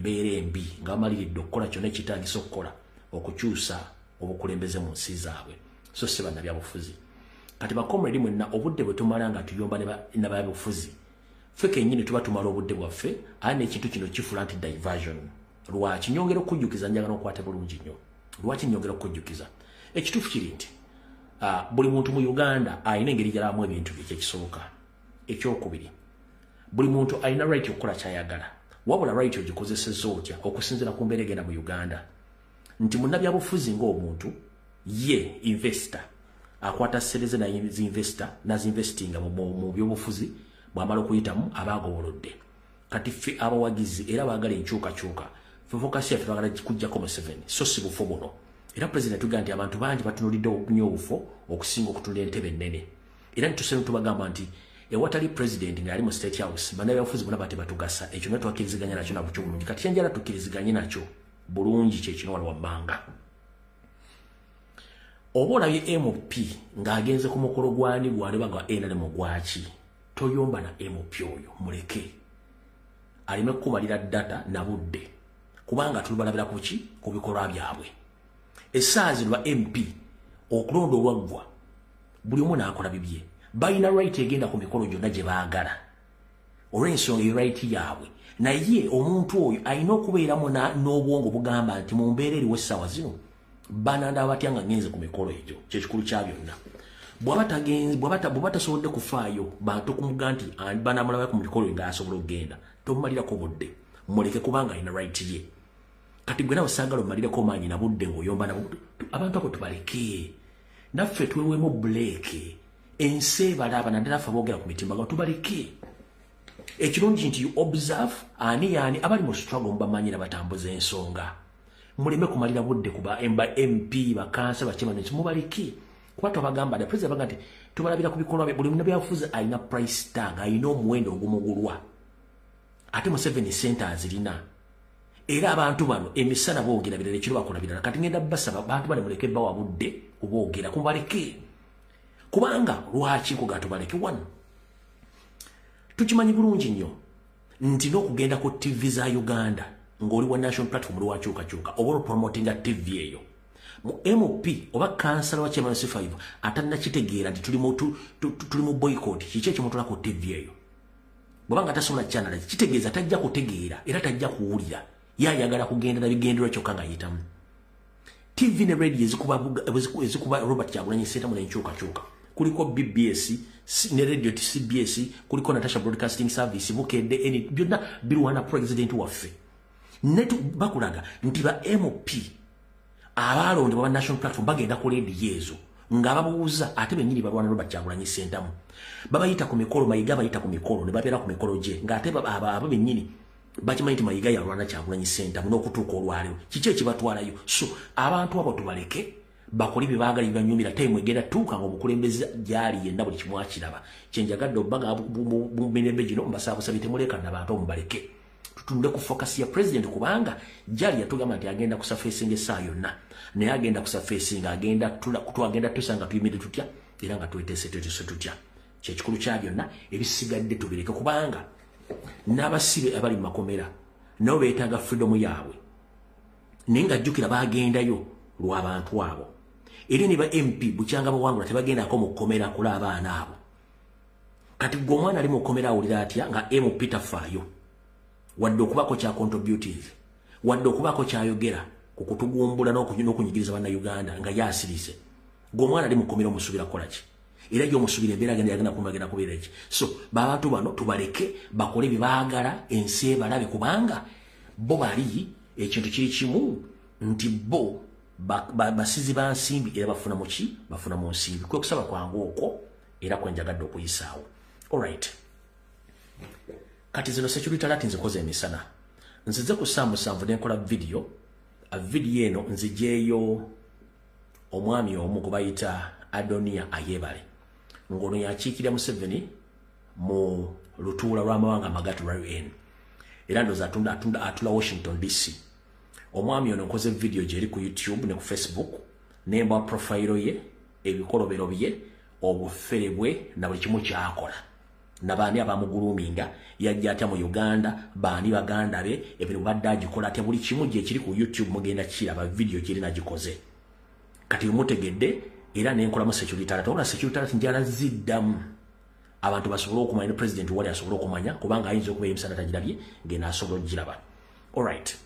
Embeera embi nga bamaliridde okukola kyonna ekitaagisa okukola okukyusa obukulembeze mu nsi zaabwe, so si bannabyabufuzi. Kati ba comrade mwenna, obudde bwe tumala nga tuyomba nabyabufuzi, ffe kennyini tuba tumala obudde bwaffe, aye n'ekintu kino kifula nti diversion. Lwaki nyongera okujjukiza? Njagala okwate bulungi nnyo lwaki nyongera okujjukiza. Ekituufu kiri nti buli muntu mu Uganda alina engeri gyalamu ebintu bye, kyekisooka. Ekyokubiri, buli muntu alina right okukola kyayagala, wabula right ogikozeseza otya okusinziira ku mbeera egenda mu Uganda, nti munnabyabufuzi ng'omuntu ye investor, akwata ssente ze nazinvesta, nazinvestinga mu byobufuzi. Bw'amala okuyitamu aba agobolodde. Kati ffe abawagizi era baagala enkyukakyuka, ffe focus yaffe twagala kujjako Museveni, so si bufo buno. Era President tugamba nti abantu bangi batunulidde nnyo obufo okusinga okutunula entebe ennene, era nituseemu tubagamba nti ewatali president ng'ali mu State House, bannabyabufuzi bonna bate batugasa. Ekyo naye twakkiriziganya nakyo nabukyo bulungi. Kati kyenjala tukkiriziganye nakyo bulungi kyekino wano wammanga: oba olabye MP ng'agenze ku mukolo gwani gwaliba gwa NRM gwaki, toyomba na MP oyo, muleke aleme kukumalira data na budde, kubanga tulibalabira kuki? Ku bikolwa byabwe. Essaawa zino ba MP okulonda olwaggwa, buli omu n'akola bibye. Balina right egenda ku mikolo gyonna gye baagala olw'ensonga eyo right yaabwe, naye omuntu oyo alina okubeeramu n'obwongo bugamba nti mu mbeera eriwo essaawa zino banandaba batya nga ngenze ku mikolo egyo? Kyekikulu kya byonna. Bw'aba tasobodde kufaayo bantu kumuga nti banamulaba ku mikolo ng'asobola okugenda, tomumalirako budde, muleke, kubanga alina right ye. Kati gwe nawe saagala omalireko maanyi na budde ng'oyomba na abantu abo. Tubaleke naffe twewemu break. Ensi ebalaba, naddala ffe aboogera ku mitimbagano. Tubaleke. Ekirungi nti you observe ani yaani abali mu struggle, mubamanyira, batambuza ensonga. Muleme kumalira budde kuba ba MP, bakansa, bakyemani, mubaleke, kuba twabagamba dda. President baga nti tubalabira ku bikolwa bye. Buli munnabyabufuzi alina price tag, alina omuwendo ogumugulwa, ate Museveni sente azirina. Era abantu bano emisana boogera birala, ekiro bakola birala. Kati ngenda basaba, bantu bane muleke bawa budde kuboogera, kubaleke. Kubanga lwaki nkuga tubaleke? Wano tukimanyi bulungi nnyo nti n'okugenda ku TV za Uganda ng'oli wa National Platform, lwakyukakyuka oba olupromotinga TV eyo, mu MP oba kansala wa chairman C5 atannakitegeera nti tuli mu boycott, kiki ekimutwala ku TV eyo? Bw'aba nga tasobola channel, kitegeeza tajja kutegeera era tajja kuwulira. Ye ayagala kugenda na bigendererwa kyokka nga yitamu TV ne radio ezikuba Robert Kyagulanyi Ssentamu n'enkyukakyuka. Kuliko BBS ne radio CBS, kuliko Natasha Broadcasting Service, Bukedde, eni byonna birwana president waffe. Netu bakulaga nti ba MP abalondebwa ba National Platform bagenda ku radio ezo nga babuuza, ate bennyini balwana Robert Kyagulanyi Ssentamu. Babayita ku mikolo, Mayiga bayita ku mikolo ne babeera ku mikolo gye, ng'ate abo bennyini bakimanyi nti Mayiga yalwana Kyagulanyi Ssentamu n'okutuuka olwaleero. Kiki ekibatwalayo? So abantu abo tubaleke bakole bye baagala bibanyumira. Time egenda tuuka nga omukulembeze gyali yenna buli kimu akiraba. Kyenjagadde obbaga mu mirembe gino, mbasaba busabi, temuleekana nabantu, mubaleke, tutunule ku focus ya president, kubanga gyali yatugamba nti agenda kusurfacinga essaawa yonna, naye agenda kusurfacinga, agenda agenda tusanga tuyimiridde tutya era nga tweteese twetese tutya? Kyekikulu kya byonna. Ebisigadde tubireke, kubanga n'abasibe abali mu makomera nabo beetaaga freedom yaabwe, naye nga jjukira bagendayo lw'abantu abo. Eri ne ba MP bukyanga bawangula tebagendako mu kkomera kula abaana abo. Kati gwe omwana ali mu kkomera awulira atya nga MP tafaayo wadde okubaako kya contributing, wadde okubaako kyayogera ku kutugumbula n'okunyigiriza Bannayuganda, nga yasirise? Gwe omwana ali mu kkomera omusuubira kukola ki? Era gyomusuubira embeera agenda yagenda kumagenda kubeera ki? So babantu bano tubaleke bakole bye baagala, ensi ebalabe, kubanga bo bali ekintu kiri kimu nti bo basizi ba nsimbi era bafuna muki? Bafuna mu nsimbi. Kwe kusaba kwange okwo era kwenjagadde okuyisaawo. Alright, kati zino security alert nzikoze emisana. Nzize ku ssaawa 7 nenkola video. Video eno nzijeeyo omwami omu gwe bayita Adonia Ayebale, ng'ono yakiikirira Museveni mu lutuula lw'amawanga amagatte lwa UN, era ndowooza atunda atula Washington DC. Omwami ono nkoze video gyeri ku YouTube ne ku Facebook, nembwa profile ye, ebikolobero bye, obufere bwe na buli kimu kyakola. Nabaani abamuguluminga, yajja atya mu Uganda, baani baganda be, ebintu badde agikola atya, buli kimu gye kiri ku YouTube mugenda kiraba video kiri nagikoze. Kati mutegedde era nenkolamu security alert. Wabula security alert njala ziddamu abantu basobole okumanya ne president wali asobole okumanya, kubanga ayinza okuba emisana tagirabye ng'eno asobola okugiraba. Alright.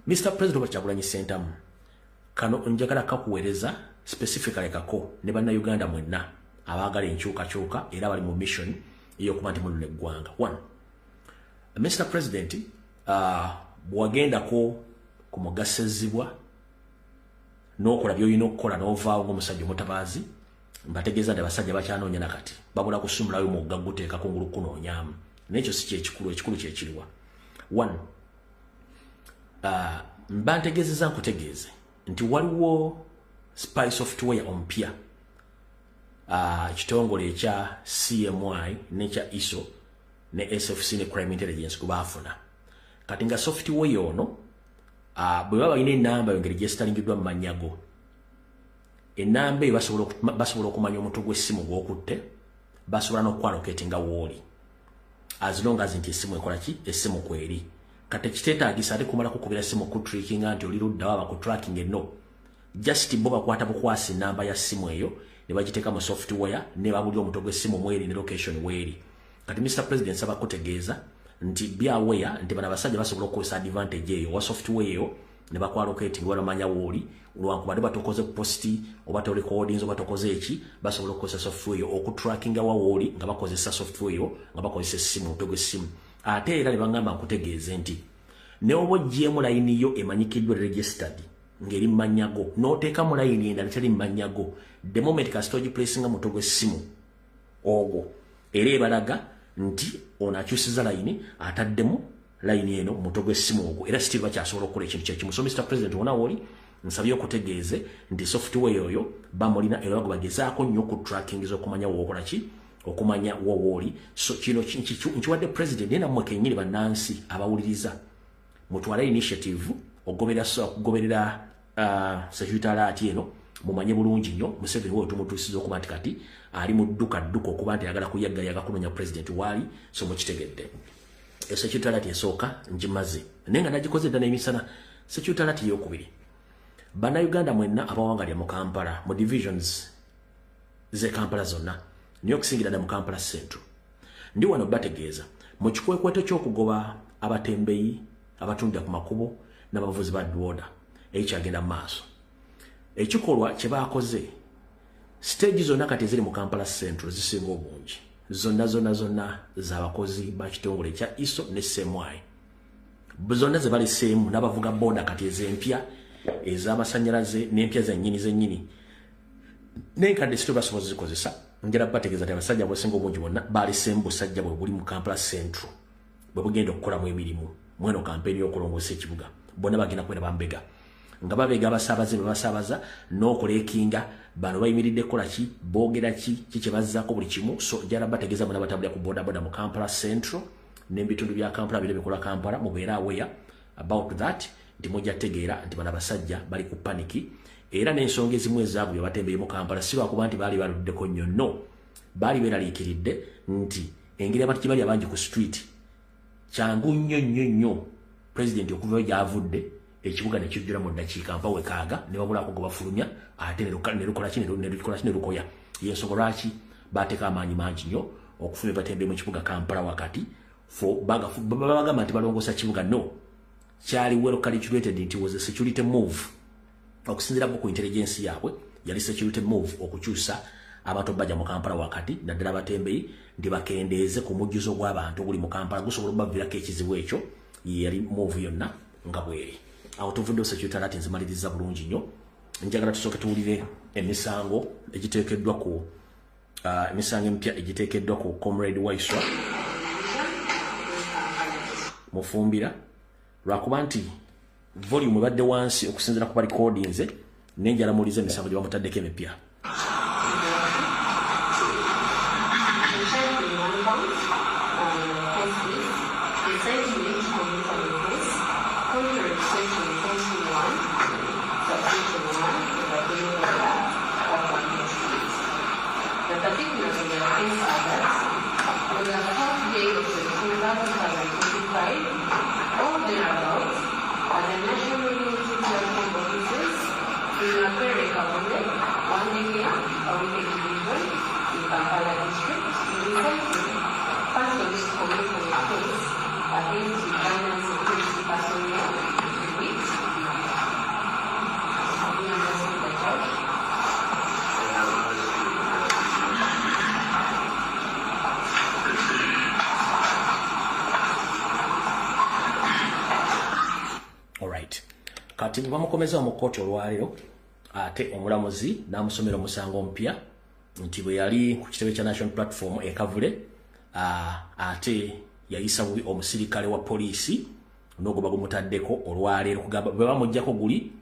Mr. President Robert Kyagulanyi Ssentamu, kano njagala kakuweereza specifically kako ne bannayuganda mwenna abaagala enkyukakyuka era bali mu mission ey'okuba nti munona eggwanga. One, Mr. President, bw'wagendako ku mugasezibwa n'okola by'olina okukola n'ovaawo ng'omusajja omutabaazi, mbategeeza nti abasajja bakyanoonya nakati babula kusumulayo mugga guteeka kungulu kunoonyaamu, naye ekyo si kyekikulu, ekikulu kyekiriwa. One, mba ntegeezeza nkutegeeze nti waliwo spy software omupya ekitongole ekya CMI n'ekya ISO ne SFC ne Crime Intelligence gwe baafuna. Kati nga software ono, bwe baba balina enamba yo ngeri gyesitalingiddwa mu mannya go, enamba eyo basobola okumanya omutwe gw'essimu gw'okutte, basobola n'okwalocatinga wooli as long as nti essimu ekola ki, essimu kweri. Kati kiteetaagisa ate kumala kukubira ssimu kutrackinga nti oli luddawo abakutracking, no, just bo bakwata bukwasi namba ya ssimu eyo ne bagiteeka mu software ne babulya omutwe gw'essimu mweri ne location weeri. Kati Mr. President, saba kutegeeza nti be aware nti bano abasajja basobola okukozesa advantage eyo wa software eyo ne bakwalocating, bamanya wooli lwankubadde batokoze post oba torecordings oba tokoze eki, basobola okukozesa software eyo okutrackinga wa wooli nga bakozesa software eyo, nga bakozesa essimu, omutwe gw'essimu. Ate era ne baŋŋamba nkutegeeze nti ne oba oggyemu layini yo emanyikiddwa, registered, ng'eri mu mannya go, n'oteekamu layini endala teri mu mannya go, the moment kasita ogiplacinga mutwe gw'essimu ogwo, era ebalaga nti ono akyusiza layini, ataddemu layini eno mutwe gw'essimu ogwo, era still bakyasobola okukola ekintu kyekimu. So Mr. President, wona wooli nsabye okutegeeze nti software oyo bamulina era bago bagezaako nnyo okutrackingiza okumanya wookola ki, okumanya wowooli. So kino nkiwadde president, naye nammwe kennyini bannansi abawuliriza mutwale initiative okugoberera security alert eno, mumanye bulungi nnyo Museveni wewe tumutuusiza okuba nti kati ali mu dduka dduka okuba nti ayagala kuyaggayaga kunoonya president waali. So mukitegedde, security alert esooka ngimaze, naye nga nagikoze dda n'emisana. Security alert eyokubiri, bannayuganda mwenna abawangalya mu Kampala, mu divisions ze Kampala zonna, naye okusingira dda mu Kampala Central, ndi wano bategeeza mu kikwekweto ky'okugoba abatembeyi abatundira ku makubo n'abavuzi ba boda ekikyagenda mu maaso. Ekikolwa kye baakoze, stage zonna kati eziri mu Kampala Central zisinga obungi zonna zonna zonna z'abakozi ba kitongole ekya ISO ne CMI, zonna ze baleseemu n'abavuga boda kati ez'empya ez'amasannyalaze n'empya zennyini zennyini n'enkadde sito basobola zikozesa. Njala bategeeza nti abasajja bosinga obungi bonna baleseemu busajja bwe buli mu Kampala Central bwe bugenda okukolamu emirimu mweno kampeni y'okulongoosa ekibuga. Bonna bagenda kubeera bambega nga babega abasaabaze be basaabaza n'okulekinga bano bayimiridde kukola ki, boogera ki, ki kye bazzaako buli kimu. So njala bategeeza bonna batambulira ku bodaboda mu Kampala Central n'ebitundu bya Kampala biro bikola Kampala, mubeere aware about that nti mujja tegeera nti bano abasajja bali ku panic. Era n'ensonga ezimu ezaabwe bye batembeye mu Kampala si lwakuba nti baali baluddeko nnyo, no, baali beeraliikiridde nti engeri abantu gye bali abangi ku street, kyangu nnyo nnyo nnyo pulezidenti okuvayo gy'avudde ekibuga ne kijjula mu ddakiika mpa wekaaga ne babulako gwe bafulumya, ate ne lukola ki, ne lukola ki, ne lukoya. Yensonga lwaki bateeka amaanyi mangi nnyo okufulumya batembe mu kibuga Kampala wakati. Babagamba nti balongoosa kibuga, no, kyali well calculated nti was a security move. Okusinziira ku intelligence yaabwe, yali security move okukyusa abantu bajja mu Kampala wakati, naddala abatembeyi, nti bakendeeze ku mujjuzo gw'abantu oguli mu Kampala gusobola okubaviirako ekizibu. Ekyo yali move yonna nga bweri. Awo tuvuddewo, security alert nzimaliriza bulungi nnyo. Njagala tusooke tuwulire emisango egiteekeddwa ku emisango emipya egiteekeddwa ku Comrade Waiswa Mufumbira, lwakuba nti volume ebadde wansi okusinziira ku barecordinze, nenjala muwulize emisango gye bamutaddeko emipya. Charged in one count, false inciting to commit an offense, contrary to section 41, subsection 1 of the Criminal Act of 1968. The particulars of the offense are that In Makerere Kavule, Wandegeya, Kawempe Division, in Kampala District, in inciting persons to commit an offense against Ugandan security personnel, to wit, have you understood the charge? I have understood the charge. Alright. Kati bamukomeza mu kkooti olwaleero, ate omulamuzi n'amusomera omusango omupya nti bwe yali ku kitebe kya National Platform e Kavule, ate yayisa bubi omusirikale wa poliisi n'oguba gumutaddeko olwaleero. Kugamba bwe bamuggyako guli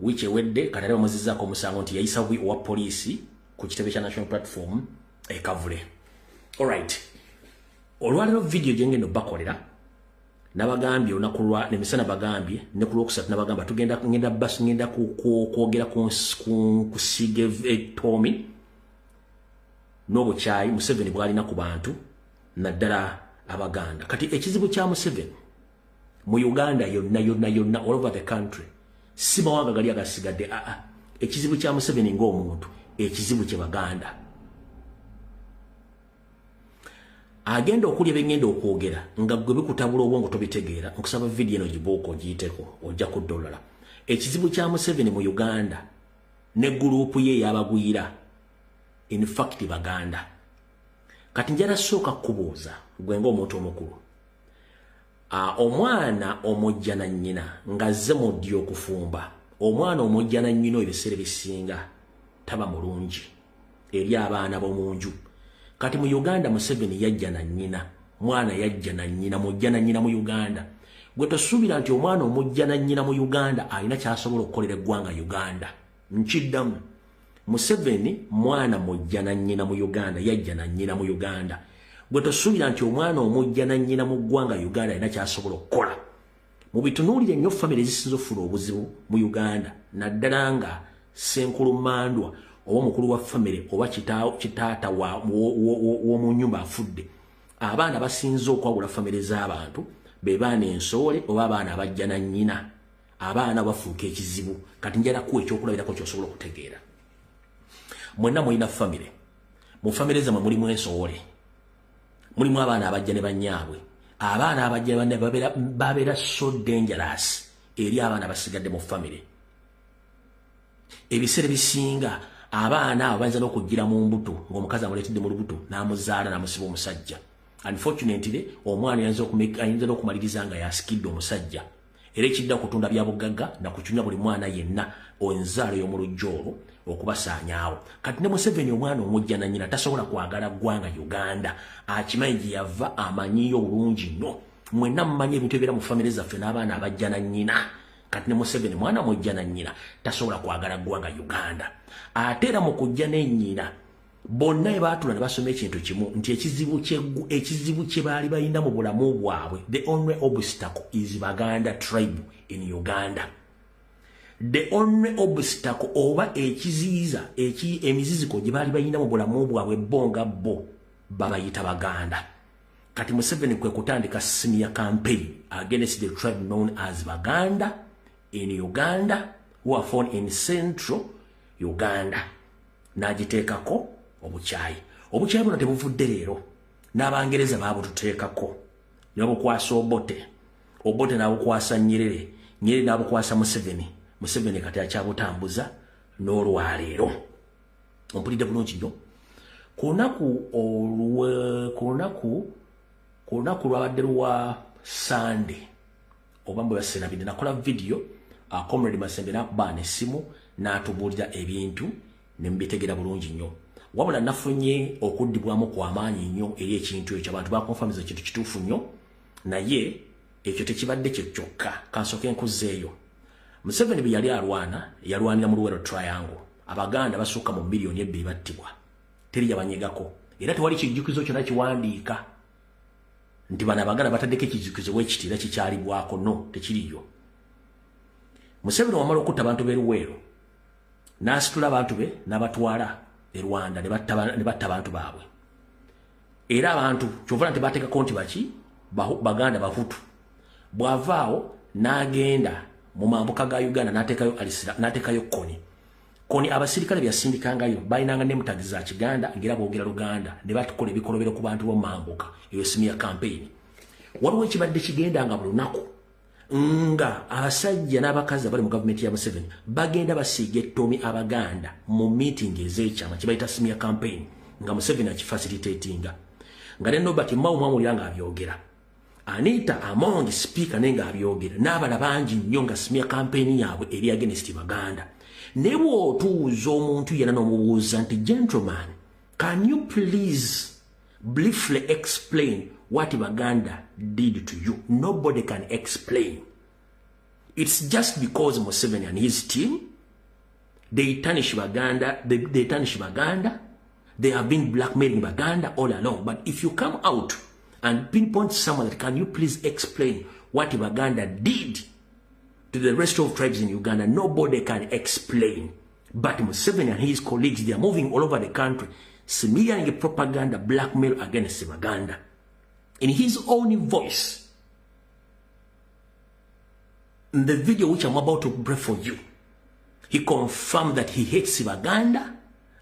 wiiki ewedde, kati ate bamuzizzaako omusango nti yayisa bubi owa poliisi ku kitebe kya National Platform e Kavule. Alright. Olwaleero vidiyo gye ngenda obbakolera, nabagambye olunaku lwa emisana, bagambye ne ku lwokusatu nabagamba tugenda ngenda bas ngenda kwogera ku kusiiga ettoomi n'obukyayi Museveni bw'alina ku bantu, naddala Abaganda. Kati ekizibu kya Museveni mu Uganda yonna yonna yonna, all over the country, si mawanga gali agasigadde, aa, ekizibu kya Museveni ng'omuntu, ekizibu kye Baganda. Agenda okulya bengenda okwogera nga gwe bikutabula obwongo tobitegeera, nkusaba vidiyo eno gibuuka ogiyiteko, ojja kudda olulala. Ekizibu kya Museveni mu Uganda ne gurupu ye ey'abagwira, in fact Baganda. Kati njala sooka kukubuuza gwe ng'omuntu omukulu, omwana omujja na nnyina ng'azze mu ddyo okufumba, omwana omujja na nnyina ebiseera ebisinga taba mulungi eri abaana b'omu nju. Kati mu Uganda Museveni yajja na nnyina, mwana yajja na nnyina, mujja na nnyina mu Uganda. Gwe tosuubira nti omwana omujja na nnyina mu Uganda alina ky'asobola okukolera eggwanga Uganda. Nkiddamu, Museveni mwana mujja na nnyina mu Uganda, yajja na nnyina mu Uganda. Gwe tosuubira nti omwana omujja na nnyina mu ggwanga Uganda alina ky'asobola okukola. Mu bitunuulire nnyo famire ezisinze okufuna obuzibu mu Uganda, naddala nga Ssenkulu Mandwa oba omukulu wa famire oba kitaata w'omu nnyumba afudde, abaana basinze okwawula famire z'abantu be baana ensowole oba abaana abajja na nnyina. Abaana bafuuka ekizibu. Kati njala kuwa ekyokulabirako ky'osobola okutegeera. Mwenna mulina famire, mu famire zammwe mulimu ensowole, mulimu abaana abajja ne bannyaabwe. Abaana abajja ne bannaabwe babeera so dangerous eri abaana basigadde mu famire. Ebiseera ebisinga abaana abo bayinza n'okuggira mu mbuto ng'omukazi amuleetedde mu lubuto n'amuzaala n'amusiba omusajja. Unfortunately, omwana ayinza n'okumaliriza nga yasikidde omusajja. Era ekidda kutunda bya bugagga na kucunya buli mwana yenna enzaalo y'omu luggya olwo okubasaanyaawo. Kati ne Museveni omwana omujja na nnyina tasobola kwagala ggwanga Uganda. Akimanyi gye yava, amanyiyo bulungi nnyo. Mwenna mumanyi ebintu ebibeera mu famire zaffe n'abaana abajja na nnyina. Kati ne Museveni mwana mujja na nnyina tasobola kwagala ggwanga Uganda. Ate era mu kujja n'ennyina bonna ebaatula ne basoma ekintu kimu nti ekizibu kye baali balina mu bulamu bwabwe, the only obstacle is Baganda tribe in Uganda. The only obstacle oba ekiziyiza emiziziko gye baali balina mu bulamu bwabwe bo nga bo babayita Baganda. Kati Museveni kwe kutandika smear campaign against the tribe known as Baganda in Uganda, who are found in central Uganda. N'agiteekako obukyayi. Obukyayi buno tebuvudde leero, n'Abangereza baabututeekako ne babukwasa Obote, Obote n'abukwasa Nyerere, Nyerere n'abukwasa Museveni, Museveni kati akyabutambuza n'olwaleero. Ompulidde bulungi nnyo. Ku lunaku lwabadde lwa Sande oba mbwe baserabidde, nakola vidiyo, Comrade Masembe n'akuba essimu n'atubuulira ebintu ne mbitegera bulungi nnyo. Wabula nafunye okuddibwamu kw'amaanyi nnyo eri ekintu ekyo, abantu bakonfamiza ekintu kituufu nnyo, naye ekyo tekibadde kye kyokka. Kansooke nkuzzeeyo. Museveni bwe yali alwana, yalwanira mu Luwero Triangle. Abaganda basukka mu 2 miliyoni battibwa, teri yabanyegako, era tewali kijjukizo kyonna kiwandiika nti bano Abaganda bataddeko ekijjukizo bwekiti era kikyalibwako. No, tekiriyo. Museveni wamala okutta abantu b'e Luweero, n'asitula abantu be n'abatwala e Rwanda ne batta abantu baabwe. Era abantu kyova nti bateekako nti baki Baganda Bahutu. Bw'avaawo n'agenda mu mambuka ga Uganda n'ateekayo alisira n'ateekayo Kony. Kony abasirikale byasindikangayo balinanga name tag za Kiganda ngera boogera Luganda ne batukola ebikolobero ku bantu b'omu mambuka. Eyo smear campaign. Waliwo ekibadde kigenda nga buli lunaku nga abasajja n'abakazi abali mu gavumenti ya Museveni bagenda basiiga ettomi Abaganda mu meeting ez'ekyama kye bayita smear campaign, nga Museveni akifacilitatinga, nga ne Norbert Mao mwamulira nga abyogera, Anita Among speaker naye nga abyogera, n'abala bangi nnyo nga smear campaign yaabwe eri against Baganda. Ne bw'otuuza omuntu yenna n'omubuuza nti gentleman, can you please briefly explain what Baganda did to you? Nobody can explain. It's just because Museveni and his team, they tarnish Baganda, they tarnish Baganda, they have been blackmailing Baganda all along. But if you come out and pinpoint someone that, can you please explain what Baganda did to the rest of tribes in Uganda? Nobody can explain. But Museveni and his colleagues, they are moving all over the country, smearing propaganda, blackmail against Baganda. In his own voice, in the video which I'm about to play for you, he confirmed that he hates Baganda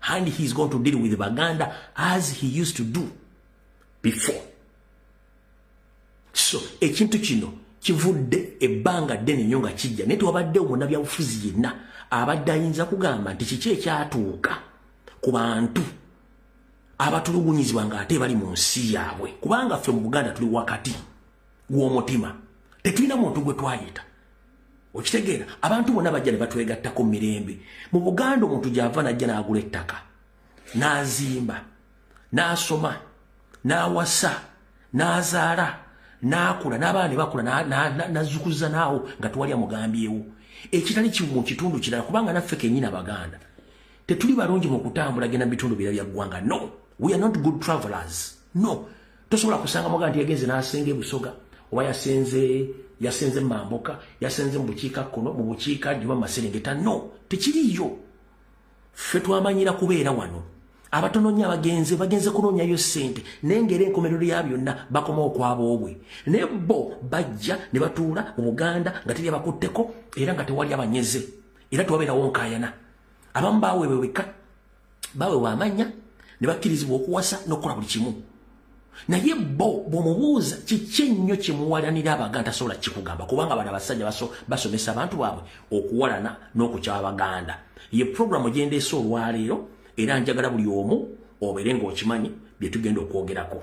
and he's going to deal with Baganda as he used to do before. So, ekintu kino kivudde ebbanga ddene nnyo nga kijja, naye tewabaddewo munnabyabufuzi yenna abadde ayinza kugamba nti kiki ekyatuuka ku bantu abatulugunyizibwa ng'ate bali mu nsi yaabwe, kubanga ffe mu Buganda tuli wakati w'omutima, tetulina muntu gwe twayita. Okitegeera, abantu bonna bajja ne batwegattako mu mirembe. Mu Buganda omuntu gy'ava n'ajja n'agula ettaka, n'azimba, n'asoma, n'awasa, n'azaala, n'akula, n'abaana ne bakula, n'azzukuza naawo nga tewali amugambyewo. Ekitali kimu mu kitundu kirala, kubanga naffe kennyini Abaganda tetuli balungi mu kutambula genda mu bitundu birala bya ggwanga. No, we are not good travelers. No, tosobola kusanga Muganda nti yagenze n'asenga e Busoga, oba yasenze mu Mambuka, yasenze mu bukiikakkono, mu bukiikaddyo oba mu Maserengeta. No, tekiriiyo. Ffe twamanyira kubeera wano. Abatono nnyo abagenze bagenze kunoonyayo ssente, naye ng'era enkomerero ya byonna bakoma okwaboobwe. Naye bo bajja ne batuula mu Buganda nga teri abakutteko era nga tewali abanyeze, era tewabeerawo nkaayana. Abamu baweebwa baweebwa amannya ne bakkirizibwa okuwasa n'okukola buli kimu. Naye bo bw'omubuuza kiki ennyo kye muwalanira Abaganda, tasobola kikugamba, kubanga bano abasajja basomesa abantu baabwe okuwalana n'okukyawa Abaganda. Ye puroguramu gye ndeese olwaleero, era njagala buli omu obeere ng'okimanyi bye tugenda okwogerako.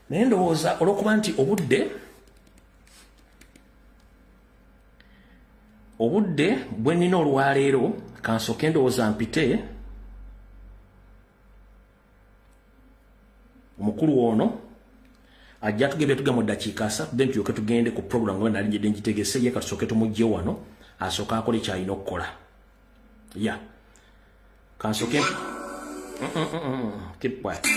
Naye ndowooza olw'okuba nti obudde bwe nnina olwaleero, kansooke ndowooza mpite omukulu ono ajja tugende tuge mu ddakiika 3, then tulyoke tugende ku program nga nali njidde ngitegese. Ye katusooke tumugye wano asooke akole ky'alina okukola. Ya, kansooke keep quiet.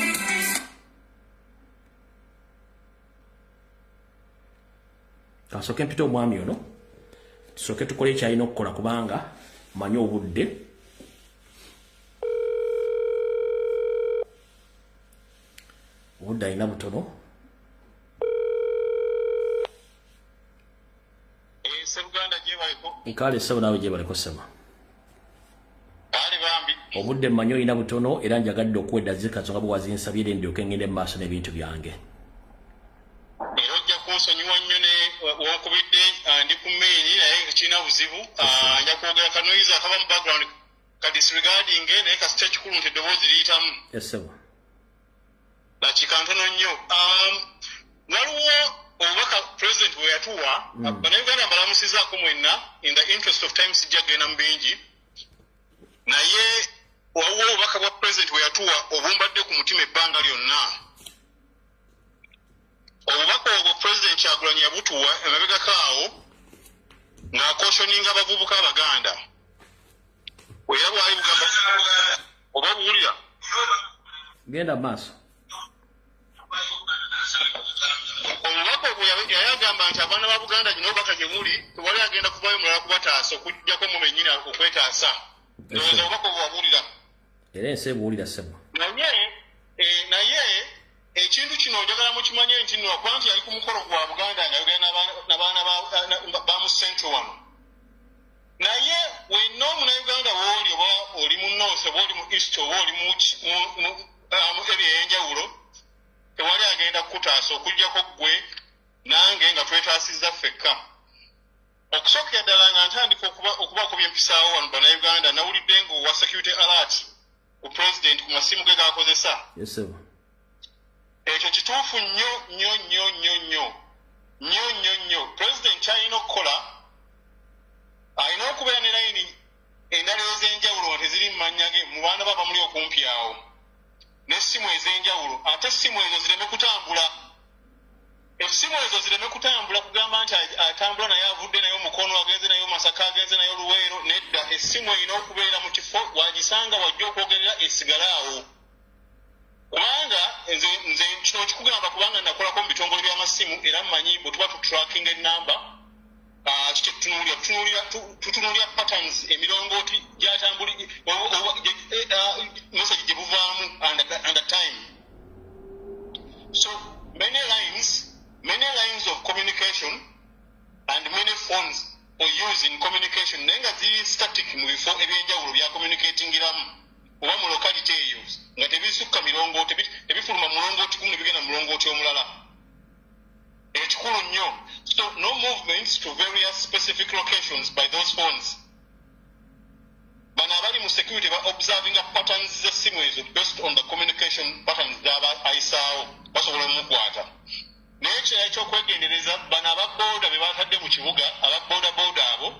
Kansooke mpite omwami ono tusooke tukole ekyalina okukola, kubanga manyi obudde. Obudde alina butono. Kale ssebo, naawe gyebaleko ssebo. Obudde mmanyi olina butono, era njagadde okuwa eddakiika zo nga bwe wazinsabye, era ndyoke ngende mu maaso n'ebintu byange. Era ojja kunsonyiwa nnyo ne wonkubidde ndi ku mmeeri, naye kirina buzibu. Nja kwogera ka noise akava mu background ka disregarding, naye kasita ekikulu nti eddoboozi liyitamu. Ssebo. Dakiika ntono nnyo. Waliwo obubaka president bwe yatuwa. Bannayuganda mbalamusizaako mwenna. In the interest of time sijja kugenda mu bingi, naye waliwo obubaka bwa president bwe yatuwa obumbadde ku mutima ebbanga lyonna. Obubaka obwo president Kyagulanyi yabutuwa emabegako awo ng'acautioninga abavubuka Abaganda. Era bwali bugamba, oba obuwulira? Genda maaso. Obubaka obwo yali agamba nti abaana ba Buganda gino obubaka gye muli, tewali agenda kuvaayo mulala kubataasa okuggyako mu bennyini okwetaasa. Ndowooza obubaka obwo wabuwulira. Era ensi ebuwulira, ssebo. Naye ekintu kino njagala mukimanye nti nno kuba nti yali ku mukolo gwa Buganda nga yogera n'abaana ba mu Central wano, naye wenna omunauganda wooli, oba oli mu North, oba oli mu East, oba oli mu area ey'enjawulo, tewali agenda kukutaasa okuggyako ggwe nange nga twetaasizza ffekka. Okusookera ddala, nga ntandika okubaako byempisaawo wano, bannayuganda, nawulidde nga owa security alert ku president ku masimu ge gakozesa. Yes, ssebo. Ekyo kituufu nnyo nnyo nnyo nnyo nnyo nnyo nnyo nnyo. President kyalina okukola, alina okubeera ne layini endala ez'enjawulo nga teziri mu mannya ge, mu baana ba bamuli okumpi awo, n'essimu ez'enjawulo. Ate essimu ezo zireme kutambula, essimu ezo zireme kutambula kugamba nti atambula naye, avudde naye omukono, agenze naye Masaka, agenze naye Oluweero. Nedda, essimu erina okubeera mu kifo wagisanga wajja okwogerera, esigale awo. Kubanga nze kino kikugamba kubanga nakolako mu bitongole by'amasimu, era mmanyi bwe tuba tutrackinga enamba kiki tutunuulira patterns, emirongooti gyatambuli message gye buvaamu and the time. So many lines of communication and many phones for use in communication, naye nga ziri static mu bifo ebyenjawulo bya communicatingiramu oba mu locality eyo, nga tebisukka mirongooti, tebifuluma mulongooti gumu ne bigenda mu mulongooti omulala. Ekikulu nnyo. So no movements to various specific locations by those phones. Bano abali mu security ba observinga patterns z'essimu ezo based on the communication patterns z'aba ayisaawo, basobola omukwata. Naye ekirala ekyokwegendereza, bano ababooda be batadde mu kibuga, ababoodabooda abo,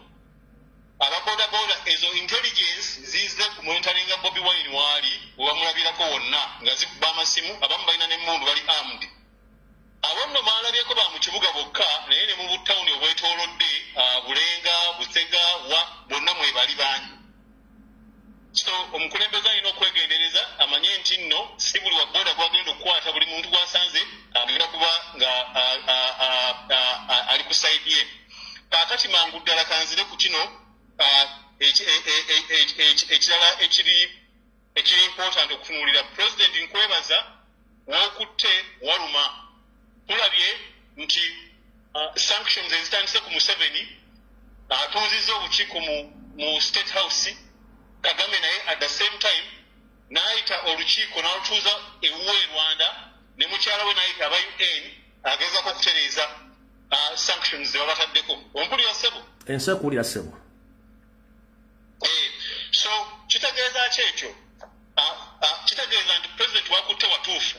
ababoodabooda ezo intelligence zize ku monitoringa Bobi Wine waali, we bamulabirako wonna nga zikuba amasimu. Abamu balina n'emmundu, bali armed. Abo nno baalabyeko ba mu kibuga bokka, naye ne mu butawuni obwetoolodde, Bulenga, Busega, wa bonna mwebali bangi. So omukulembeze alina okwegendereza, amanye nti nno si buli wa booda gwagenda okukwata, buli muntu gwasanze agenda kuba nga ali ku side ye. Kaakati mangu ddala kanzire ku kino ekirala ekiri important okutunuulira. President, nkwebaza, wookutte waluma. Tulabye nti sanctions ezitandise ku Museveni, atuuzizza obukiiko mu State House. Kagame naye at the same time n'ayita olukiiko n'alutuuza ewuwe e Rwanda, ne mukyala we n'ayita aba UN, agezaako okutereeza sanctions ze babataddeko. Ompulira, ssebo? Ensi ekuwulira, ssebo. So kitegeeza ki ekyo? Kitegeeza nti president wakutte watuufu,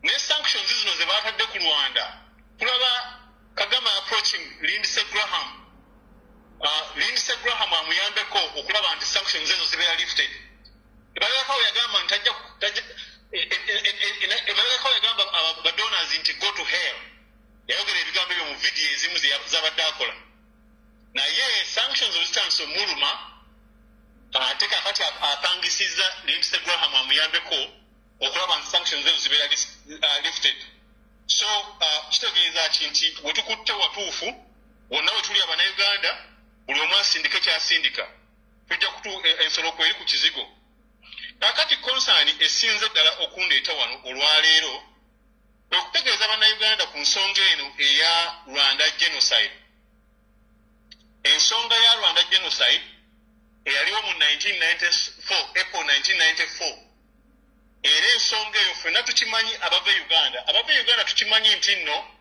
ne sanctions zino ze batadde ku Rwanda. Tulaba Kagame approaching Lindsey Graham, Lindsey Graham amuyambeko okulaba nti sanctions ezo zibeera lifted. Emabegako yagamba nti emabegako yagamba badonors nti "Go to hell." Yayogera ebigambo ebyo mu vidiyo ezimu zabadde akola, naye sanctions bwe zitandise omuluma, ate kakati apangisizza Lindsey Graham amuyambeko okulaba nti sanctions ezo zibeera lifted. So kitegeeza ki? Nti wetukutte watuufu. Wonna we tuli abannayuganda, buli omu asindike kyasindika, tujja kutu ensolo kweri ku kizigo. Kakati concern esinze ddala okundeeta wano olwaleero kwe kutegeeza bannayuganda ku nsonga eno eya Rwanda genocide. Ensonga ya Rwanda genocide eyaliwo mu 1994, April 1994. Era ensonga eyo ffenna tukimanyi, abava e Uganda, abava e Uganda tukimanyi nti nno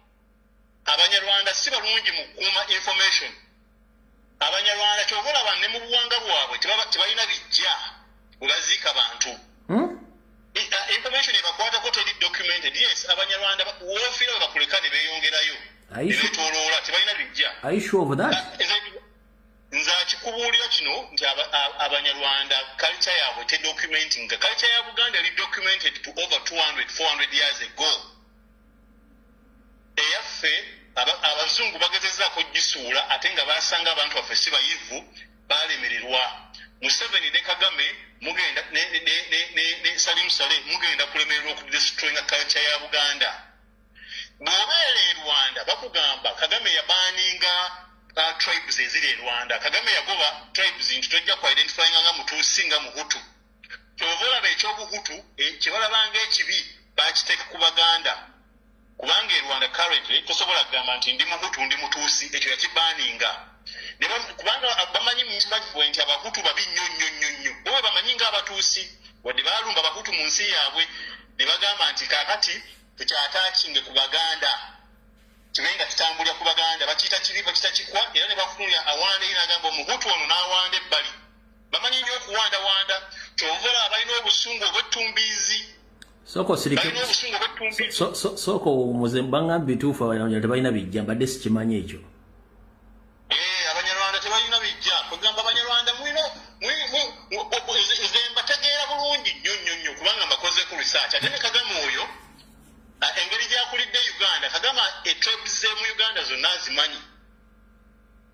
Abanyarwanda si balungi mu kukuuma information. Abanyarwanda kyova olaba ne mu buwanga bwabwe tebalina bijja bwe baziika bantu. Information ebakwatako teri documented. Yes, Abanyarwanda woofiira we bakuleka ne beeyongerayo Are you ne sure? beetooloola, tebalina bijja. Are you sure of that? Nze akikubuulira kino nti Abanyarwanda culture yaabwe tedocumenting. Culture ya Buganda eri documented to over 200 400 years ago. Eyaffe abazungu bagezezaako gisuula, ate nga basanga abantu baffe si bayivu, balemererwa. Museveni ne Kagame mugenda ne Salim Saleh mugenda kulemererwa okudestroyinga culture ya Buganda. Bw'obeera e Rwanda bakugamba Kagame yabaninga tribes eziri e Rwanda. Kagame yagoba tribes nti tojja ku identifyinga nga Mutuusi, nga Muhutu. Kyova Ekyobuhutu kyebalabanga ekibi bakiteeka ku Baganda, kubanga e Rwanda currently tosobola kugamba nti ndi Muhutu, ndi Mutuusi. Ekyo yakibaninga, kubanga bamanyi mu mitima gibwe nti Abahutu babi nnyo nnyo nnyo nnyo. Bo bwe bamanyi ng'Abatuusi, wadde baalumba Abahutu mu nsi yaabwe, ne bagamba nti kaakati tukyataakinge ku Baganda, kibe nga kitambulira ku Baganda. Bakiyita kibi, bakiyita kikwa, era ne bafunira awanda eri n'agamba Omuhutu ono n'awanda ebbali. Bamanyi nnyo okuwandawanda. Kyova olaba balina obusungu obwettumbiizi. Sooka osirike. Balina obusungu obwettumbiizi. Sooka owumuze. Bangamba bituufu, Abanyarwanda tebalina bijja. Mbadde sikimanyi ekyo. Eh, Abanyarwanda tebalina bijja. Kwegamba Abanyarwanda mulina nze mbategeera bulungi nnyo nnyo nnyo, kubanga mbakozeeko research. Ate ne Kagame oyo, engeri gyakulidde Uganda, Kagame etribes ze mu Uganda zonna azimanyi.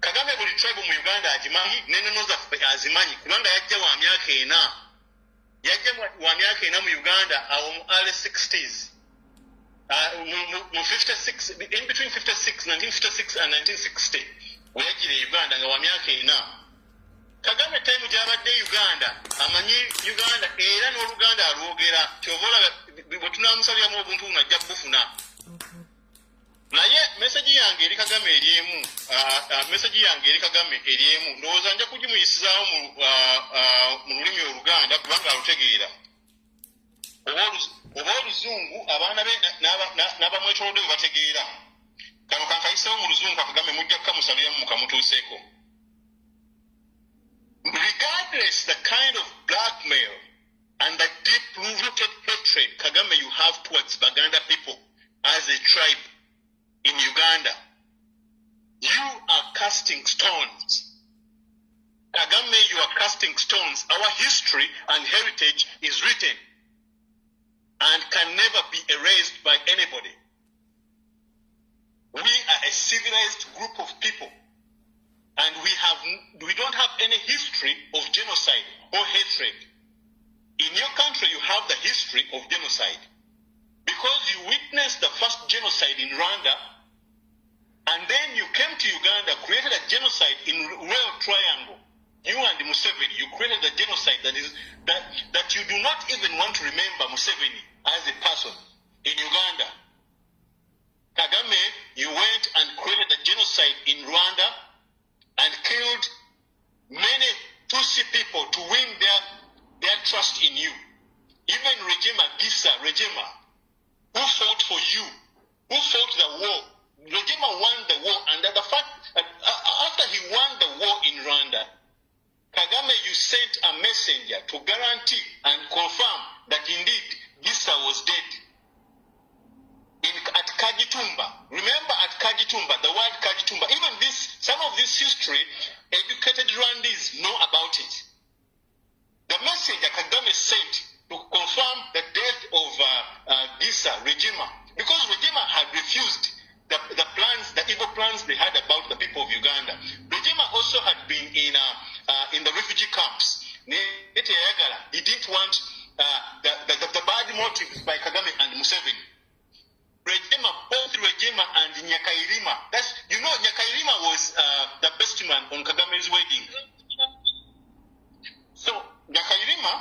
Kagame buli tribe mu Uganda agimanyi, n'ennono zaffe azimanyi, kubanga yajja wa myaka 4, yajja wa myaka 4 mu Uganda awo mu early 60s, mu 56, in between 56, 1956 and 1960, we yajjira e Uganda nga wa myaka 4. Kagame time gy'abadde e Uganda amanyi Uganda, era n'Oluganda alwogera. Kyova olaba bwe tunaamusaliramu obuntu buno ajja bufuna. Naye message yange eri Kagame eri emu, message yange eri Kagame eri emu. Ndowooza nja kugimuyisizaawo mu lulimi Oluganda, kubanga alutegeera, oba Oluzungu, abaana be n'abamwetoolodde bwe bategeera. Kano kankayisewo mu Luzungu. Kagame mujja kukamusaliramu mukamutuuseeko. Regardless the kind of blackmail and the deep-rooted hatred, Kagame, you have towards Baganda people as a tribe in Uganda, you are casting stones. Kagame, you are casting stones. Our history and heritage is written and can never be erased by anybody. We are a civilized group of people, and we don't have any history of genocide or hatred. In your country, you have the history of genocide because you witnessed the first genocide in Rwanda, and then you came to Uganda, created a genocide in Rail Triangle. You and Museveni, you created a genocide that is that that you do not even want to remember Museveni as a person in Uganda. Kagame, you went and created a genocide in Rwanda and killed many Tutsi people to win their trust in you. Even Rwigema, Gisa Rwigema, who fought for you, who fought the war. Rwigema won the war, and the fact after he won the war in Rwanda, Kagame, you sent a messenger to guarantee and confirm that indeed Gisa was dead. At Kagitumba. Remember at Kagitumba, the word Kagitumba, even this, some of this history, educated Rwandese know about it. The messenger Kagame sent to confirm the death of Gisa Rwigema, because Rwigema had refused the plans, the evil plans they had about the people of Uganda. Rwigema also had been in the refugee camps. He didn't want the bad motives by Kagame and Museveni. Rwigema, both Rwigema and Nyakairima. That's, you know, Nyakairima was the best man on Kagame's wedding. So Nyakairima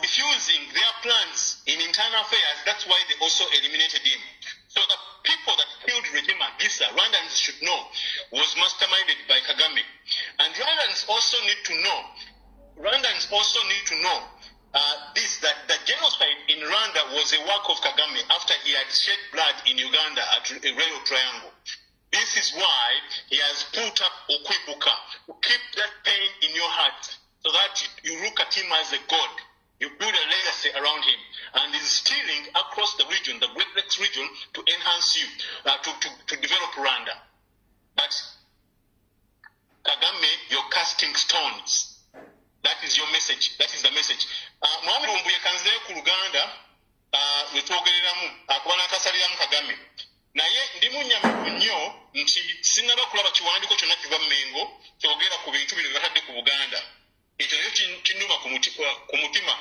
refusing their plans in internal affairs, that's why they also eliminated him. So the people that killed Rwigema, Gisa, Rwandans should know, was masterminded by Kagame. And Rwandans also need to know, Rwandans also need to know this, that the genocide in Rwanda was a work of Kagame after he had shed blood in Uganda at a Rail Triangle. This is why he has put up Okwibuka, to keep that pain in your heart, so that you look at him as a god. You build a legacy around him, and is stealing across the region, the Great Lakes region, to enhance you, to develop Rwanda. But Kagame, you're casting stones. That is your message. That is the message. Mwami Lumbuye, kanzireyo ku Luganda lwe twogereramu, akuba n'akasaliramu Kagame. Naye ndi munnyamivu nnyo nti sinnaba kulaba kiwandiiko kyonna kiva mu Mengo kyogera ku bintu bino bye batadde ku Buganda. Ekyo nakyo kinnuma ku mutima.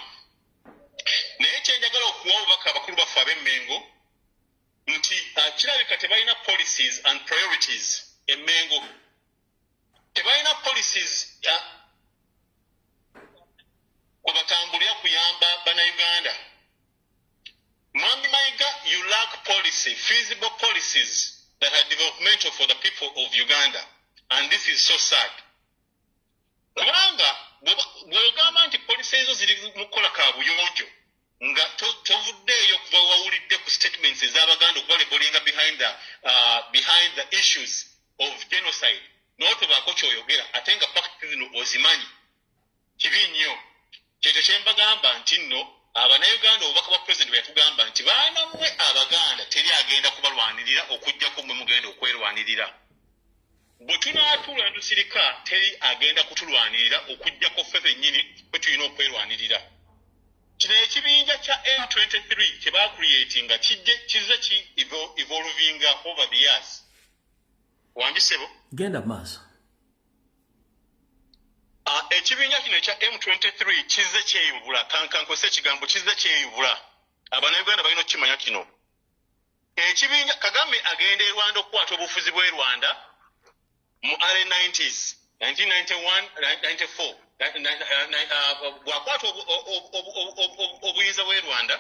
Naye kyenjagala okuwa obubaka abakulu baffe ab'Emmengo nti kirabika tebalina policies and priorities. Emmengo tebalina policies kwe batambulira. tasobolera kuyamba bannayuganda. Mwami Mayiga, you lack policy, feasible policies that are developmental for the people of Uganda, and this is so sad, kubanga bw'ogamba nti policy ezo ziri mu kukola kabuyonjo nga tovuddeeyo kuva wawulidde ku statements ez'Abaganda okubalabelinga behind the issues of genocide, n'otobaako kyoyogera ate nga fact zino ozimanyi, kibi nnyo. Kyekyo kye mbagamba nti nno Abannayuganda, obubaka bwa Pulezidenti bwe yatugamba nti baana mmwe Abaganda, teri agenda kubalwanirira okuggyako mmwe mugenda okwerwanirira. Bwe tunaatuula ne tusirika, teri agenda kutulwanirira okuggyako ffe bennyini bwe tulina okwerwanirira. Kino ekibinja kya M23 kye bacreatinga kijje kizze ki evolvinga over the years. Wangi ssebo? Genda maaso. Ekibinja kino ekya M23 kizze kyeyubula, kankankozesa ekigambo kizze kyeyubula. Abannayuganda balina okukimanya kino ekibinja. Kagame agenda e Rwanda okukwata obufuzi bw'e Rwanda mu early 90s, 1991, 94. Bw'akwata obuyinza bw'e Rwanda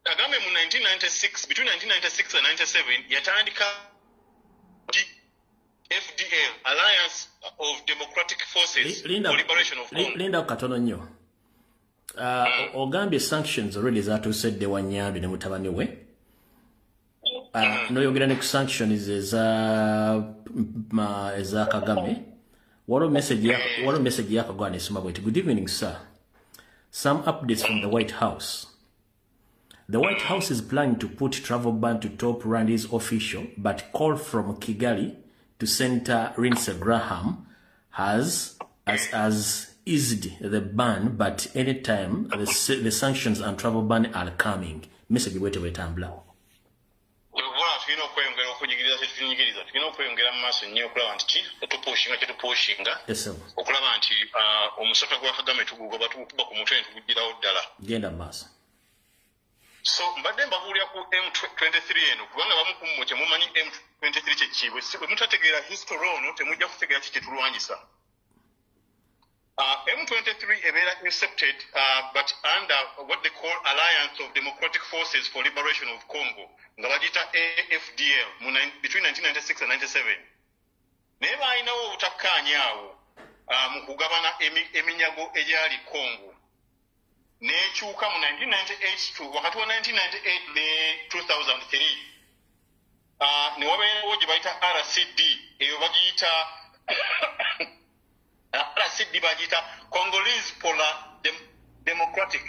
Kagame mu 1996, between 1996 and 97, yatandika FDL, Alliance of Democratic Forces Linda, for Liberation of Congo. Linda katono nnyo. Ogambye sanctions already zatuuse dde wa Nyambi ne mutabani we. N'oyogera ne ku sanctions eza Kagame. Waliwo message yakagwana esoma bweti: "Good evening sir, some updates from the White House. The White House is planning to put travel ban to top Rwandese official, but call from Kigali to Senator Lindsey Graham has eased the ban, but anytime the sanctions and travel ban are coming." Message bwete bwetambula. Oba tulina okweyongera okunyigiriza kyetunyigiriza, tulina okweyongera mu maaso nnyo okulaba nti ki tupushinga kyetupushinga, Yes, sir. okulaba nti omusota gwa Kagame tugugoba, tugukuba ku mutwe netugugirawo ddala. Genda mu maaso. So mbadde mbabuulira ku M23 eno, kubanga bamu ku mmwe temumanyi M23 kyeki. Bwe mutategeera history ono, temujja kutegeera ki kyetulwanyisa. M23 ebeera incepted, but under what they call Alliance of Democratic Forces for Liberation of Congo, nga bagiyita AFDL between 1996 and 97. Naye baalinawo obutakkaanya awo mu kugabana eminyago egyali Congo, n'ekyuka mu 1998 to wakati wa 1998 ne 2003, ne wabeerawo gye bayita RCD. Eyo bagiyita RCD, bagiyita Congolese pour la Democratic.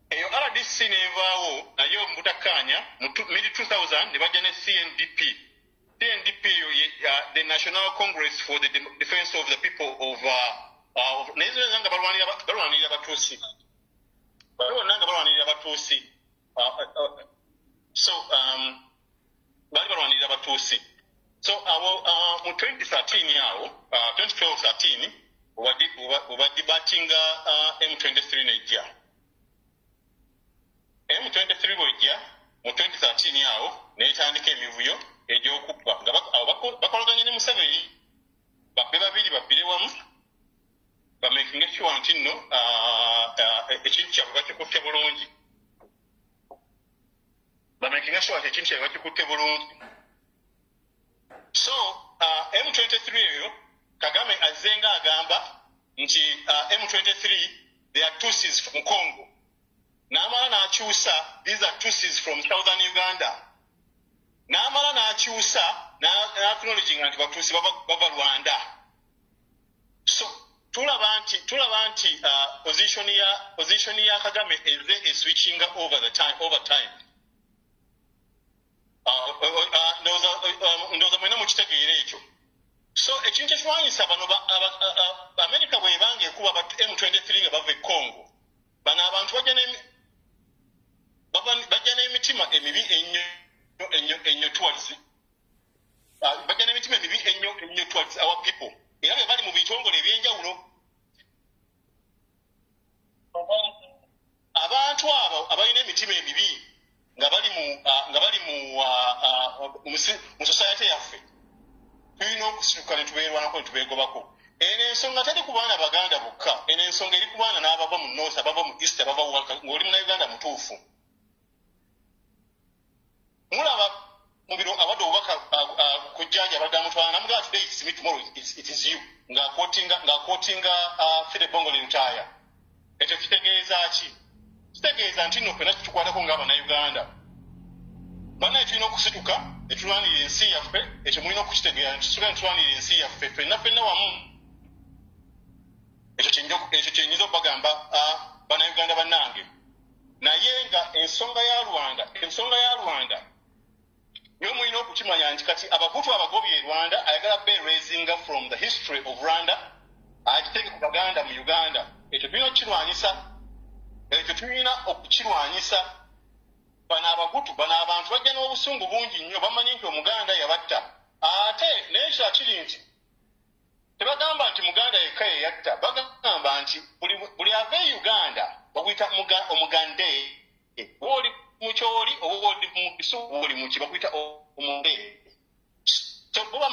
Eyo RDC n'evaawo naye mu butakkaanya mu mid 2000, ne bajja ne CNDP. CNDP eyo the National Congress for the Defense of the People of naye zonna nga balwanirira Batuusi, bali bonna nga balwanirira Batuusi. So baali balwanirira Batuusi. So awo mu 2013 awo, 2012 13, obadibatinga M23 nejja. M23 bwejja mu 2013 awo, netandika emivuyo egy'okubba nga awo bakolaganye ne Museveni, babbe babiri babbire wamu, bamakinge sure nti nno ekintu kyabwe bakikutte bulungi, bamakinge sure nti ekintu kyabwe bakikutte bulungi. So M23 eyo Kagame azzenga agamba nti M23, they are Tutsis from Congo. N'amala n'akyusa, these are Tutsis from southern Uganda. N'amala n'akyusa n'acknowledginga nti Batuusi bava Rwanda. So tulaba nti position ya Kagame eze eswitchinga over time. Ndowooza mwena mukitegeera ekyo. So ekintu ekirwanyisa bano Amerika bwebanga ekuba M23 nga bava e Congo, bano abantu bajja n'emitima emibi ennyo ennyo ennyo towards bajja n'emitima emibi ennyo ennyo towards our people, era be bali mu bitongole ebyenjawulo. Abantu abo abalina emitima emibi nga bali mu society yaffe, tulina okusituka ne tubeerwanako ne tubeegobako. Eno ensonga teri ku baana Baganda bokka, eno Ensonga eri ku baana n'abava mu North, abava mu East, abava ng'oli Munnayuganda mutuufu. Mulaba Mubiro abadde obubaka ku jjaaji abadde amutwala namugamba, "Today it's me, tomorrow it is you," ng'aquotinga Philip Bongole Lutaaya. Ekyo kitegeeza ki? Kitegeeza nti nno ffenna kitukwatako ng'Abannayuganda. Bannaye, tulina okusituka ne tulwanirira ensi yaffe. Ekyo mulina okukitegeera nti tusituka ne tulwanirira ensi yaffe ffenna ffenna wamu. Ekyo kyenyinza okubagamba, Bannayuganda bannange. Naye nga ensonga ya Rwanda niwe mulina okukimanya nti kati Abahutu abagobye e Rwanda, ayagala beerasinga from the history of Rwanda, agiteeke ku Baganda mu Uganda. Ekyo tulina okukirwanyisa, ekyo tulina okukirwanyisa. Bano Abahutu, bano abantu bajja n'obusungu bungi nnyo. Bamanyi nti Omuganda yabatta. Ate n'ekyo kiri nti tebagamba nti Muganda yekka ye yatta, bagamba nti buli ava e Uganda bakuyita Omugande. Oba oli Mukyoli, oba oli Mugisu, oba oli muki, bakuyita Omugande. So boba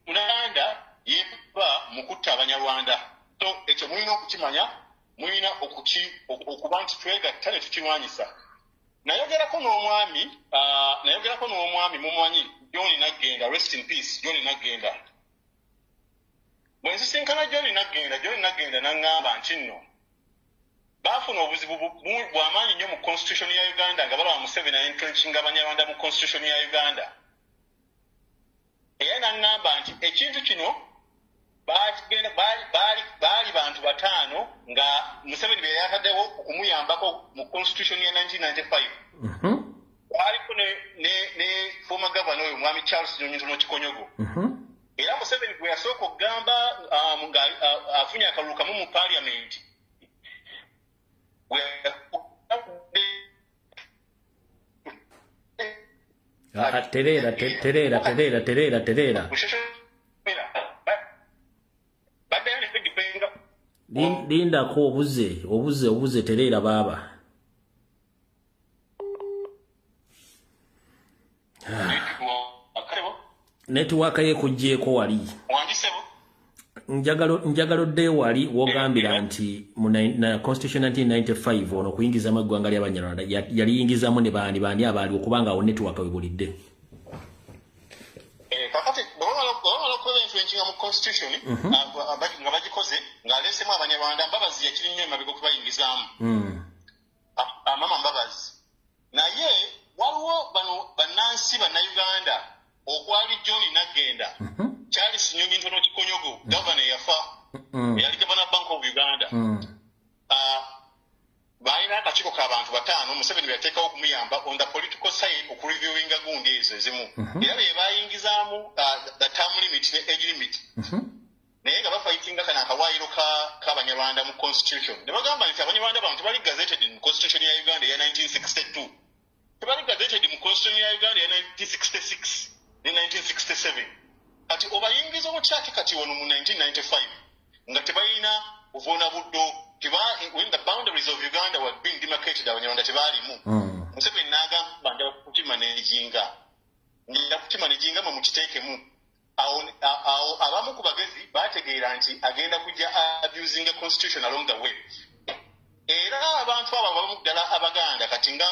Munaganda yeba mu kutta Abanyarwanda. So ekyo mulina okukimanya, mulina okuba nti twegatta ne tukirwanyisa. Nayogerako n'omwami mumumanyi, John Naggenda, rest in peace John Naggenda. Bwe nsisinkana John Naggenda, John Naggenda naŋŋamba nti nno baafuna obuzibu bw'amaanyi nnyo mu constitution ya Uganda, nga balaba Museveni entrenchinga Abanyarwanda mu constitution ya Uganda. Era naŋŋamba nti ekintu kino baali bantu bataano nga Museveni be yakaddewo okumuyambako mu constitution ya 1995. Baliko ne former governor oyo mwami Charles Nyonyintono Kikonyogo. Era Museveni gwe yasooka okugamba nga afunye akalulu kamu mu parliament. Tereera, tereera, tereera, tereera, tereera. Baddayo ne begipenga. Lindako, obuze, obuze, obuze. Tereera baaba. Network ye kugyeko wali. Wangisebo. Njagala oddeyo wali wogambira nti mu na constitution 1995 ono okuyingizamu eggwanga ly'Abanyarwanda yaliyingizamu ne baani, baani abaaliwo, kubanga awo network webulidde. Kakati bwebamala okuba influencinga mu constitution, nga bagikoze ng'aleesemu Abanyarwanda, Mbabazi yakiri nnyo emabega okubayingizaamu. Amama Mbabazi. Naye waliwo bano bannansi Bannayuganda okwali John Naggenda, Charles Nyonyintono Kikonyogo, gavana eyafa, eyali gavana Bank of Uganda. Balina akakiiko k'abantu bataano Museveni bwe yateekawo okumuyamba on the political side okureviewinga gundi ezo ezimu. Era be bayingizaamu the term limit ne age limit. Naye nga bafightinga kano akawaayiro k'Abanyarwanda mu constitution, ne bagamba nti Abanyarwanda bano tebali gazetted mu constitution ya Uganda eya 1962, tebali gazetted mu constitution ya Uganda eya 1966 ne 1967. Kati obayingiza obutyake kati wano mu 1995 nga tebalina buvuuna buddo? When the boundaries of Uganda were being demarcated, Abanyarwanda tebaalimu. Museveni n'agamba, "Nja kukimanaginga, nja kukimanaginga, mwe mukiteekemu." Awo abamu ku bagezi bategeera nti agenda kujja abusing the constitution along the way. Era abantu abo abamu ddala Abaganda kati nga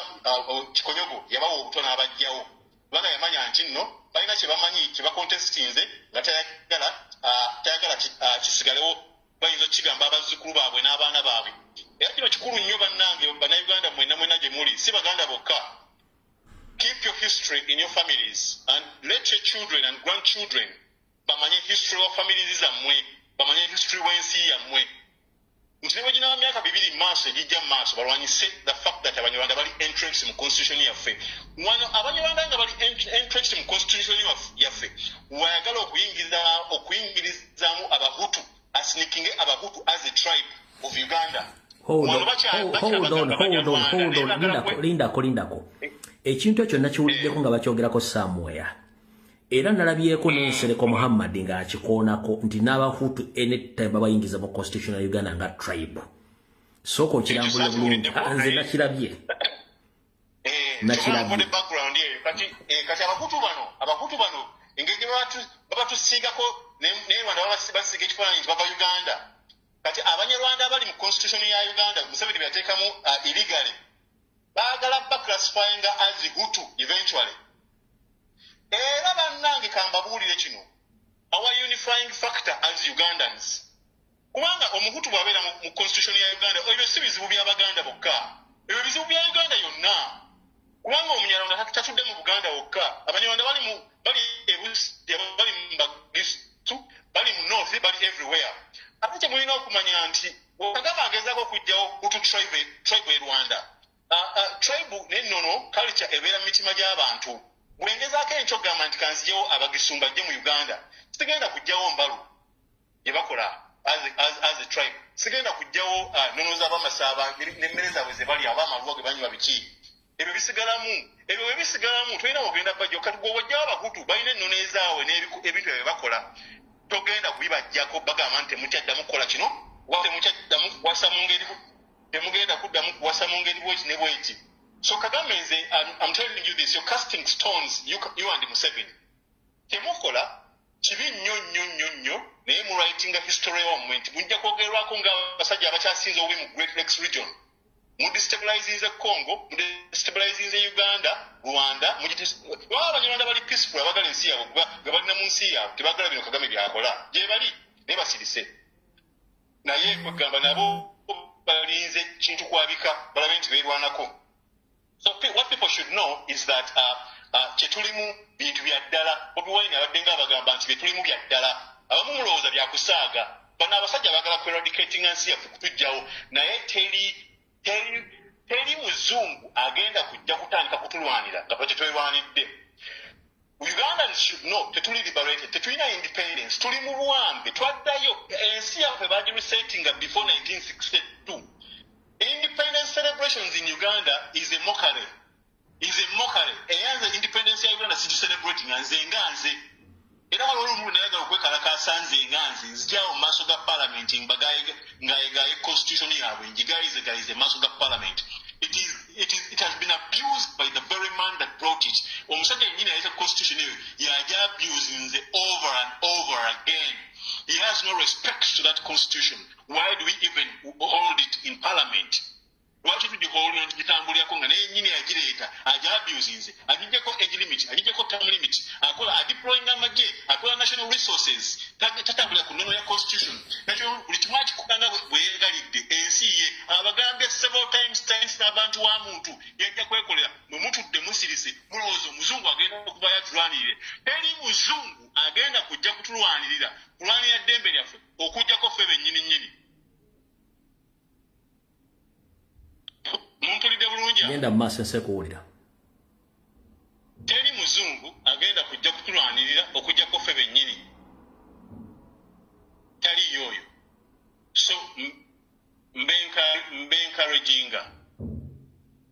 Kikonyogo yabawa obutwa n'abajjawo, kubanga yamanya nti nno balina kye bamanyi kye bacontestinze nga tayagala kisigalewo, bayinza okukigamba abazzukulu baabwe n'abaana baabwe. Era kino kikulu nnyo bannange Bannayuganda mwenna mwenna gye muli, si Baganda bokka. Keep your history in your families and let your children and grandchildren bamanye history wa families zammwe, bamanye history w'ensi yammwe, nti ne bwe ginaaba myaka 2 mu maaso egijja mu maaso, balwanyise the fact that Abanyarwanda bali entrenched mu constitution yaffe. Wano Abanyarwanda nga bali entrenched mu constitution yaffe, wayagala okuyingirizaamu Abahutu, asneakinge Abahutu as a tribe of Uganda. Hold on, hold on, hold on, hold on. Lindako, lindako, lindako. Ekintu ekyo nakiwuliddeko nga bakyogerako somewhere, era nalabyeko n'Ensereko Muhammad ng'akikoonako nti n'Abahutu anytime babayingiza mu constitution ya Uganda nga tribe. Sooka okirambulira bulungi. Nze nakirabye. Nakirabye. Background eyo kati Abahutu bano engeri gye babatusiigako ne Rwanda, basiiga ekifaananyi nti bava Uganda. Kati Abanyarwanda abali mu Constitution ya Uganda Museveni byateekamu illegally, baagala baclassifyinga as Hutu eventually. Era bannange, kambabuulire kino, our unifying factor as Ugandans, kubanga Omuhutu bw'abeera mu constitution ya Uganda, ebyo si bizibu by'Abaganda bokka, ebyo bizibu bya Uganda yonna, kubanga Omunyarwanda tatudde mu Buganda wokka. Abanyarwanda bali mu, bali eBusia, bali mu Bagisu, bali mu north, bali everywhere. Ate kyemulina okumanya nti Kagame agezaako okuggyawo Hutu tribe e Rwanda. Tribe n'ennono, culture, ebeera mu mitima gy'abantu. Bwengezaako enkyo okugamba nti kanzijewo Abagisumba jje mu Uganda, sigenda kuggyawo mbalu gye bakola as a tribe, sigenda kuggyawo nnono z'Abamasaaba n'emmere zaabwe ze balya, oba amaluwa ge banywa, biki ebyo bisigalamu. Ebyo bwe bisigalamu, tolina ogenda bajjo. Kati gwe wajjawo Abahutu balina ennono ezaabwe n'ebintu ebyo bakola, togenda kubibajjako. Bagamba nti temukyaddamu kukola kino, oba temukyaddamu kuwasa mu ngeri, temugenda kuddamu kuwasa mu ngeri bweki ne bweki. So Kagame, nze I'm telling you this, you're casting stones, you and Museveni. Temukola kibi nnyo nnyo nnyo nnyo, naye muwritinga history wammwe nti mujja kwogerwako nga abasajja abakyasinze obubi mu Great Lakes Region. Mudestabilizinze Congo, mudestabilizinze Uganda, Rwanda. Baba Abanyarwanda bali peaceful, abagala ensi yaabwe nga balina mu nsi yaabwe, tebagala bino Kagame byakola. Gye bali naye basirise, naye kwegamba nabo balinze kintu kwabika balabe nti beerwanako. So what people should know is that kyetulimu bintu bya ddala. Bobi Wine abadde nga abagamba nti byetulimu bya ddala. Abamu mulowooza byakusaaga. Bano abasajja baagala kueradicatinga nsi yaffe, kutujjawo, naye teri, teri, teri muzungu agenda kujja kutandika kutulwanira nga ffe tetwerwanidde. Ugandans should know tetuli liberated, tetulina independence, tuli mu buwambe. Twaddayo ensi yaffe bagiresettinga before 1962. Independence celebrations in Uganda is a mockery, is a mockery. Era nze independence ya Uganda sigicelebrating nze nga nze. Era waliwo olumu nayagala okwekalakaasa nze nga nze, nzijaawo mu maaso ga parliament ngayegaye constitution yaabwe, ngigayizegayize mu maaso ga parliament. It has been abused by the very man that brought it. Omusajja yennyini yaleeta constitution eyo yaja abusinze over and over again. He has no respect to that constitution. Why do we even hold it in parliament? Lwaki tugiholdinga, tugitambulirako nga naye yennyini yagireeta aja abusinze? Agijjako age limit, agijjako term limit, akola adeploying amagye, akola national resources, tatambulira ku nnono ya constitution. Nakyo buli kimu akikola nga bwe yeegalidde. Ensi ye abagambye several times abantu wa muntu yajja kwekolera. Mwe mutudde musirise, mulowooza omuzungu agenda okuvayo atulwanirire. Teri muzungu agenda kujja kutulwanirira, kulwanirira ddembe lyaffe, okujjako ffe bennyini nnyini. Mumpulidde bulungi awo? Genda mu maaso, ensi ekuwulira. Teri muzungu agenda kujja kutulwanirira okujjako ffe bennyini, taliyo oyo. So mbe encouraginga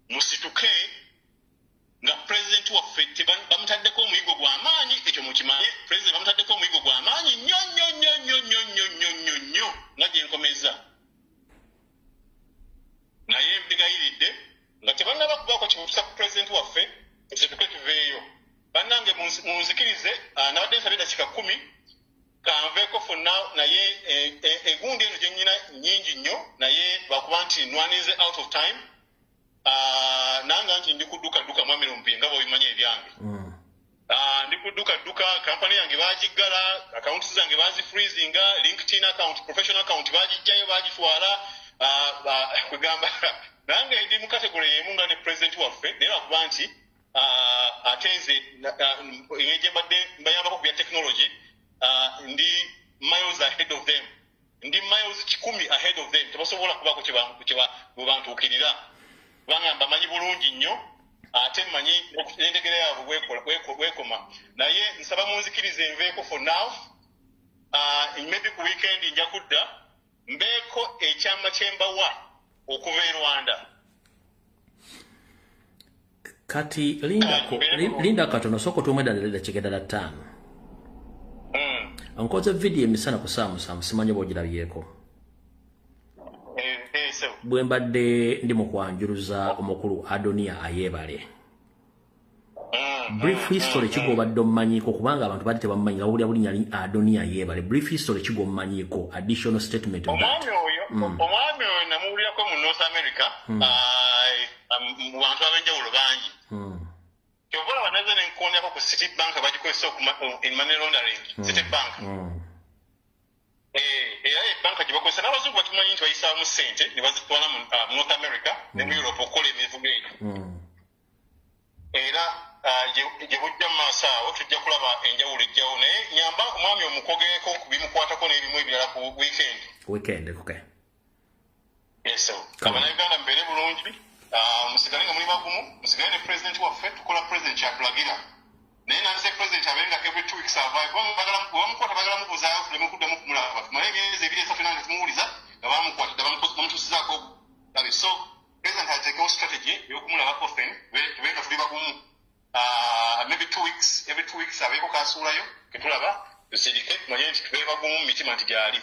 musituke nga pulezidenti waffe bamutaddeko omuyigo gw'amaanyi. Ekyo mukimanye, pulezidenti bamutaddeko omuyigo gw'amaanyi nnyo nnyo nnyo nnyo nnyo nnyo nnyo nnyo nnyo nga gye nkomeza. Naye mbegayiridde nga tebannaba kubaako kimutusa ku pulezidenti waffe, tusituke tuveeyo. Bannange, munzikirize, nabadde nsabye dakiika 10, kanveeko for now. Naye egundi eno gye nnyina nnyingi nnyo, naye lwakuba nti nwanirize out of time. Nanga nti ndi kudduka dduka, mwami Lumbuye, nga bw'obimanyi ebyange. Ndi kudduka dduka. Kampani yange bagiggala, accounts zange bazifreezinga, LinkedIn account, professional account bagijjayo, bagitwala. Kwegamba nange ndi mu category y'emu nga ne president waffe, naye lwakuba nti ate nze engeri gye mbadde mbayambako ku bya technology, ndi miles ahead of them, ndi miles 100 ahead of them. Tebasobola kubaako bwe bantuukirira, kubanga mbamanyi bulungi nnyo, ate mmanyi n'entegera yaabwe bwekoma. Naye nsaba munzikirize nveeko for now. Maybe ku weekend nja kudda mbeeko ekyama kyembawa okuva e Rwanda. Kati lindako, linda katono, sooka otuwemu eddala eddakiika eddala 5. Nkoze vidiyo emisana ku ssaawa 7, simanyi oba ogirabyeko. Eh, bwe mbadde ndi mu kwanjuluza omukulu Adonia Ayebale. Brief history ki gw'obadde omumanyiiko? Kubanga abantu badde tebamumanyi, nga bawulira bulinnya li Adonia Ayebale. Brief history ki gw'omumanyiiko? Additional statement on that. Omwami oyo nnyo. Omwami oyo namuwulirako mu North America, mu bantu ab'enjawulo bangi. Kyova olaba naze nenkondako ku City Bank, bagikozesa in money laundering. City Bank, era ebbanka gye bakozesa n'abazungu bakimanyi nti bayisaamu ssente ne bazitwala mu North America ne mu Europe okukola emivugo egyo. Era gye bujja mu maaso awo tujja kulaba enjawulo ejjawo, naye nyamba omwami omukwogereko ku bimukwatako n'ebimu ebirala ku weekend. Weekend, okay. Yes, so Abannayuganda mubeere bulungi, musigale nga muli bagumu, musigale ne pulezidenti waffe. Tukola pulezidenti kyatulagira, naye nandise pulezidenti abeere nga every 2 weeks avaayo, kubanga bwebamukwata bagala mubuzaayo tuleme kuddamu kumulaba. Tumale emyezi 2, 3 nange tumuwuliza nga bamukwatidde, bamutuusizaako obulabe. So president ateekewo strategy ey'okumulabako ffen tube nga tuli bagumu. Maybe 2 weeks, every 2 weeks abeeko kasuulayo ketulaba, tusirike, tumanye nti tube bagumu mu mitima nti gyali,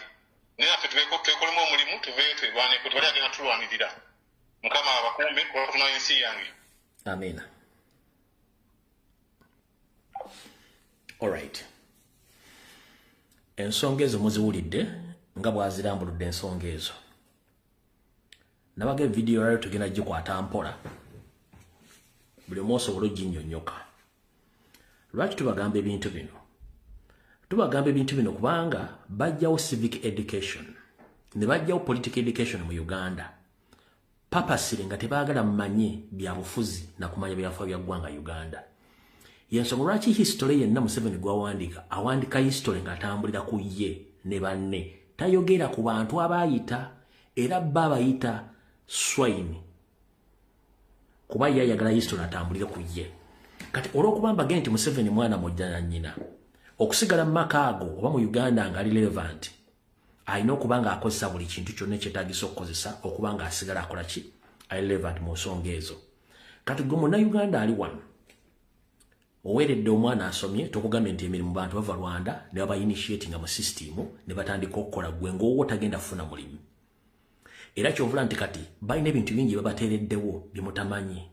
naye naffe tubeeko twekolemu omulimu, tuveeyo twerwaneko. Tewali agenda tulwanirira. Mukama abakuume, kuba Katonda w'ensi yange. Amina. Alright, ensonga ezo muziwulidde nga bwazirambuludde. Ensonga ezo nabaga evidiyo lwayo tugenda gikwata mpola, buli omu osobola oginnyonnyoka. Lwaki tubagamba ebintu bino? Tubagamba ebintu bino kubanga bajjawo civic education ne bajjawo political education mu Uganda purposely, nga tebaagala mumanye byabufuzi nakumanya byafa bya ggwanga Uganda. Yensonga lwaki history yenna Museveni gwawandiika, awandika history ng'atambulira ku ye ne banne, tayogera ku bantu abayita, era ba abayita swine, kuba ye ayagala history atambulire ku ye. Kati olw'okuba mbage nti Museveni mwana mujja na nnyina, okusigala mu maka ago oba mu Uganda nga ali relevant, alina okuba ng'akozesa buli kintu kyonna ekyetaagisa okukozesa okuba ng'asigala akola ki, ali relevant mu nsonga ezo. Kati gwe Munnayuganda ali wano oweeredde omwana asomye, tokugambye nti emirimu bantu bava Rwanda ne baba initiatinga mu system ne batandika okukola, gwe ng'owwo tagenda kufuna mulimu. Era kyovula nti kati balina ebintu bingi babateereddewo bye mutamanyi.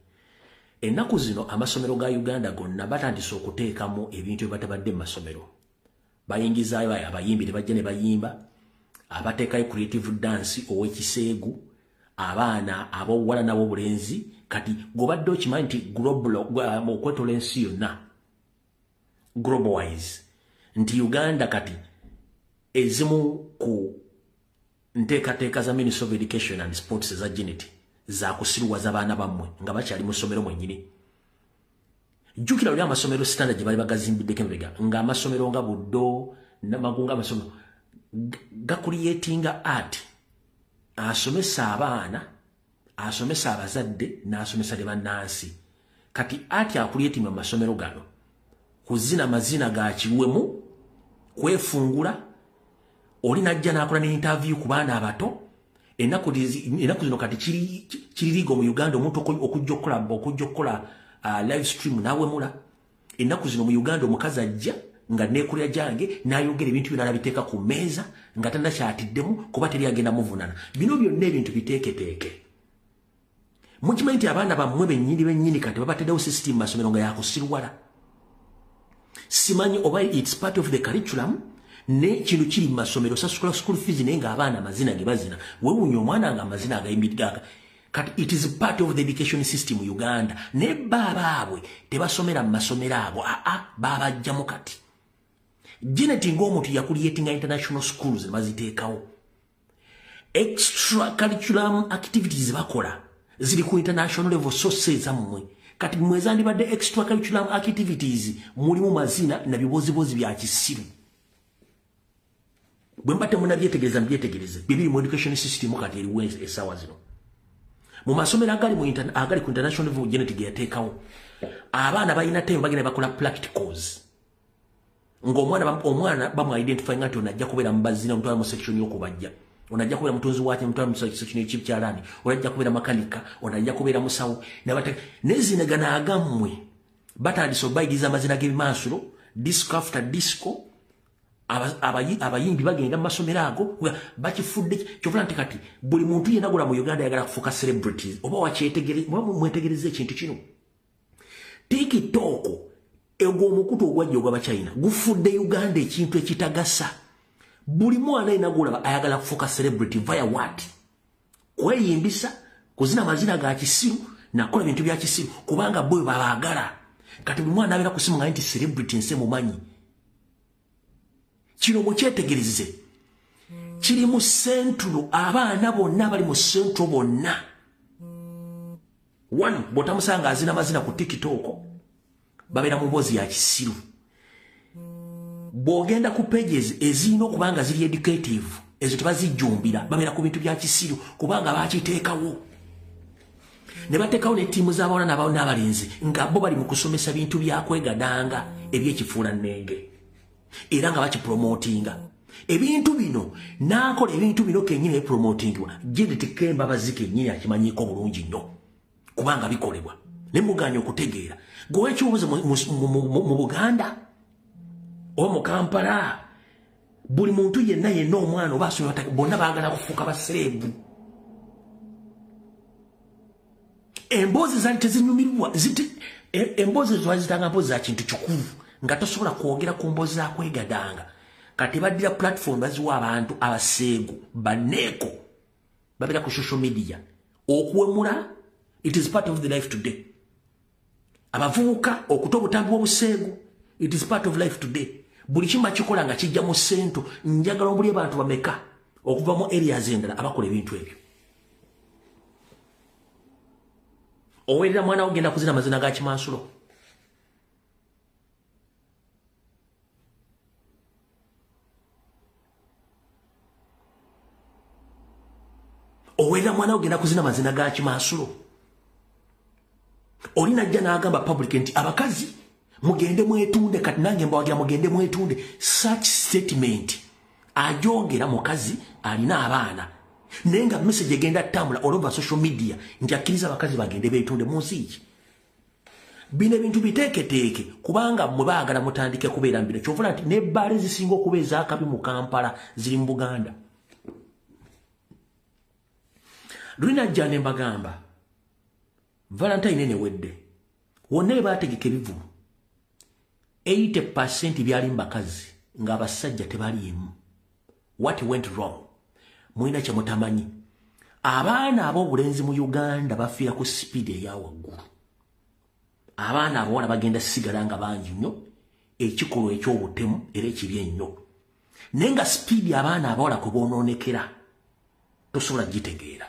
Ennaku zino amasomero ga Uganda gonna batandise okuteekamu ebintu bye batabadde mu masomero. Bayingizaayo abayimbi ne bajja ne bayimba, abateekayo creative dance ow'ekiseegu, abaana ab'obuwala n'ab'obulenzi. Kati gobadde okimanyi nti global, okwetola ensi yonna, global wise, nti Uganda kati ezimu ku nteekateeka za Ministry of Education and Sports eza GNet zakusiruwaza baana bammwe nga bakyali mu ssomero mwennyini. Jjukira oli amasomero standard gye bali bagazimbiddeko emabega, ng'amasomero nga Buddo Namagunga, amasomero gacreatinga art, asomesa abaana, asomesa abazadde n'asomesa ne bannansi. Kati art acreatinga mu masomero gano kuzina mazina ga kiwemu, kwefungula. Oli najja n'akola ne interview ku baana abato. Ennaku zino kati kiririgo mu Uganda omuntu okujja okukola live stream n'awemula. Ennaku zino mu Uganda omukazi ajja nga neekulira gyange n'ayogera ebintu byonna n'abiteeka ku mmeeza nga tannakyatiddemu, kuba teri agenda muvunana. Bino byonna ebintu biteeketeeke. Mukimanyi nti abaana bammwe bennyini bennyini kati babateddewo system mu masomero nga yakusirwala. Simanyi oba it's part of the curriculum, ne kino kiri mu masomero. Sasula school fees, naye ng'abaana amazina ge bazina, weewuunya omwana nga amazina agayimbiddwa. Kati it is part of the education system Uganda, naye ba abaabwe tebasomera mu masomero ago, aa baabajjamu. Kati Janet ng'omuntu yacreatinga international schools ne baziteekawo, extra curriculum activities bakola ziri ku international level, so si ezammwe. Kati mmwe zandibadde extra curriculum activities mulimu mazina na bibozibozi bya kisiru. Bwe mba temunabyetegereza, mubyetegereze bibiri mu education system kati eriwo essaawa zino mu masomero agali ku international level. Janet ge yateekawo, abaana balina time bagenda bakola practicals, ng'omwana omwana bamu identify nga nti ono ajja kubeera mu bazina, omutwala mu section y'okubajja, ono ajja kubeera mutunzi waki, omutwala mu section y'ekikyalaani, ono ajja kubeera makanika, ono ajja kubeera musawo. Nezina gano agammwe batandise obayigiriza amazina g'ebimansulo, disco after disco. Abayimbi bagenda mu masomero ago, bakifudde. Kyovula nti kati buli muntu yenna gula mu Uganda ayagala kufuuka celebrities. Oba mwetegereza ekintu kino, TikTok, egwo omukutu ogwajja ogw'Abachina gufudde Uganda ekintu ekitagasa. Buli mwana yenna gw'olaba ayagala kufuuka celebrity via what? Kweyimbisa, kuzina mazina ga kisiru, nakola bintu bya kisiru, kubanga bo babaagala. Kati buli mwana abeera ku simu nga nti celebrity nse mumanyi. Kino mukyetegereze. Kiri mu Central, abaana bonna bali mu Central bonna. One, bw'otamusanga azina mazina ku TikTok, babeera mu mboozi ya kisiru. Bw'ogenda ku pages ezirina okuba nga ziri educative, ezo tebazijjumbira, babeera ku bintu bya kisiru kubanga bakiteekawo. Ne bateekawo ne ttiimu z'abawala n'abalenzi nga bo bali mu kusomesa bintu bya kwegadanga eby'ekifuulannenge era nga bakipromotinga. Ebintu bino n'akola ebintu bino kennyini ebipromotingibwa, Janet Kembabazi kennyini akimanyiiko bulungi nnyo kubanga bikolebwa. Ne muganya okutegeera. Gwe ekibuuzo mu Buganda oba mu Kampala, buli muntu yenna yenna omwana oba asomye bonna baagala kufuuka basereebu. Emboozi zaali tezinyumirwa, emboozi ezo bazitanga mboozi za kintu kikulu nga tosobola kwogera ku mboozi za kwegadanga. Kati baddira platform baziwa abantu abaseegu banneeko babeera ku social media. Okuwemula, it is part of the life today. Abavubuka okuta obutambi bw'obuseegu, it is part of life today. Buli kimu bakikola nga kijja mu ssento. Njagala obuli abantu bameka okuva mu areas endala abakola ebintu ebyo. Owerera mwana wo genda kuzina mazina ga kimansulo. Owerera mwana wo genda kuzina mazina ga kimansulo. Oli najja n'agamba public nti abakazi mugende mwetunde, kati nange mbawagira mugende mwetunde. Such statement ajogera mukazi alina abaana, naye nga message egenda ttambula all over social media nti akkiriza abakazi bagende beetunde mu nsi ki. Bino ebintu biteeketeeke kubanga mmwe baagala mutandike kubeera mu bino. Ky'ovula nti n'ebbaala ezisinga okuba ez'akabi mu Kampala ziri mu Buganda. Luli najja ne mbagamba Valentine ewedde wonna be baategeka ebivvulu 80% byali mu bakazi ng'abasajja tebaliimu. What went wrong? Mulina kye mutamanyi. Abaana ab'obulenzi mu Uganda bafiira ku sipiidi eya waggulu. Abaana abawala bagenda sigala nga bangi nnyo, ekikolwa eky'obutemu era ekibi ennyo. Naye nga sipiidi abaana abawala kwe boonoonekera tosobola gitegeera.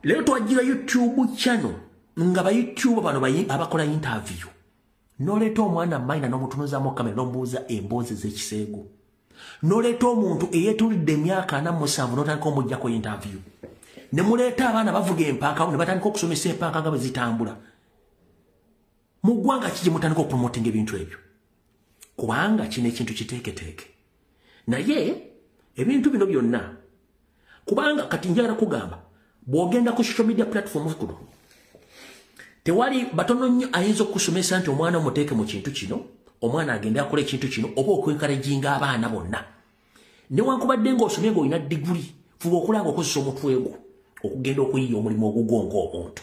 Leero twajjira YouTube channel nga ba YouTube bano abakola interview. N'oleeta omwana minor n'omutunuzaamu kamera n'omubuuza emboozi ez'ekiseegu. N'oleeta omuntu eyeetulidde emyaka 47 n'otandika omuggyako interview. Ne muleeta abaana bavuga empanka ne batandika okusomesa empanka nga bwe zitambula. Mu ggwanga ki gye mutandika okupromotinga ebintu ebyo? Kubanga kino ekintu kiteeketeeke. Naye ebintu bino byonna, kubanga kati njagala kugamba, bw'ogenda ku social media platform kuno, tewali batono nnyo ayinza okukusomesa nti omwana omuteeke mu kintu kino, omwana agende akola ekintu kino, oba okwenkarejinga abaana bonna. Newankubadde ng'osomye ng'olina diguli, fuba okulaba ng'okozesa omutwe gwo okugenda okuyiiya omulimu ogugwo ng'omuntu.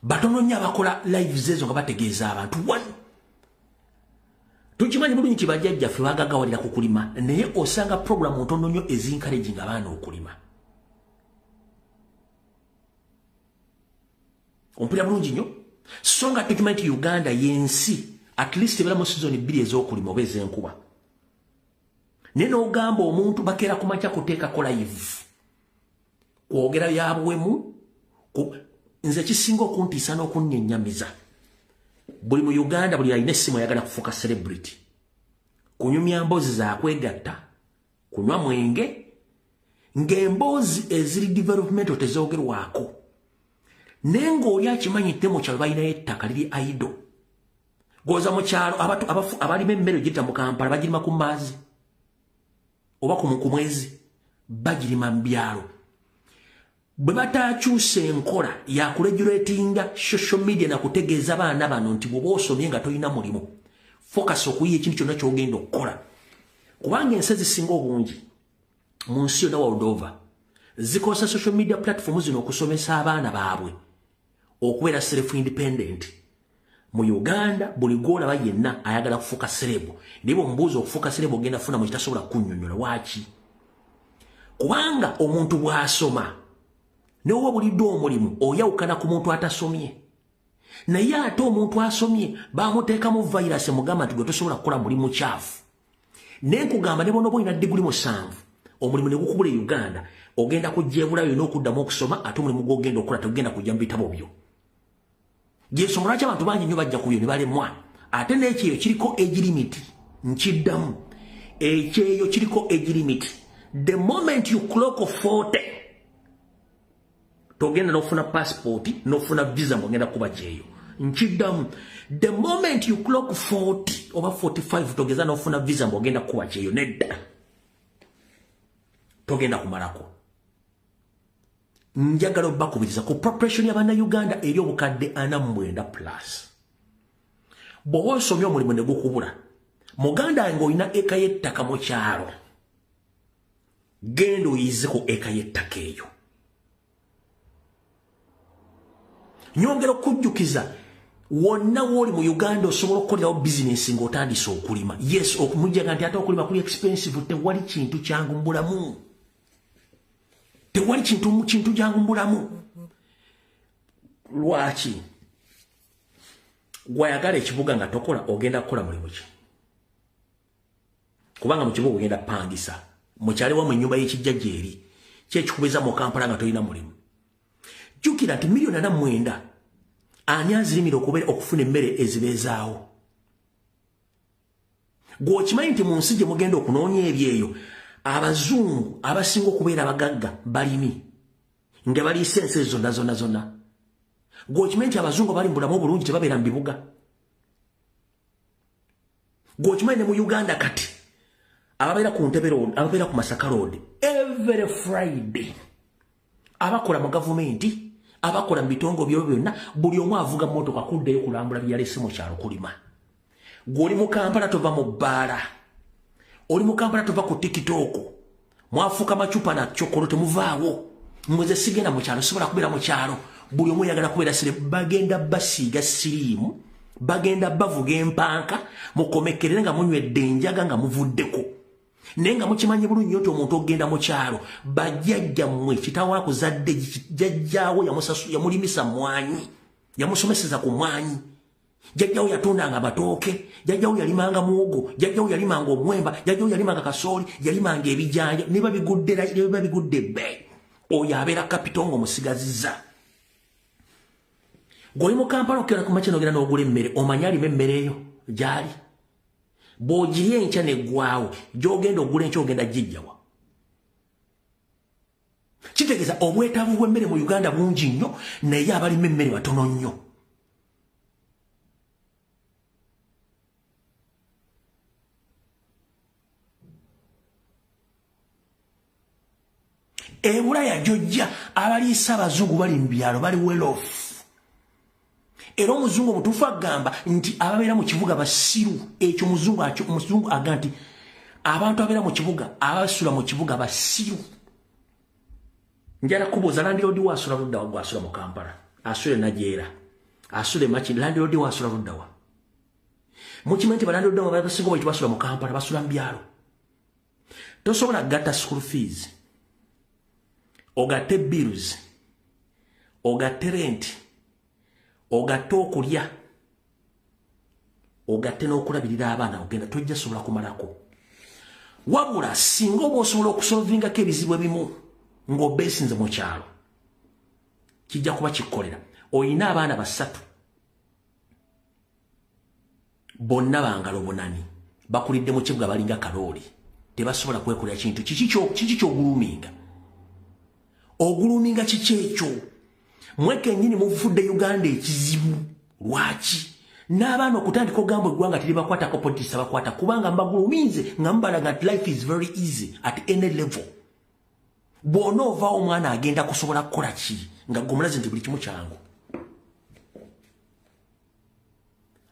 Batono nnyo abakola lives ezo nga bategeeza abantu. One, tukimanyi bulungi nti bajjajjaffe baagagawalira ku kulima, naye osanga puroguramu ntono nnyo ezinkarejinga abaana okulima. Ompulira bulungi nnyo? So nga tukimanyi nti Uganda y'ensi at least ebeera mu sizoni 2 ez'okulima oba ez'enkuba. Naye n'ogamba omuntu bakeera ku makya kuteekako live, kwogera bya buwemu. Nze kisinga okuntiisa n'okunnyennyamiza, buli mu Uganda buli alina essimu ayagala kufuuka celebrity, kunyumya mboozi za kwegatta, kunywa mwenge, ng'emboozi eziri developmental tezoogerwako. Naye ng'oli akimanyi nti mu kyalo balinayo ettaka liri idle. Goza mu kyalo abalima emmere giyita mu Kampala bagirima ku maazi oba ku mwezi, bagirima mu byalo. Bwe bataakyusa enkola ya kuregulatinga social media na kutegeeza baana bano nti bw'oba osomye nga tolina mulimu, focus okuyiya ekintu kyonna ky'ogenda okukola. Kubanga ensi ezisinga obungi mu nsi yonna world over zikozesa social media platform zino okusomesa abaana baabwe okubeera self independent. Mu Uganda buli gw'olaba yenna ayagala kufuuka celeb, naye bw'omubuuza okufuuka celeb ogenda kufuna mu kitasobola kunnyonnyola waaki. Kubanga omuntu bw'asoma n'owa buliddwa omulimu oyawukana ku muntu atasomye. Naye ate omuntu asomye bamuteekamu virus emugamba nti gwe tosobola kukola mulimu kyafu. Naye nkugamba ne bw'onooba olina diguli 7 omulimu ne gukubula e Uganda, ogenda kujja ebulayo n'okuddamu okusoma, ate omulimu gw'ogenda okukola tegugenda kujja mu bitabo byo. Gy'ensonga lwaki abantu bangi nnyo bajja ku byo ne balemwa. Ate n'ekyeyo kiriko age limit, nkiddamu. Ekyeyo kiriko age limit. The moment you clock 40, togenda n'ofuna passport, n'ofuna visa ng'ogenda kuba kyeyo. Nkiddamu. The moment you clock 40 oba 45 togeza n'ofuna visa ng'ogenda kuba kyeyo, nedda. Togenda kumalako. Njagala obbakubiriza ku population y'Abannayuganda eri obukadde 49 plus. Bw'oba osomye omulimu ne gukubula, muganda wange olina eka y'ettaka mu kyalo, genda oyize ku eka y'ettaka eyo. Nyongera okujjukiza wonna w'oli mu Uganda osobola okukolerawo bizinensi ng'otandise okulima. Yes, okumujjaga nti ate okulima kuli expensive, tewali kintu kyangu mu bulamu. Tewali kintu kyangu mu bulamu. Lwaki? Gw'ayagala ekibuga nga tokola ogenda kukola mulimu ki? Kubanga mu kibuga ogenda pangisa. Mukyali wammwe ennyumba y'ekijjajja eri. Ki ekikubeza mu Kampala nga tolina mulimu? Jjukira nti 49 million ani azirimira okubeera okufuna emmere ezibeezaawo? Gw'okimanyi nti mu nsi gye mugenda okunoonya ebyeyo, abazungu abasinga okubeera abagagga balimi nga baliisa ensi ezo zonna zonna zonna. Gw'okimanyi nti abazungu abali mu bulamu obulungi tebabeera mu bibuga. Gw'okimanyi ne mu Uganda kati ababeera ku Ntebe Road, ababeera ku Masaka Road, every Friday abakola mu gavumenti, abakola mu bitongole byo byonna, buli omu avuga mmotoka kuddayo kulambula byalese mu kyalo kulima. Gw'oli mu Kampala tova mu bbaala, oli mu Kampala tova ku TikTok, mwafuuka macupa na kyokolo temuvaawo. Mweze sigenda mu kyalo, sobola kubeera mu kyalo. Buli omu oyagala kubeera sire, bagenda basiiga siriimu, bagenda bavuga empanka, mukomekerere nga munywedde enjaga nga muvuddeko. Naye nga mukimanyi bulungi nnyo nti omuntu ogenda mu kyalo, bajjajja mmwe kitaawo akuzadde, jjajjaawo yamulimisa mwanyi, yamusomeseza ku mwanyi, jjajjawo yatundanga amatooke, jjajjawo yalimanga muwogo, jjajjawo yalimanga omwemba, jjajjawo yalimanga kasooli, yalimanga ebijanja, ne babigudde ebbeeyi. Oyo abeera kapito ng'omusigazizza. Gw'oli mu Kampala okera ku makya n'ogenda n'ogula emmere, omanyi alima emmere eyo gy'ali. Bw'ogirya enkya neggwawo, gy'ogenda ogula enkya ogenda gijjawa. Kitegeeza obwetaavu bw'emmere mu Uganda bungi nnyo, naye abalima emmere batono nnyo. Ebulaya gyojja abaliisa abazungu bali mu byalo, bali well off. Era omuzungu omutuufu agamba nti ababeera mu kibuga basiru. Ekyo omuzungu agamba nti abantu ababeera mu kibuga, abasula mu kibuga basiru. Njala kubuuza, landlord waasula luddawa? Gwasula mu Kampala, asula Najeera, asula Emakindye, landlord waasula luddawa? Mukimanyi nti balandlord basinga obweki basula mu Kampala, basula mu byalo. Tosobola gatta school fees, ogatte bills, ogatte rent, ogatte okulya, ogatte n'okulabirira abaana, ogenda tojja sobola kumalako. Wabula singa oba osobola okusolvingako ebizibu ebimu ng'obeesinze mu kyalo, kijja kuba kikkolera. Oyina abaana basatu, bonna bangalo bunani, bakulidde mu kibuga, balinga kalooli, tebasobola kwekolera kintu. Kiki kyoguluminga? Oguluminga kiki ekyo? Mwe kennyini muvudde Uganda ekizibu. Lwaki n'abaana okutandika ogamba eggwanga teribakwatako, politics abakwata? Kubanga mbaguluminze nga mubalaga nti life is very easy at any level. Bw'ona ovaawo omwana agenda kusobola kukola ki nga gomulazi nti buli kimu kyangu?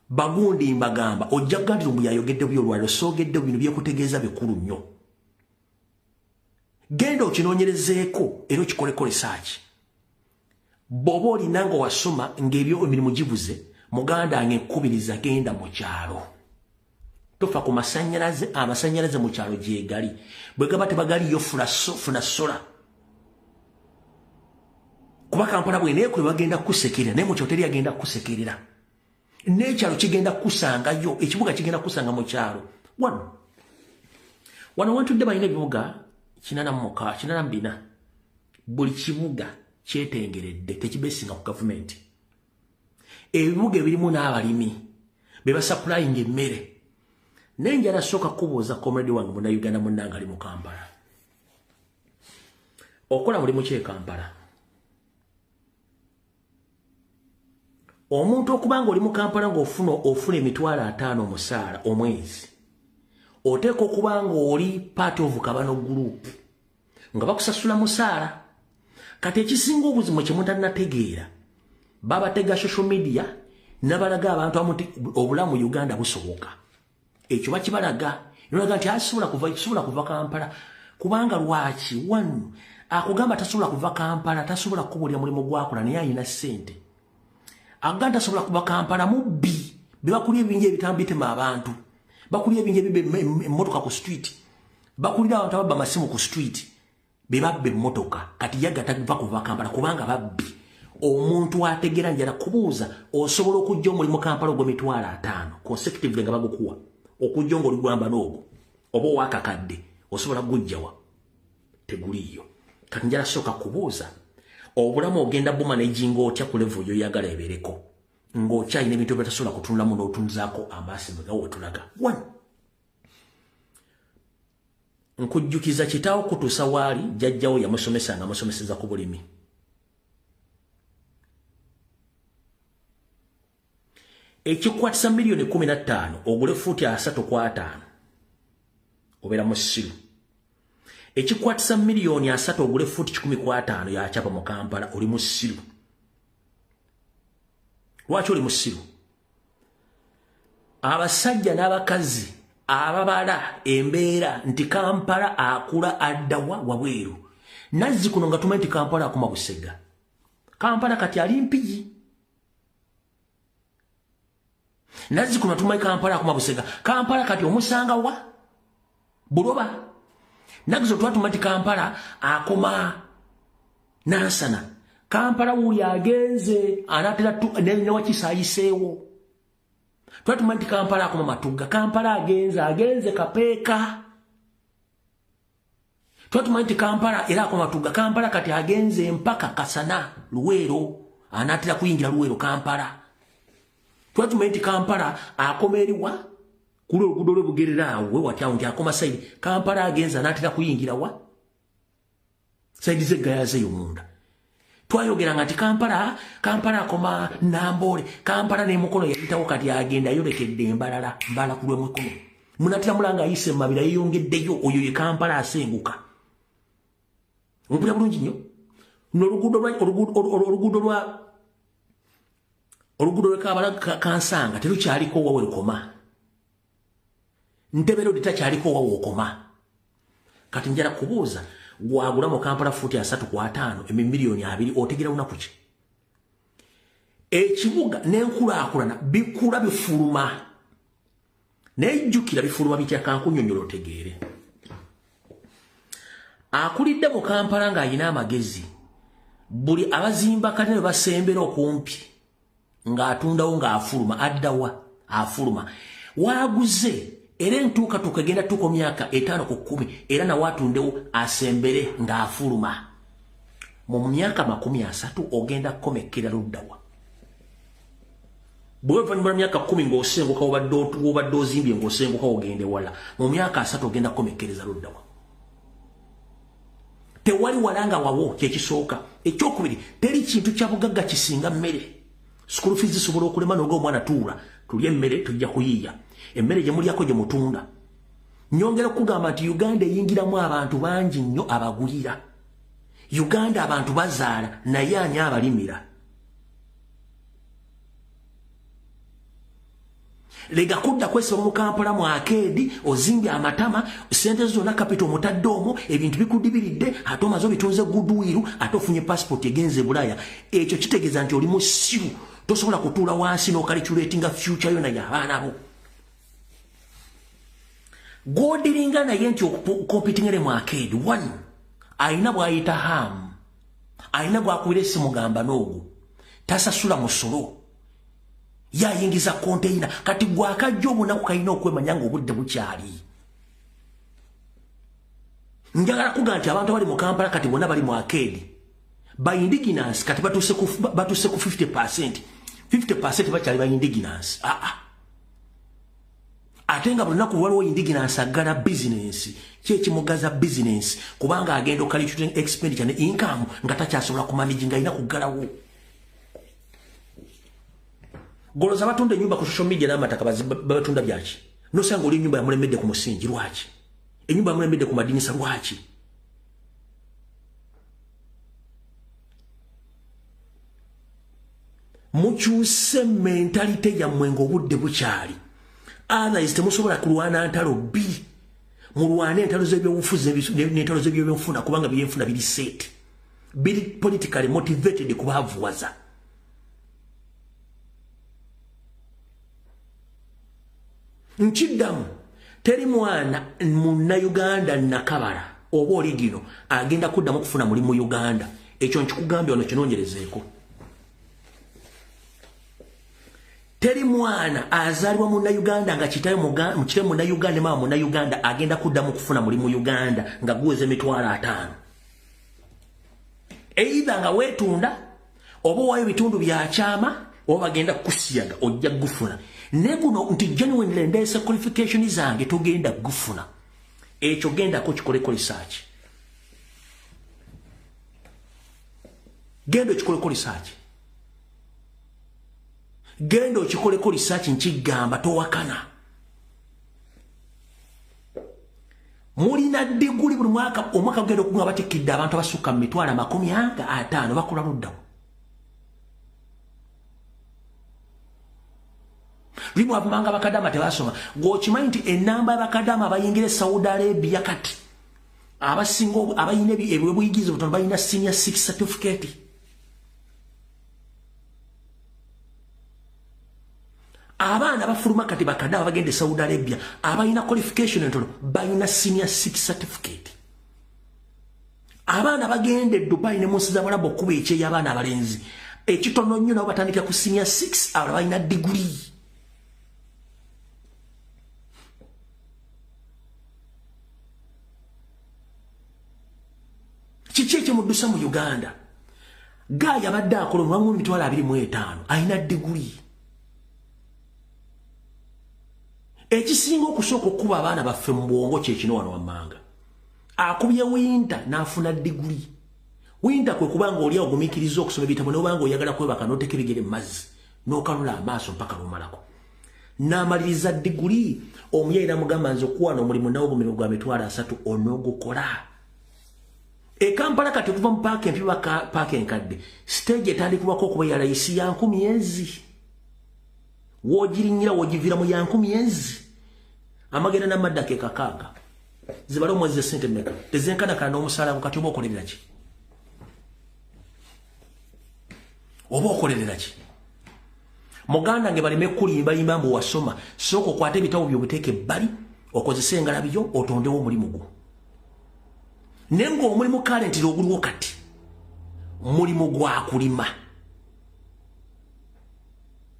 Bagundi mbagamba, ojja kuga nti mbu yayogedde bubi olwaliro. Soogedde, bino byekutegeeza bikulu nnyo. Genda okinoonyerezeeko era okikoleko research. Bw'oba olina nga wasoma ng'ebyo emirimu gibuze, Muganda wange, nkubiriza, genda mu kyalo. Tofa ku masanyalaze, amasanyalaze mu kyalo gyegali. Bwe gaba tebagaliyo, funa solar. Kuba Kampala bweneekwe bagenda kukusekerera, naye mu kyalo teri agenda kukusekerera. N'ekyalo kigenda kukusangayo, ekibuga kigenda kukusanga mu kyalo. Wano wano wentudde balina ebibuga 84. Buli kibuga kyetengeredde, tekibesinga ku gavumenti. Ebibuga ebirimu n'abalimi be basupplyinga emmere. Naye njala sooka kubuuza, comrade wange Munnayuganda munnange ali mu Kampala, okola mulimu ki e Kampala? Omuntu okuba nga oli mu Kampala ng'ofuna ofuna 50,000 omusaala omwezi, oteeka okuba nga oli part of kabano group nga bakusasula musaala. Kati ekisinga obuzimu kyemutannategeera, babatega social media nabalaga abantu amu nti obulamu Uganda busoboka. Ekyo bakibalaga, nolaga nti asobola kuva, kisobola kuva Kampala. Kubanga lwaki? Wano akugamba tasobola kuva Kampala, tasobola kukubuulira mulimu gwakola, naye ayina ssente. Agamba tasobola kuva Kampala, mubbi, bebakulya ebingi ebitambi bitema abantu, bakulya ebingi ebiba emmotoka ku street, bakulira abantu ababba amasimu ku street, bebabba emmotoka. Kati yaga tava kuva Kampala kubanga babbi. Omuntu ategera, njala kubuuza, osobola okujja omulimu Kampala ogw'emitwalo 50 consecutively nga bagukuwa, okujja nga oligwamba n'ogwo oba owakakadde, osobola gujjawa? Teguliiyo. Kati njala sooka kubuuza, obulamu ogenda bumanaginga otya ku level yoyagala ebeereko ng'okyalina ebintu byetasobola kutunulamu n'otunzaako amaaso megawo wetulaga? One, nkujjukiza, kitaawo kutuusa waali, jjajjawo yamusomesa nga amusomeseza ku bulimi. Ekikwatisa miliyoni 15 ogule fuuti 35, obeera musiru. Ekikwatisa miliyoni 30 ogule fuuti 150 yakyapa mu Kampala, oli musiru. Lwaki oli musiru? Abasajja n'abakazi ababala embeera nti Kampala akula addawa wabweru. Nazzi kuno nga tumanyi nti Kampala akoma Busega, Kampala kati ali Mpigi. Nazzi kuno tumanyi Kampala akoma Busega, Kampala kati omusanga wa Buloba. Nagizo twatuma nti Kampala akoma Nansana, Kampala wuli agenze anatera newakisa ayiseewo. Twatuma nti Kampala akoma Matugga, Kampala agenze agenze Kapeeka. Twatuma nti Kampala era akoma Matugga, Kampala kati agenze mpaka Kasana, Luweero, anatera kuyingira Luweero Kampala. Twatuma nti Kampala akoma eriwa kuli oluguudo lwebugerera awo we watyawo nti akoma side. Kampala agenze anatera kuyingira wa side z'eggayazeeyo munda. Twayogeranga nti Kampala akoma Namboole, Kampala n'emukono yayitawo, kati agenda ayolekedde embalala mbala ku lw'emukono. Munatera mulanga ayise mabira yeyongeddeyo. Oyo ye Kampala asenguka. Ompulira bulungi nnyo? N'oluguudo lwa oluguudo lwa oluguudo lwekabala Kansanga terukyaliko wawe lukoma. Ntebe Road takyaliko wawe okoma. Kati njala kubuuza, gwagula mu Kampala fuuti 35 emiliyoni 20, otegera lunaku ki? Ekibuga n'enkulaakulana bikula bifuluma. Naye jjukira, bifuluma bitya? Kankunyonnyola otegeere. Akulidde mu Kampala ng'ayina amagezi, buli abazimba katebe basembera okumpi ng'atundawo ng'afuluma addawa afuluma waaguze. Era entuukatuuka egenda tuuka myaka 5 ku 10, era nawe atundewo asembere ng'afuluma. Mu myaka 30 ogenda kukomekkera luddawa? Bwe oluvannyuma lwa myaka 10 ng'osenguka, obadde ozimbye ng'osenguka ogende wala, mu myaka 30 ogenda kukomekkereza luddawa? Tewali wala nga wawo. Kyekisooka. Ekyokubiri, teri kintu kya bugagga kisinga mmere. School fees zisobola okulema noga omwana tuula tulye emmere, tujja kuyiiya emmere gye mulyako gye mutunda. Nyongera okugamba nti Uganda eyingiramu abantu bangi nnyo abagulira. Uganda abantu bazaala, naye ani abalimira? Lega kudda kwesiba mu Kampala mu arcade, ozimbye amatama, sente zonna capital omutadde omwo, ebintu bikudibiridde, ate omaze obitunze goodwill, ate ofunye passport egenze e Bulaaya. Ekyo kitegeeza nti oli musiru. Tosobola kutuula wansi n'ocalculatinga future yo naye abaana bo. Gw'odiringa naye nti okucompetinga ne mu arcade, one, ayina bw'ayita ham, ayina gw'akubira essimu gamba n'ogwo, tasasula musolo, yayingiza container, kati gw'akajja obunaku kalina okwemanya ng'obudde bukyali. Njagala kuga nti abantu abali mu Kampala kati bonna bali mu arcade, ba indigenous kati batuuse ku 50%, 50% bakyali ba indigenous. Ate nga buli lunaku waliwo indigenous aggala business, ki ekimugaza business kubanga agenda ocalculating expenditure ne income nga takyasobola kumanaginga, alina kuggalawo. Goloza batunda ennyumba ku social media n'amataka babatunda byaki? Nosanga oli ennyumba yamulemedde ku musingi lwaki? Ennyumba yamulemedde ku madinisa lwaki? Mukyuse mentalite yammwe ng'obudde bukyali. Otherwise temusobola kulwana ntalo bbiri. Mulwane entalo z'ebyobufuzi n'entalo z'ebyobenfuna kubanga byenfuna biri set. Biri politically motivated kubavuwaza. Nkiddamu, teri mwana munnayuganda nakabala oba oligino agenda kuddamu okufuna mulimu mu Uganda. Ekyo nkikugambye wano kinoonyerezeeko. Teri mwana azaalibwa munnayuganda nga kitaawe munnayuganda maama munnayuganda agenda kuddamu okufuna mulimu mu Uganda nga guweza 50,000. Either nga weetunda oba owaayo ebitundu bya kyama oba bagenda kukusiyaga ojja kugufuna. Naye guno nti genuinely ndeese qualification zange togenda kugufuna. Ekyo gendako kikoleko research. Genda okikoleko research. Genda okikoleko research nkigamba towakana. Mulina diguli buli mwaka, omwaka gugenda okugunga batikkidde abantu abasukka mu 450,000 bakola luddawo. Limu abamanga bakadama tebasoma. Gw'okimanyi nti ennamba y'abakadama abayingira e Saudi Arabia kati abasinga abalina ebyobuyigizi butono balina senior 6 certificate. Abaana bafuluma kati bakadama bagenda e Saudi Arabia abalina qualification entono balina senior 6 certificate. Abaana bagenda e Dubai ne mu nsi z'Abarabu okuba ekyeyo abaana abalenzi ekitono nnyo nabo batandikira ku senior 6 abalala balina degree. Kiki ekimuddusa mu Uganda? Gaaya abadde akola omuwamu 25,000 alina degree. Ekisinga okusooka okukuba abaana baffe mu bwongo kye kino wano wammanga. Akubye winter n'afuna degree. Winter kwe kubanga oli ogumiikiriza okusoma ebitabo n'obanga oyagala kwebaka n'oteeka ebigere mu mazzi n'okanula amaaso mpaka lw'omalako. N'amaliriza degree, omuyayi n'amugamba nze okuwaana omulimu nawe ogumirimo gwa 30,000 onoogukola. E Kampala kati okuva mu paaka empya paaka enkadde, stage etandikibwako okuba ya layisi ya 10,000. W'ogirinnyira w'ogiviira mu ya 10,000. Amagenda n'amadda ke 6. Zibale omwezi ssente mmeka? Tezenkanakana n'omusaala gwo kati oba okolerera ki? Oba okolerera ki? Muganda nge baleme kulimbalimba mbu wasoma, sooka okwate ebitabo by'obuteeke ebbali, okozese engalabi yo, otondewo omulimu gwo. Naye ng'omulimu currently oguliwo kati mulimu gwa kulima.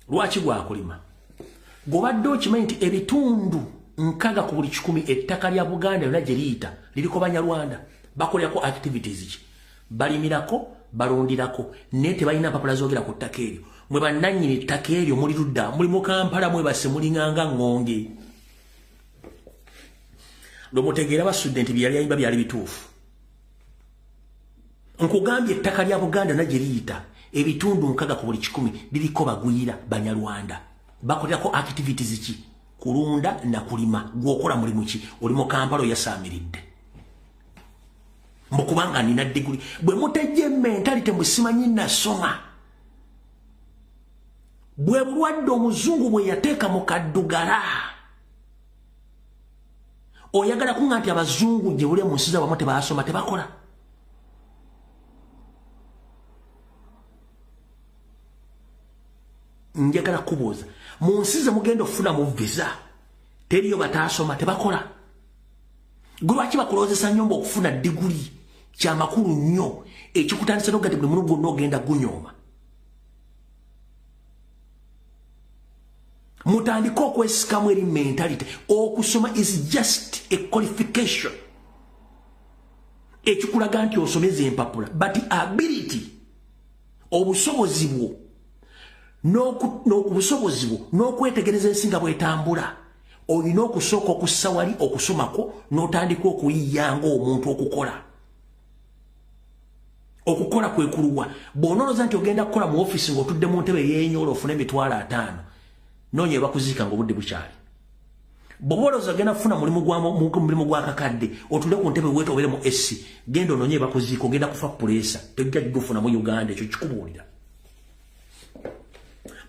Lwaki gwa kulima? Gw'obadde okimanyi nti ebitundu 60 ku buli 100 ettaka lya Buganda lyonna gye liyita liriko Banyarwanda bakolerako activities ki? Balimirako, balundirako, naye tebalina mpapula zoogera ku ttaka eryo. Mwe bannannyini ttaka eryo muli ludda, muli mu Kampala mwebase mulinganga ŋŋonge. Lwomutegeera basudde nti bye yali ayimba byali bituufu. Nkugambye ettaka lya Buganda na gye liyita ebitundu 60 ku buli 100 liriko bagwira Banyarwanda. Bakolerako activities ki? Kulunda na kulima. Gw'okola mulimu ki? Oli mu Kampala oyasaamiridde. Mbukubanga nina degree. Bwe mutejja mentality musimanyi nasoma. Bwe bulwadde omuzungu bwe yateeka mu kaddugala. Oyagala kunga nti abazungu gye buli mu nsi zaabwe tebaasoma tebakola. Njagala kubuuza, mu nsi ze mugenda okufuna mu visa teriyo bataasoma tebakola? Gwe lwaki bakulowoozesa nnyo mbu okufuna diguli kyamakulu nnyo ekikutandisa n'okuga nti buli mulimu gwonna ogenda gunyooma? Mutandike okwesikamu eri mentality. Okusoma is just a qualification ekikulaga nti osomeza empapula, but ability, obusobozi bwo n'okubusobozi bwo n'okwetegereza ensi nga bwetambula, olina okusooka okussa wali okusomako n'otandika okuyiiya ng'omuntu. Okukola, okukola kwe kuluwa? Bw'onoolooza nti ogenda kukola mu ofiisi ng'otudde mu ntebe ey'enyola ofune 500,000, noonya ebakuziika ng'obudde bukyali. Bw'oba olowooza ogenda kufuna mulimu gwa kakadde otule ku ntebe weeta obeere mu AC, genda onoonye ebakuziika, ogenda kufa pressure, tojja kugufuna mu Uganda. Ekyo kikubuulira.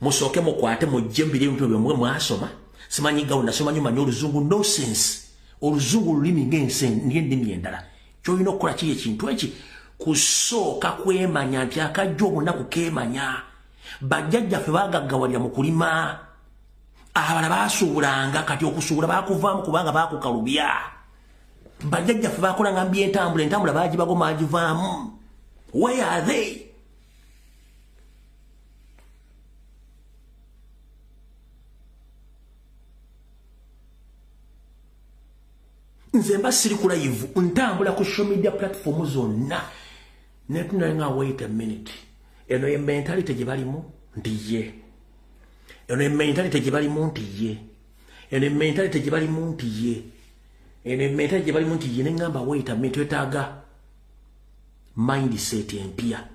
Musooke mukwate mujje mbiri ebintu byomwe mwasoma, simanyi gawo nasoma nnyo, manyi oluzungu. Nonsense. Oluzungu lulimi ng'ensi ng'ennimi endala. Kyolina okukola kiri ekintu eki kusooka kwemanya nti akajja obunaku keemanya. Bajjajjaffe baagaggawalira mu kulima, abalala baasuubulanga. Kati okusuubula baakuvaamu kubanga baakukalubya. Bajjajjaffe bakolanga byentambula, entambula baagibagoma, bagivaamu. Where are they? Nze mba siri ku live, ntambula ku social media platform zonna netunale nga, wait a minute, eno ye mentality gye balimu nti ye, eno ye mentality gye balimu nti ye, eno ye mentality gye balimu nti ye, eno ye mentality gye balimu nti ye. Neŋŋamba, wait a minute, twetaaga mindset empya,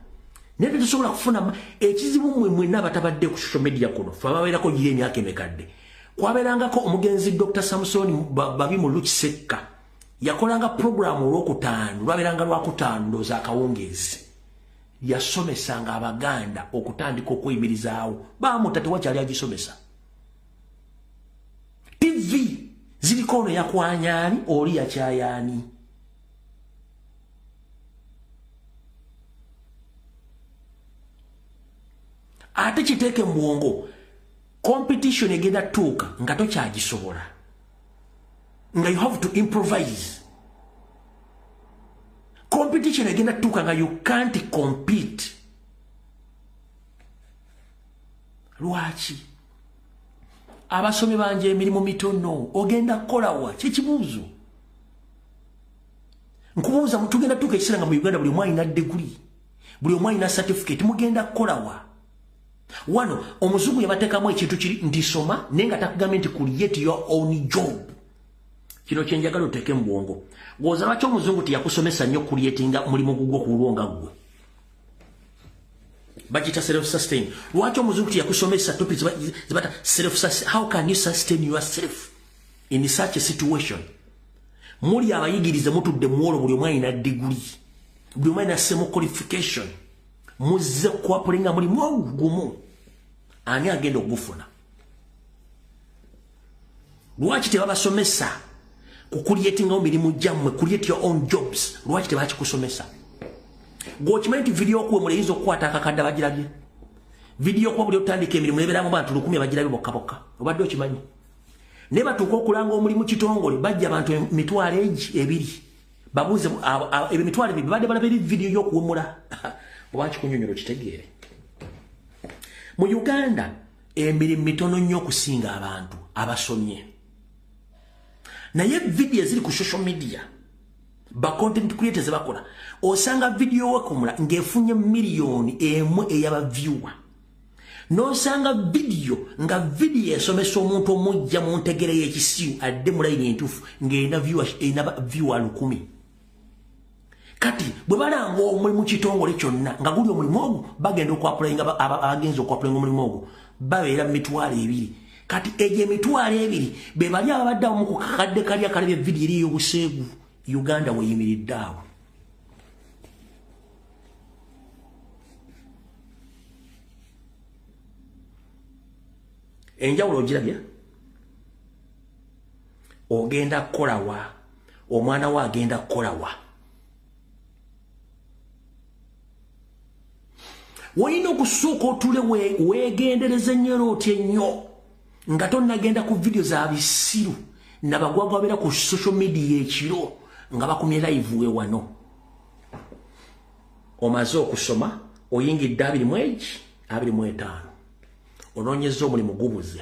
naye tetusobola kufuna. Ekizibu mmwe mwenna abatabadde ku social media kuno, fe ababeerako giri emyaka emekadde, kwabeerangako omugenzi Dr Samson Babi mu Lukisekka, yakolanga program olwokutaano, lwabeeranga lwakutaano ndowooza akawungeezi, yasomesanga Abaganda okutandika okweyimirizaawo. Bamuta, tewakyali agisomesa. TV ziriko ono yakwanyaani, oli yakyayaani. Ate kiteeke mu bwongo, competition egenda tuuka nga tokyagisobola, nga you have to improvise. Competition egenda tuuka nga you can't compete. Lwaki abasomi banje emirimu mitono? Ogenda kukolawa? Kyekibuuzo nkubuuza. Tugenda tuuka ekiseera nga mu Uganda buli omu alina degree, buli omu alina certificate. Mugenda kukolawa? Wano omuzungu yabateekamu ekintu kiri nti soma, naye nga takugambye nti create your own job. Kino kyenjagala oteeke mu bwongo. Gwoza lwaki omuzungu teyakusomesa nnyo creatinga mulimu gugwo ku lulwo nga ggwe? Bagita self sustain. Lwaki omuzungu teyakusomesa topics zibata self sustain? How can you sustain yourself in such a situation? Muli abayigirize, mutudde muwolo, buli omu alina degree, buli omu alina same qualification, muzze kwapulinga mulimu gumu, ani agenda okugufuna? Lwaki tebabasomesa kucreatingawo mirimu gyammwe, create your own jobs? Lwaki tebakikusomesa? Gwokimanyi nti vidiyo okuwemula eyinza okukwata akakadde abagirabye? Vidiyo okuba buli otandika emirimu nebeeramu bantu 1000 abagirabye bokka bokka, obadde okimanyi? Naye batuuka okulanga omulimu kitongole, bajja abantu 20,000. Babuuze ebyo 20,000 babadde balaba eri vidiyo y'okuwemula? Oba kikunyonyola okitegeere. Mu Uganda emirimu mitono nnyo okusinga abantu abasomye, naye vidiyo eziri ku social media ba content creators bakola, osanga vidiyo wekumula ng'efunye 1 million ey'aba viewer, n'osanga vidiyo nga vidiyo esomesa omuntu omujja mu ntegere y'ekisiru adde mu layini entuufu ng'erina viewer 1,000. Kati bwe balanga omulimu kitongole kyonna nga guli omulimu ogwo, bagenda okwapplyinga, abagenza okwapplyinga omulimu ogwo babeera mu 20,000. Kati egyo 20,000 be bali ababadde awamu ku kakadde kali akalabye vidiyo eri ey'obuseegu. Uganda weyimiridde awo. Enjawulo ogirabye? Ogenda kukolawa? Omwana we agenda kukolawa? Wolina okusooka otule weegendereze nnyo era otye nnyo nga tonnagenda ku vidiyo za bisiru nabagwagwa babeera ku social media ekiro nga bakumye live we wano. Omaze okusoma oyingidde 25 onoonyezza omulimu gubuze.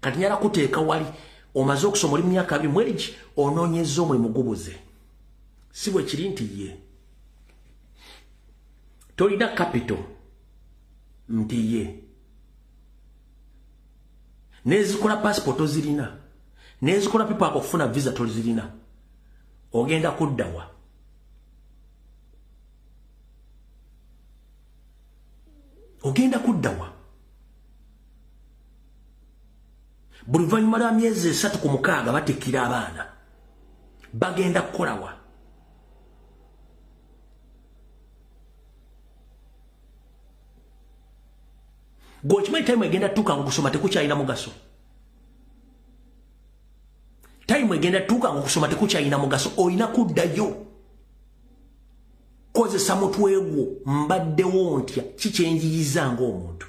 Kati nyala kuteeka wali omaze okusoma oli mu myaka 21 onoonyezza omulimu gubuze. Si bwe kiri nti ye tolina capital nti ye nezikola passport ozirina, nezikola pipa okufuna visa tolizirina, ogenda kuddawa? Ogenda kuddawa? Buli luvannyuma lwa myezi 3 ku 6 batikkira abaana, bagenda kukolawa? Gwe time egenda tuuka nga okusoma tekukyalina mugaso. Time egenda tuuka nga okusoma tekukyalina mugaso, olina kuddayo. Kozesa mutwe gwo, mbaddewo ntya, kikyenjiyiza ng'omuntu.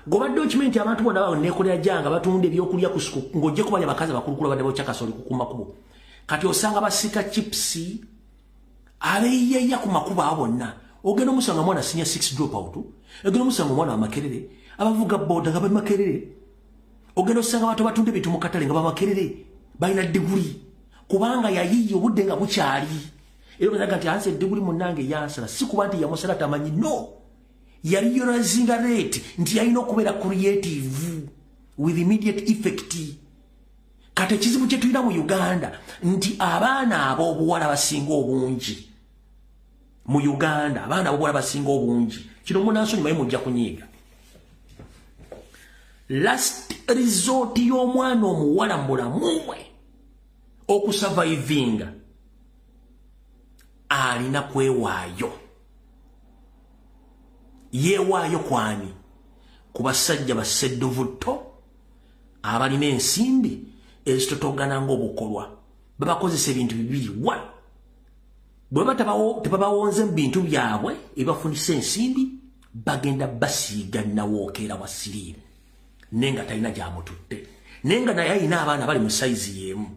Gobadde okimanyi nti abantu bonna neekolera janga batunda ebyokulya ku suku ng'ojje kubali abakazi abakulukulu badde bokya kasooli ku makubo. Kati osanga basika chipsi abeeyeeya ku makubo abo bonna. Ogenda omusanga mwana senior 6 drop out, ogenda omusanga omwana wa Makerere, abavuga boda nga bamakerere. Ogenda osanga abantu batunda ebintu mu katale nga bamakerere, balina diguli kubanga yayiye obudde nga bukyali. Era onaga nti anse diguli munnange yansala, si kuba nti yamusala tamanyi, no. Yali realizinga rate nti yalina okubeera creative with immediate effect. Kati ekizibu kye tulina mu Uganda nti abaana ab'obuwala basinga obungi mu Uganda, abaana ab'obuwala basinga obungi. Kino munansonyiwa mujja kunyiiga. Last resort y'omwana omuwala mu bulamu bwe okusurvivinga alina kwewaayo. Yeewaayo kwani? Ku basajja bassedduvutto abalina ensimbi ezitotogana ng'obukolwa. Babakozesa ebintu bibiri. One, bwe baba tebabawonze mu bintu byabwe ebibafunisa ensimbi, bagenda basiiga nawookeera wa siriimu naye nga talina gy'amututte, naye nga naye alina abaana bali mu sayizi y'emu.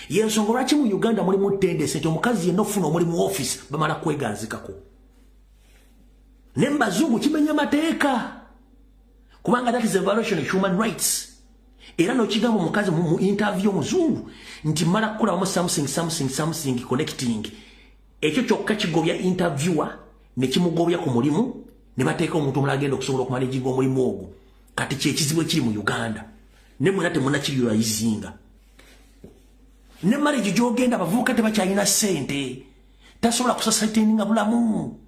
Y'ensonga lwaki mu Uganda mulimu tendesi nti omukazi yenna ofuna omulimu mu office bamala kweganzikako. Ne mbazungu kimenya mateeka, kubanga that is a violation of human rights. Era n'okigamba omukazi mu interview omuzungu nti mala kukolamu something something something connecting, ekyo kyokka kigobya interviewer ne kimugobya ku mulimu ne bateeka omuntu omulala agenda okusobola okumanaginga omulimu ogwo. Kati kyekizibu ekiri mu Uganda ne mwena temunakirealizinga. Ne marriage gy'ogenda abavubuka tebakyalina ssente, tasobola kusasitaininga bulamu.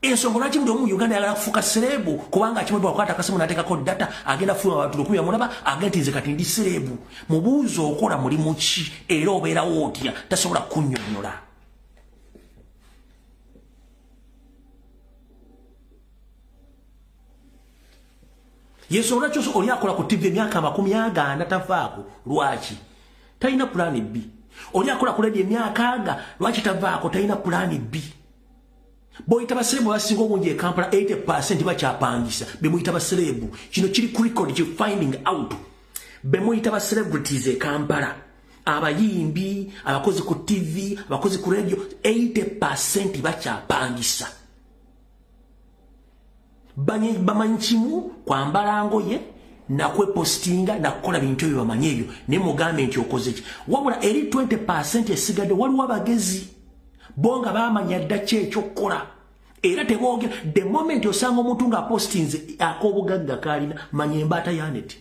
Ensonga lwaki buli omu mu Uganda ayagala kufuuka celeb, kubanga akimanyi bw'akwata akasimu n'ateekako data agenda kufuna abantu 10 bamulaba, agenda nti nze kati ndi celeb. Mubuuze okola mulimu ki era obeerawo otya, tasobola kunnyonnyola. Yensonga lwaki oli akola ku TV emyaka 40 tavaako, lwaki? Talina pulaani B. Oli akola ku radio emyaka aga, lwaki tavaako? Talina pulaani B. Boyita baserebu basinga obungi e Kampala 80% bakyapangisa, bemuyita baserebu. Kino kiri ku record, ki finding out. Bemuyita ba celebrities e Kampala, abayimbi, abakozi ku TV, abakozi ku radio, 80% bakyapangisa. Bamanyi kimu kwambala ngoye nakwepostinga nakukola bintu ebyo bamanyi ebyo, ne mugambe nti okoze ki. Wabula eri 20% esigadde waliwo abagezi bo nga bamanya dda ki ekyokukola era teboogera. The moment osanga omuntu ng'apostinze ak'obugagga k'alina, manya embaata ya neti.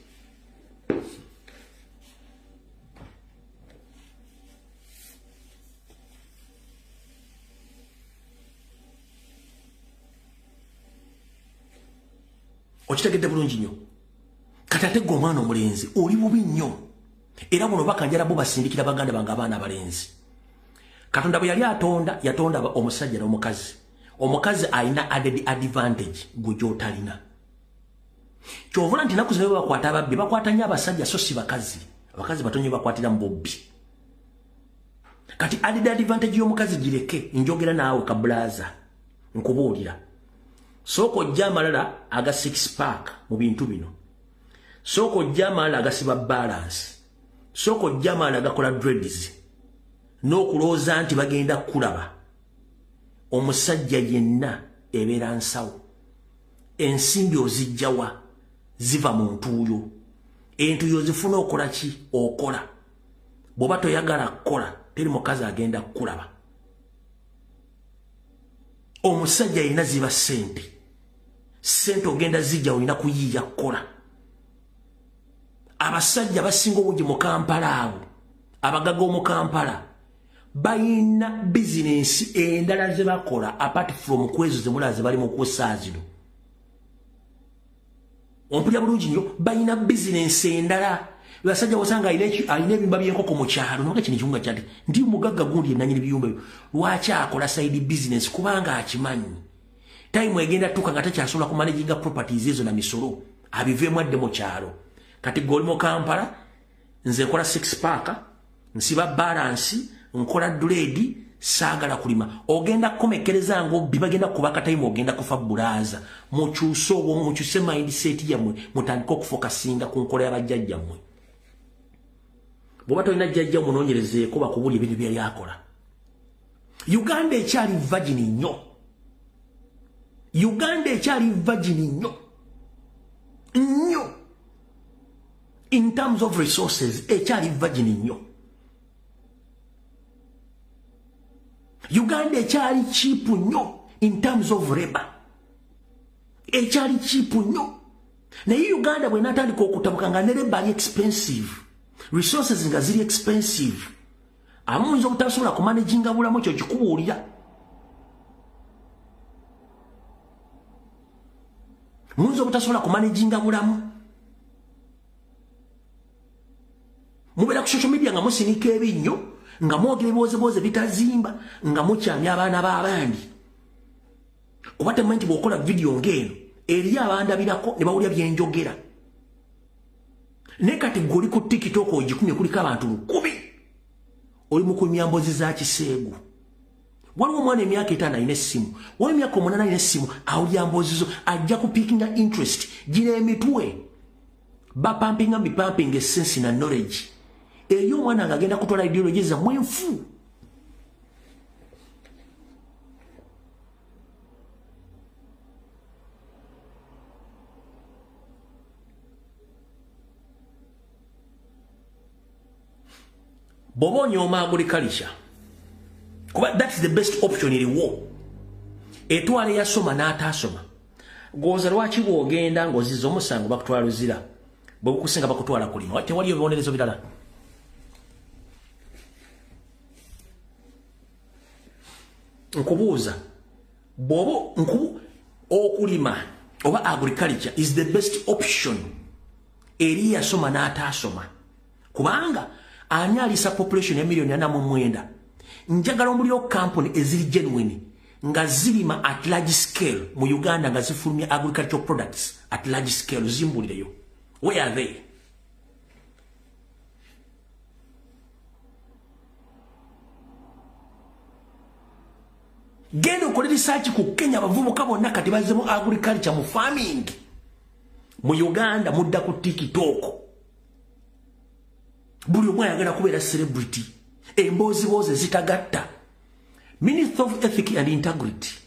Okitegedde bulungi nnyo. Kati ate gwe omwana omulenzi oli bubi nnyo, era buno bakanjala bo basindikira baganda bange abaana abalenzi. Katonda bwe yali atonda, yatonda omusajja n'omukazi. Omukazi alina added advantage gwe gy'otalina. Kyovula nti ennaku zino bakwata ababbi, bakwata nnyo abasajja so si bakazi. Abakazi batono nnyo bakwatira mu bubbi. Kati added advantage y'omukazi gireke, njogera naawe kabulaza, nkubuulira. Sooka ojja amalala aga six pack mu bintu bino. Sooka ojja amalala agasiba balance. Sooka ojja amalala agakola dreads. N'okulowooza nti bagenda kulaba. Omusajja yenna ebeera nsawo. Ensimbi ozijjawa ziva mu ntuuyo. Entuuyo zifuna okola ki? Okola. Bw'oba toyagala kukola, teri mukazi agenda kukulaba. Omusajja yenna ziba ssente. Ssente ogenda zijja olina kuyiiya kukola. Abasajja basinga obungi mu Kampala abo, abagagga omu Kampala, bayina bizinensi endala ze bakola apart from kwezo ze mulala ze bali mu kusaa zino. Ompulira bulungi nnyo, bayina bizinensi endala. Basajja osanga alina ebiyumba by'enkoko mu kyalo, noga kino ekiwunga kyati ndi mugagga gundi ennannyini biyumba ebyo. Lwaki akola side business? Kubanga akimanyi time egenda tuuka nga takyasobola kumanaginga properties ezo na misolo, abiveemu adde mu kyalo. Kati gwe oli mu Kampala, nze nkola six pack, nsiba balance, nkola dread, saagala kulima. Ogenda kukomekkereza ng'obbi, bagenda kubaka time ogenda kufa bulaza. Mukyuse obwongo, mukyuse mindset yammwe, mutandike okufokasinga ku nkola y'abajjajjammwe. Bw'oba tolina jjajja omunoonyerezeeko bakubulye ebintu bye yali akola. Uganda ekyali virgin nnyo. Uganda ekyali virgin nnyo. Nnyo. In terms of resources, ekyali virgin nnyo. Uganda ekyali cheap nnyo in terms of labor. Ekyali cheap nnyo. Naye Uganda bw'enaatandika okutabuka nga ne labor ali expensive, resources nga ziri expensive, amuyinza obutasobola kumanaginga bulamu. Ekyo kikubuulira. Muyinza obutasobola kumanaginga bulamu. Mubeera ku social media nga musinika ebinnyo, nga mwogera ebiwoozebooze bitazimba, nga mukyamya abaana b'abandi, kuba temumanyi nti bw'okola vidiyo ng'eno eriyo abandabirako ne bawulira byenjogera. Naye kati gwe oli ku TikTok ogikumye, kuliko abantu 1000, oli mu kunywa mbozi za kiseegu. Waliwo omwana emyaka 5 alina essimu, waliwo emyaka 8 alina essimu, awulira mbozi zo, ajja kupickinga interest. Gino emitwe bapumpinga bipumpinga essence na knowledge. Eriyo omwana ng'agenda kutwala ideology zammwe enfu. Bw'oba onyooma agriculture, kuba that is the best option eriwo, etwala eyasoma n'ataasoma. Goza lwaki bw'ogenda ng'ozizza omusango bakutwala Luzira, bwe bukusinga bakutwala kulima, tewaliyo bibonerezo birala. Nkubuuza, bw'oba nkubu okulima oba agriculture is the best option eri yasoma n'ataasoma, kubanga ani alisa population ya 49 million? Njagala omuliro company eziri genuine nga zirima at large scale mu Uganda, nga zifulumya agricultural products at large scale, zimbulireyo. Where are they? Genda okole research ku Kenya, abavubuka bonna kati bazze mu agriculture, mu farming. Mu Uganda mudda ku TikTok, buli omu ayagala kubeera celebrity, emboozibozi zitagatta. Minister of Ethic and Integrity,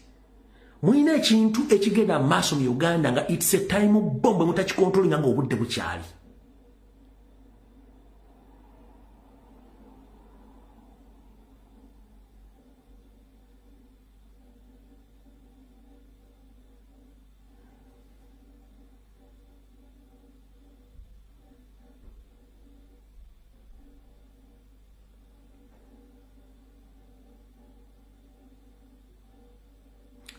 mulina ekintu ekigenda maaso mu Uganda nga it's a time bomb, mutakicontrollinga nga obudde bukyali.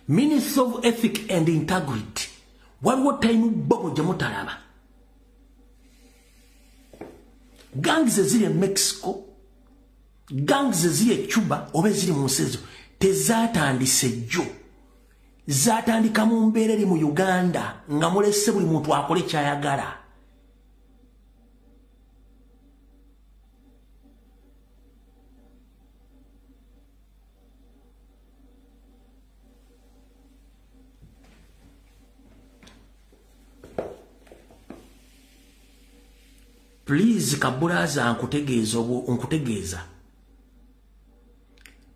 Minister of Ethic and Integrity, waliwo time bomb gye mutalaba. Gangs eziri e Mexico, gangs eziri e Cuba oba eziri mu nsi ezo tezaatandise jjo, zaatandika mu mbeera eri mu Uganda nga mulese buli muntu akole kyayagala. Please kabulaza nkutegeeza nkutegeeza.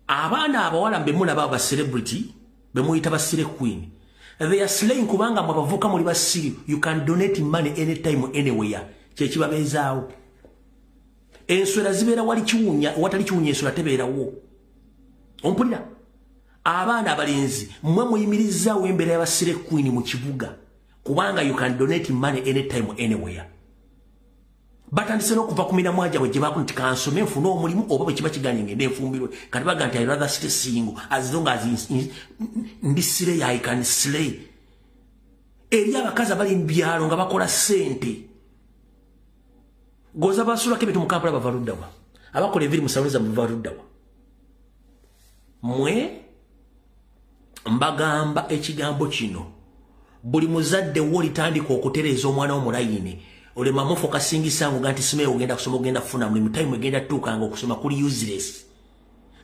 Abaana abawala mbe mulaba aba celebrity be muyita ba slay queen. They are slaying kubanga mwabavuka muli basiri. You can donate money anytime anywhere. Kyekibabeezaawo. Enswera zibeera wali kiwunya, watali kiwunya enswera tebeerawo. Ompulira? Abaana abalenzi mmwe muyimirizaawo embeera y'aba slay queen mu kibuga kubanga you can donate money anytime anywhere. Batandise n'okuva ku miramwa gyabwe gye baako nti kansome nfune omulimu oba bwe kiba kiganye ngende nfumbirwe. Kati baga nti I rather stay single as long as ndi slay, I can slay. Eri abakazi abali mu byalo nga bakola ssente. Goza basulako ebintu mu Kampala bava ludda wa? Abakola enviiri mu saloni zammwe bava ludda wa? Mmwe mbagamba ekigambo kino. Buli muzadde wo litandika okutereeza omwana wo mu layini. Olema mufokasingisa ngo nti simeyo ogenda kusoma ogenda kufuna mulimu time egenda tuukanga okusoma kuli useless.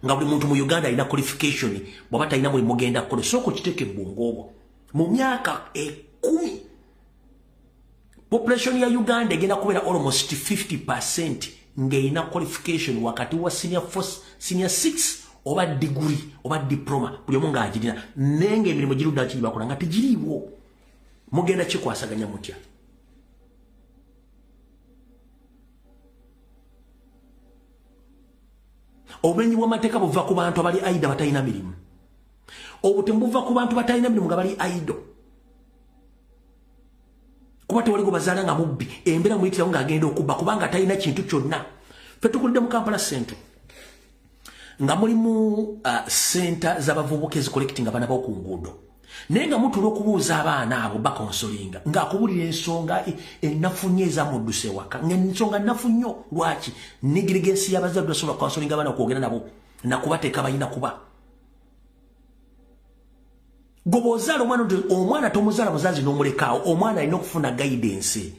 Nga buli muntu mu Uganda alina qualification bw'aba talina mulimu ogenda kukola. Sooka okiteeke mu bwongo bwo. Mu myaka 10 population ya Uganda egenda kubeera almost 50% ng'erina qualification wakati wa senior 4, senior 6 oba degree oba diploma buli omu ng'agirina. Naye ng'emirimu girudda ki bakola nga tegiriiwo. Mugenda kikwasaganya mutya? Obumenyi bw'amateeka buva ku bantu abali aida batalina mirimu. Obutemu buva ku bantu batalina mirimu nga bali aido. Kuba tewali gwe bazaala nga mubbi, embeera muyitirawo ng'agenda okubba kubanga talina kintu kyonna. Ffe tukulidde mu Kampala Central nga mulimu senta z'abavubuka ezicollectinga abaana b'oku nguudo. Naye nga mutuula okubuuza abaana abo bakonsolinga ng'akubulira ensonga ennafu nnyo ezamudduse ewaka. Ng'ensonga nnafu nnyo lwaki? Negligence y'abazadde basobola kukonsolinga abaana okwogera nabo nakubateeka balina kuba. Gwe bw'ozaala omwana nti omwana tomuzaala muzaazi n'omulekaawo, omwana alina okufuna guidance.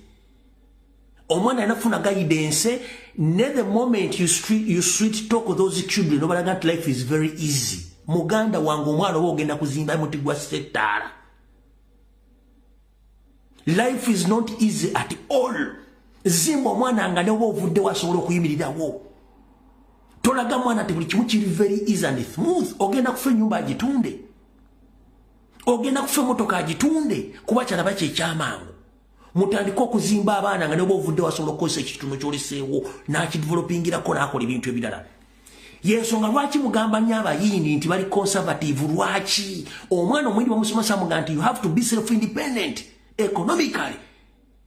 Omwana alina okufuna guidance ne the moment you sweet talk those children obalaga nti life is very easy. Muganda wange omwana oba ogenda kuzimba muti gwa settaala. Life is not easy at all. Zimba omwana nga ne oba ovuddewo asobola okuyimirirawo. Tolaga mwana nti buli kimu kiri very easy and smooth. Ogenda kufa ennyumba agitunde. Ogenda kufa emmotoka agitunde kuba kyalaba kye ekyamangu. Mutandike okuzimba abaana nga ne oba ovuddewo asobola okukozesa ekitono ky'oleseewo n'akidevelopingirako n'akola ebintu ebirala. Yensonga lwaki mugamba nnyo abayindi nti bali conservative lwaki? Omwana omuyindi bamusomesa mugamba nti you have to be self independent economically.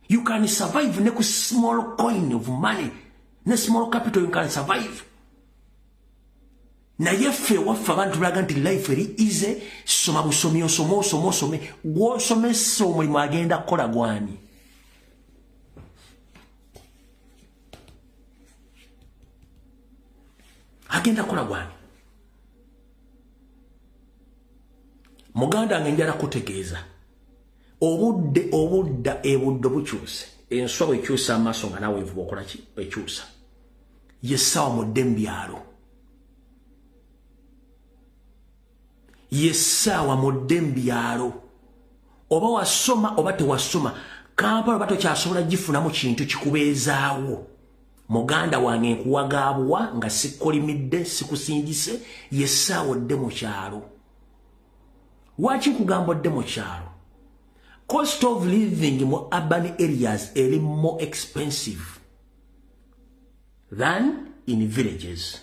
You can survive ne ku small coin of money, ne small capital you can survive. Naye ffe waffe abantu tulaga nti life eri easy, soma busomi osome osome osome. Gw'osomesa omulimu agenda kukola gwani? Agenda kukola gwani? Muganda wange njala kutegeeza. Obudde obudda ebudde bukyuse. Enswa bw'ekyusa amaaso nga naawe envuba okola ki? Ekyusa. Ye ssaawa mudde mu byalo. Ye ssaawa mudde mu byalo. Oba wasoma oba tewasoma, Kampala oba tokyasobola gifunamu kintu kikubeezaawo. Muganda wange nkuwagaabuwa nga sikkolimidde sikusindise, ye ssaawa odde mu kyalo. Lwaki nkugamba odde mu kyalo? Cost of living mu urban areas eri more expensive than in villages.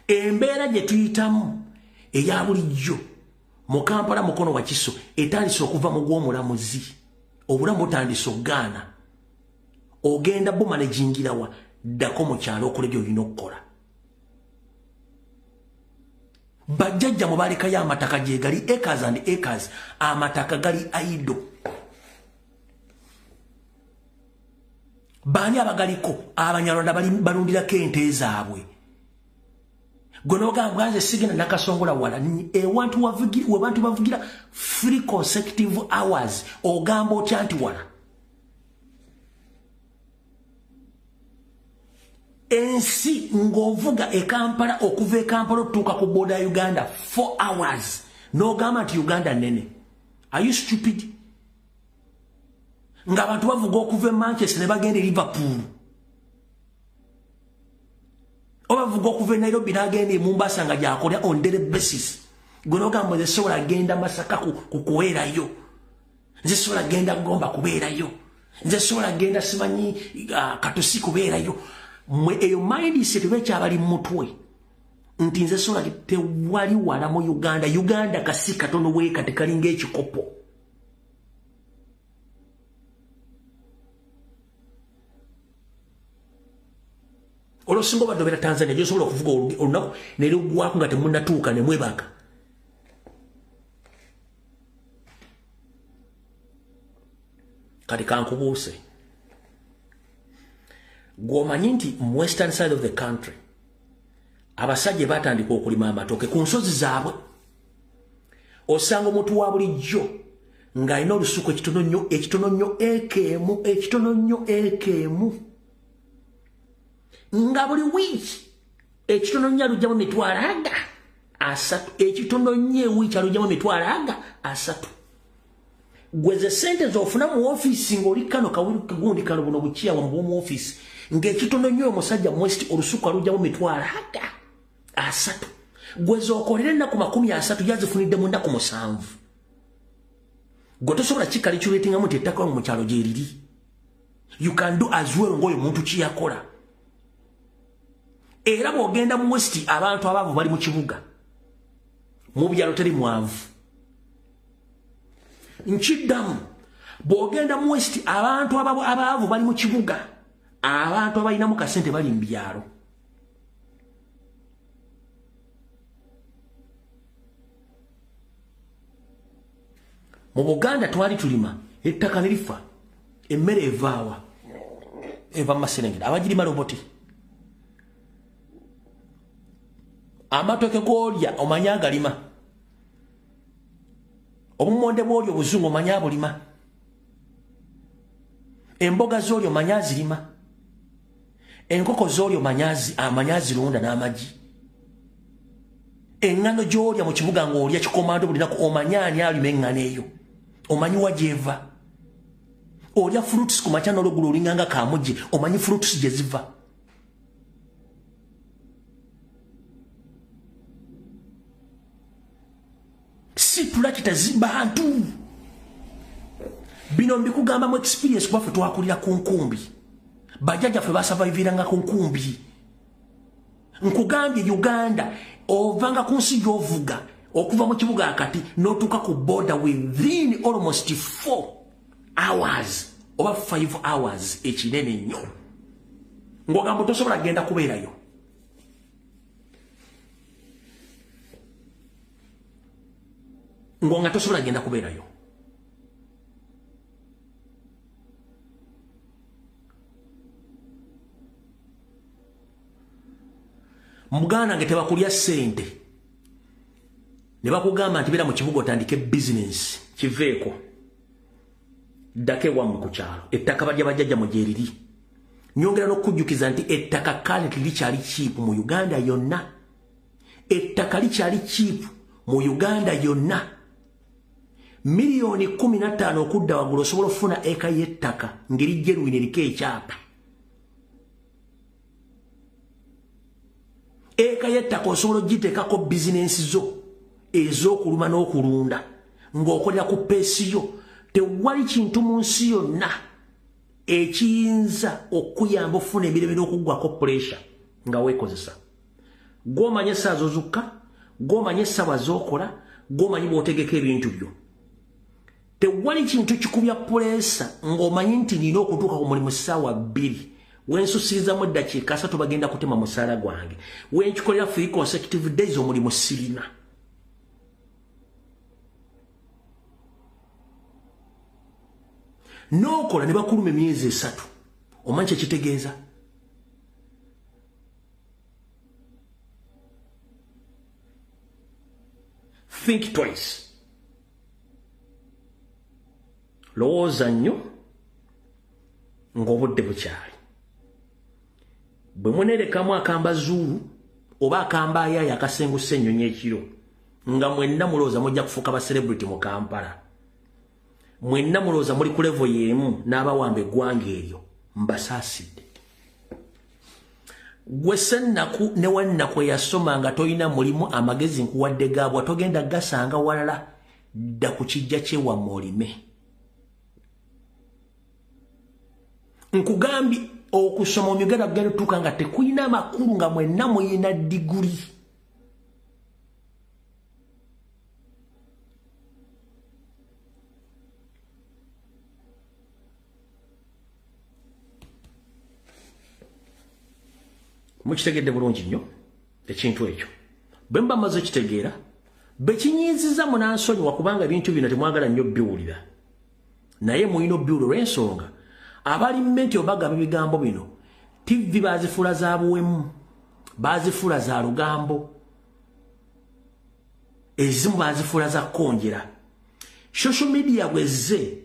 Embeera gye tuyitamu eya bulijjo mu Kampala Mukono Wakiso etandise okuva mu gw'omulamuzi. Obulamu butandise okugaana. Ogenda bumanagingirawa ddako mu kyalo okola by'olina okukola. Bajjajja mu balekayo amataka gye gali acres and acres, amataka gali idle. Baani abagaliko? Abanyarwanda balundirako ente zaabwe. Gwe n'ogamba nze sigenda nakasongola wala. Ewantu webantu bavugira 3 consecutive hours ogamba otya nti wala? Ensi ng'ovuga e Kampala okuva e Kampala otuuka ku border ya Uganda 4 hours n'ogamba nti Uganda nnene. Are you stupid? Ng'abantu bavuga okuva e Manchester ne bagenda e Liverpool, oba bavuga okuva e Nairobi n'agenda e Mombasa nga gyakolera on daily basis. Gwe n'ogamba, nze sobola genda Masaka kukuweerayo, nze sobola genda Gomba kubeerayo, nze sobola genda simanyi Katosi kubeerayo. Mwe eyo mindset eba ekyabali mu mutwe nti nze sobola. Tewali wala mu Uganda. Uganda kasi katono bweka, tekalinga ekikopo. Olwosinga obadde obeera Tanzania, gyosobola okuvuga olunaku neluggwako nga temunatuuka nemwebaka. Kati kankubuuse, gwomanyi nti mu western side of the country abasajja batandika okulima amatooke ku nsozi zaabwe. Osanga omuntu wa bulijjo ng'alina olusuku ekitono nnyo, ekitono nnyo, eka emu, ekitono nnyo, eka emu, nga buli wiiki ekitono nnyo alugyamu 300,000. Ekitono nnyo ewiiki alugyamu 300,000. Gwe ze sente z'ofuna mu ofiisi ng'oli kano kagundi kano buno bukiyawa mu ofiisi, ng'ekitono nnyo omusajja mu west olusuku alugyamu 300,000. Gwe z'okolera ennaku 30, yazifunidde mu nnaku 7. Gwe tosobola kicalculatingamu nti ettaka mu kyalo gyeriri, you can do as well ng'oyo muntu kiyakola. Era bw'ogenda mu west, abantu abaavu bali mu kibuga, mu byalo teri mwavu. Nkiddamu, bw'ogenda mu west, abantu abaavu bali mu kibuga, abantu abalinamu kasente bali mu byalo. Mu Buganda twali tulima, ettaka ne lifa, emmere evaawa? Eva mu maserengere, abagirima roboti. Amatooke g'olya omanyi agalima? Obumonde bw'olya obuzungu omanyi abulima? Emboga z'olya omanyi azirima? Enkoko z'olya amanyi azirunda n'amagi? Eŋŋano gy'olya mu kibuga ng'olya kikomando buli naku, omanyi ani alima eŋŋano eyo? Omanyi wa gy'eva? Olya fruits ku makya n'olweggulo, olinganga kamugi, omanyi fruits gye ziva? Si tulakita bantu. Bino mbikugamba mu experience, kuba ffe twakulira ku nkumbi, bajjajjaffe basurviviranga ku nkumbi. Nkugambye, Uganda ovanga ku nsi gy'ovuga okuva mu kibuga akati n'otuuka ku border within almost 4 hours oba 5 hours, ekinene nnyo, ng'ogamba tosobola genda kubeerayo. Ng'onga tosobola genda kubeerayo. Muganda nge, tebakulya ssente ne bakugamba nti beera mu kibuga otandike bizinensi. Kiveeko, ddako ewammwe ku kyalo, ettaka bajja bajjajja mu gyeriri. Nyongera n'okujjukiza nti ettaka currently likyali cheap mu Uganda yonna. Ettaka likyali cheap mu Uganda yonna. Miliyoni 15 okudda waggulu osobola okufuna eka y'ettaka ngeri genuine, eriko ekyapa. Eka y'ettaka osobola ogiteekako bizinensi zo ez'okuluma n'okulunda ng'okolera ku pace yo. Tewali kintu mu nsi yonna ekiyinza okuyamba okufuna emirembe n'okuggwako pressure nga weekozesa. Gw'omanyi essaawa z'ozukka, gw'omanyi essaawa z'okola, gw'omanyi bw'otegeka ebintu byo. Tewali kintu kikubya pressure ng'omanyi nti nina okutuuka ku mulimu ssaawa 2, wensusirizamu eddakiika 30 bagenda kutema musaala gwange. Wenkikolera 3 consecutive days, omulimu sirina. N'okola ne bakuluma emyezi 3, omanyi kyekitegeeza? Think twice, lowooza nnyo ng'obudde bukyali. Bwe muneerekamu akambazuulu oba akambaayaayo akasengusa ennyonyi ekiro, nga mwenna mulowooza mujja kufuuka ba celebrity mu Kampala. Mwenna mulowooza muli ku level y'emu n'abawamba eggwanga eryo, mbasaasidde. Gwe Ssennaku ne Wannaku eyasoma nga tolina mulimu, amagezi nkuwadde gaabwa, togenda gasanga walala, dda ku kijja kyewammwe olime. Nkugambye okusoma mu Uganda kugenda tutuuka nga tekulina makulu nga mwenna muyina diguli. Mukitegedde bulungi nnyo ekintu ekyo. Bwe mba mmaze okitegeera, bekinyiiziza munansonyiwa kubanga ebintu bino temwagala nnyo biwulira. Naye mulina obiwulira olw'ensonga abali mmenti obagaba ebigambo bino, TV bazifuula za buwemu, bazifuula za lugambo, ezimu bazifuula za kkonjera. Social media bwezze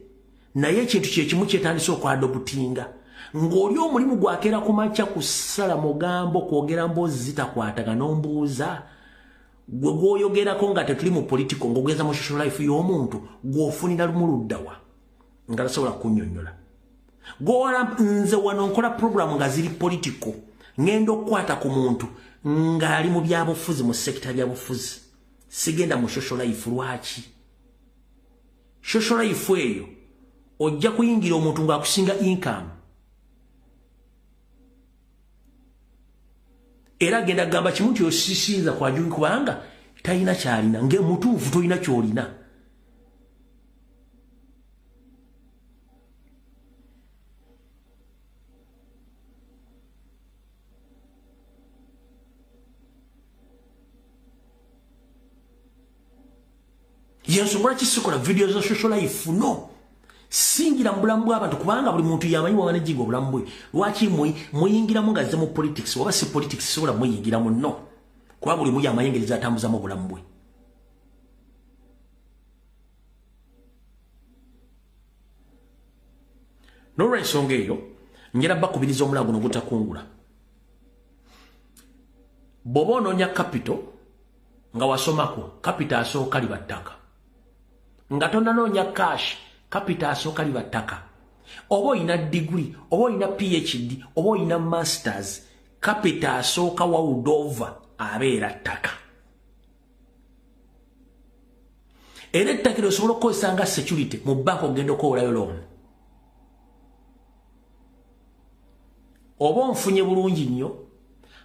naye ekintu kye kimu kyetandise okwadobutinga. Ng'oli omulimu gwakeera ku makya kusala mugambo, kwogera mboozi zitakwatagana n'ombuuza gwe gw'oyogerako nga tetuli mu political, ng'ogeza mu social life y'omuntu gw'ofunira lumu luddawa nga tasobola kunnyonnyola. Gw'owala nze wano nkola program nga ziri political, ngenda okukwata ku muntu ng'ali mu byabufuzi, mu sekita byabufuzi, sigenda mu social life. Lwaki? Social life eyo ojja kuyingira omuntu ng'akusinga income. Era agenda kugamba kimu nti osisiinza kwajungi kubanga talina ky'alina, ng'emutuufu tolina ky'olina. Yensonga lwaki sikola video za social life, no. Singira mu bulamu bw'abantu kubanga buli muntu yamanyi wamanejinga obulamu bwe. Lwaki muyingiramu nga zze mu politics, oba si politics sobola muyingiramu, no. Kuba buli muyi amanyi engeri z'atambuzamu obulamu bwe. N'olwensonga eyo, njala bakubiriza omulago guno ogutakungula. Bw'oba onoonya capital nga wasomako, capital asooka liba ttaka. Nga tonnanoonya cash, capital asooka liba ttaka. Oba olina degree, oba olina PhD, oba olina masters, capital asooka wawudova abeera ttaka. Era ettaka eryo osobola okukozesa nga security mu banka ogenda okuwolayo loan. Oba onfunye bulungi nnyo,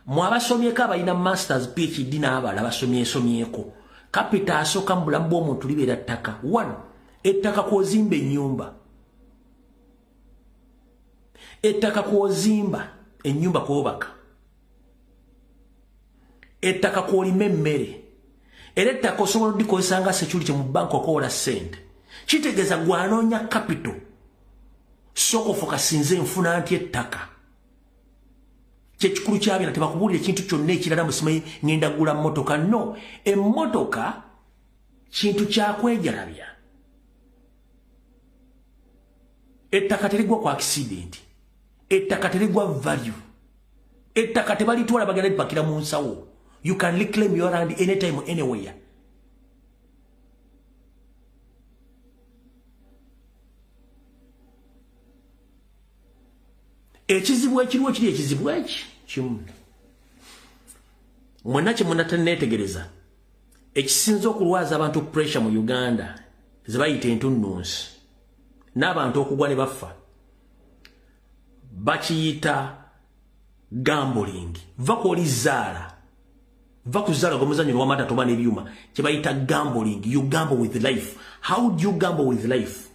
mwe abasomyeko abalina masters, PhD n'abalala basomyesomyeko, capital asooka mu bulamu bw'omuntu libeera ttaka. One, ettaka kw'ozimba ennyumba. Ettaka kw'ozimba ennyumba kw'obaka. Ettaka kw'olima emmere. Era ettaka osobola okulikozesa nga security mu banka okuwola ssente. Kitegeeza gw'anoonya capital, sooka ofokasinze nfuna nti ettaka. Kyekikulu kya byonna, tebakubuulira ekintu kyonna ekirala musimanyi ngenda kugula mmotoka. No, emmotoka kintu kyakwejalabya. Ettaka terigwa ku accident, ettaka terigwa value, ettaka tebalitwala bagenda lipakira mu nsawo. You can reclaim your land anytime, anywhere. Ekizibu ekiriwo kiri ekizibu eki kimu mwenna kye munatanneetegereza, ekisinza okulwaza abantu pressure mu Uganda ze bayita entunnunsi n'abantu okugwa ne bafa, bakiyita gambling. Va kwoli zaala, va ku zaala gw'omuzannyo w'amata toba n'ebyuma, kye bayita gambling. You gamble with life. How do you gamble with life?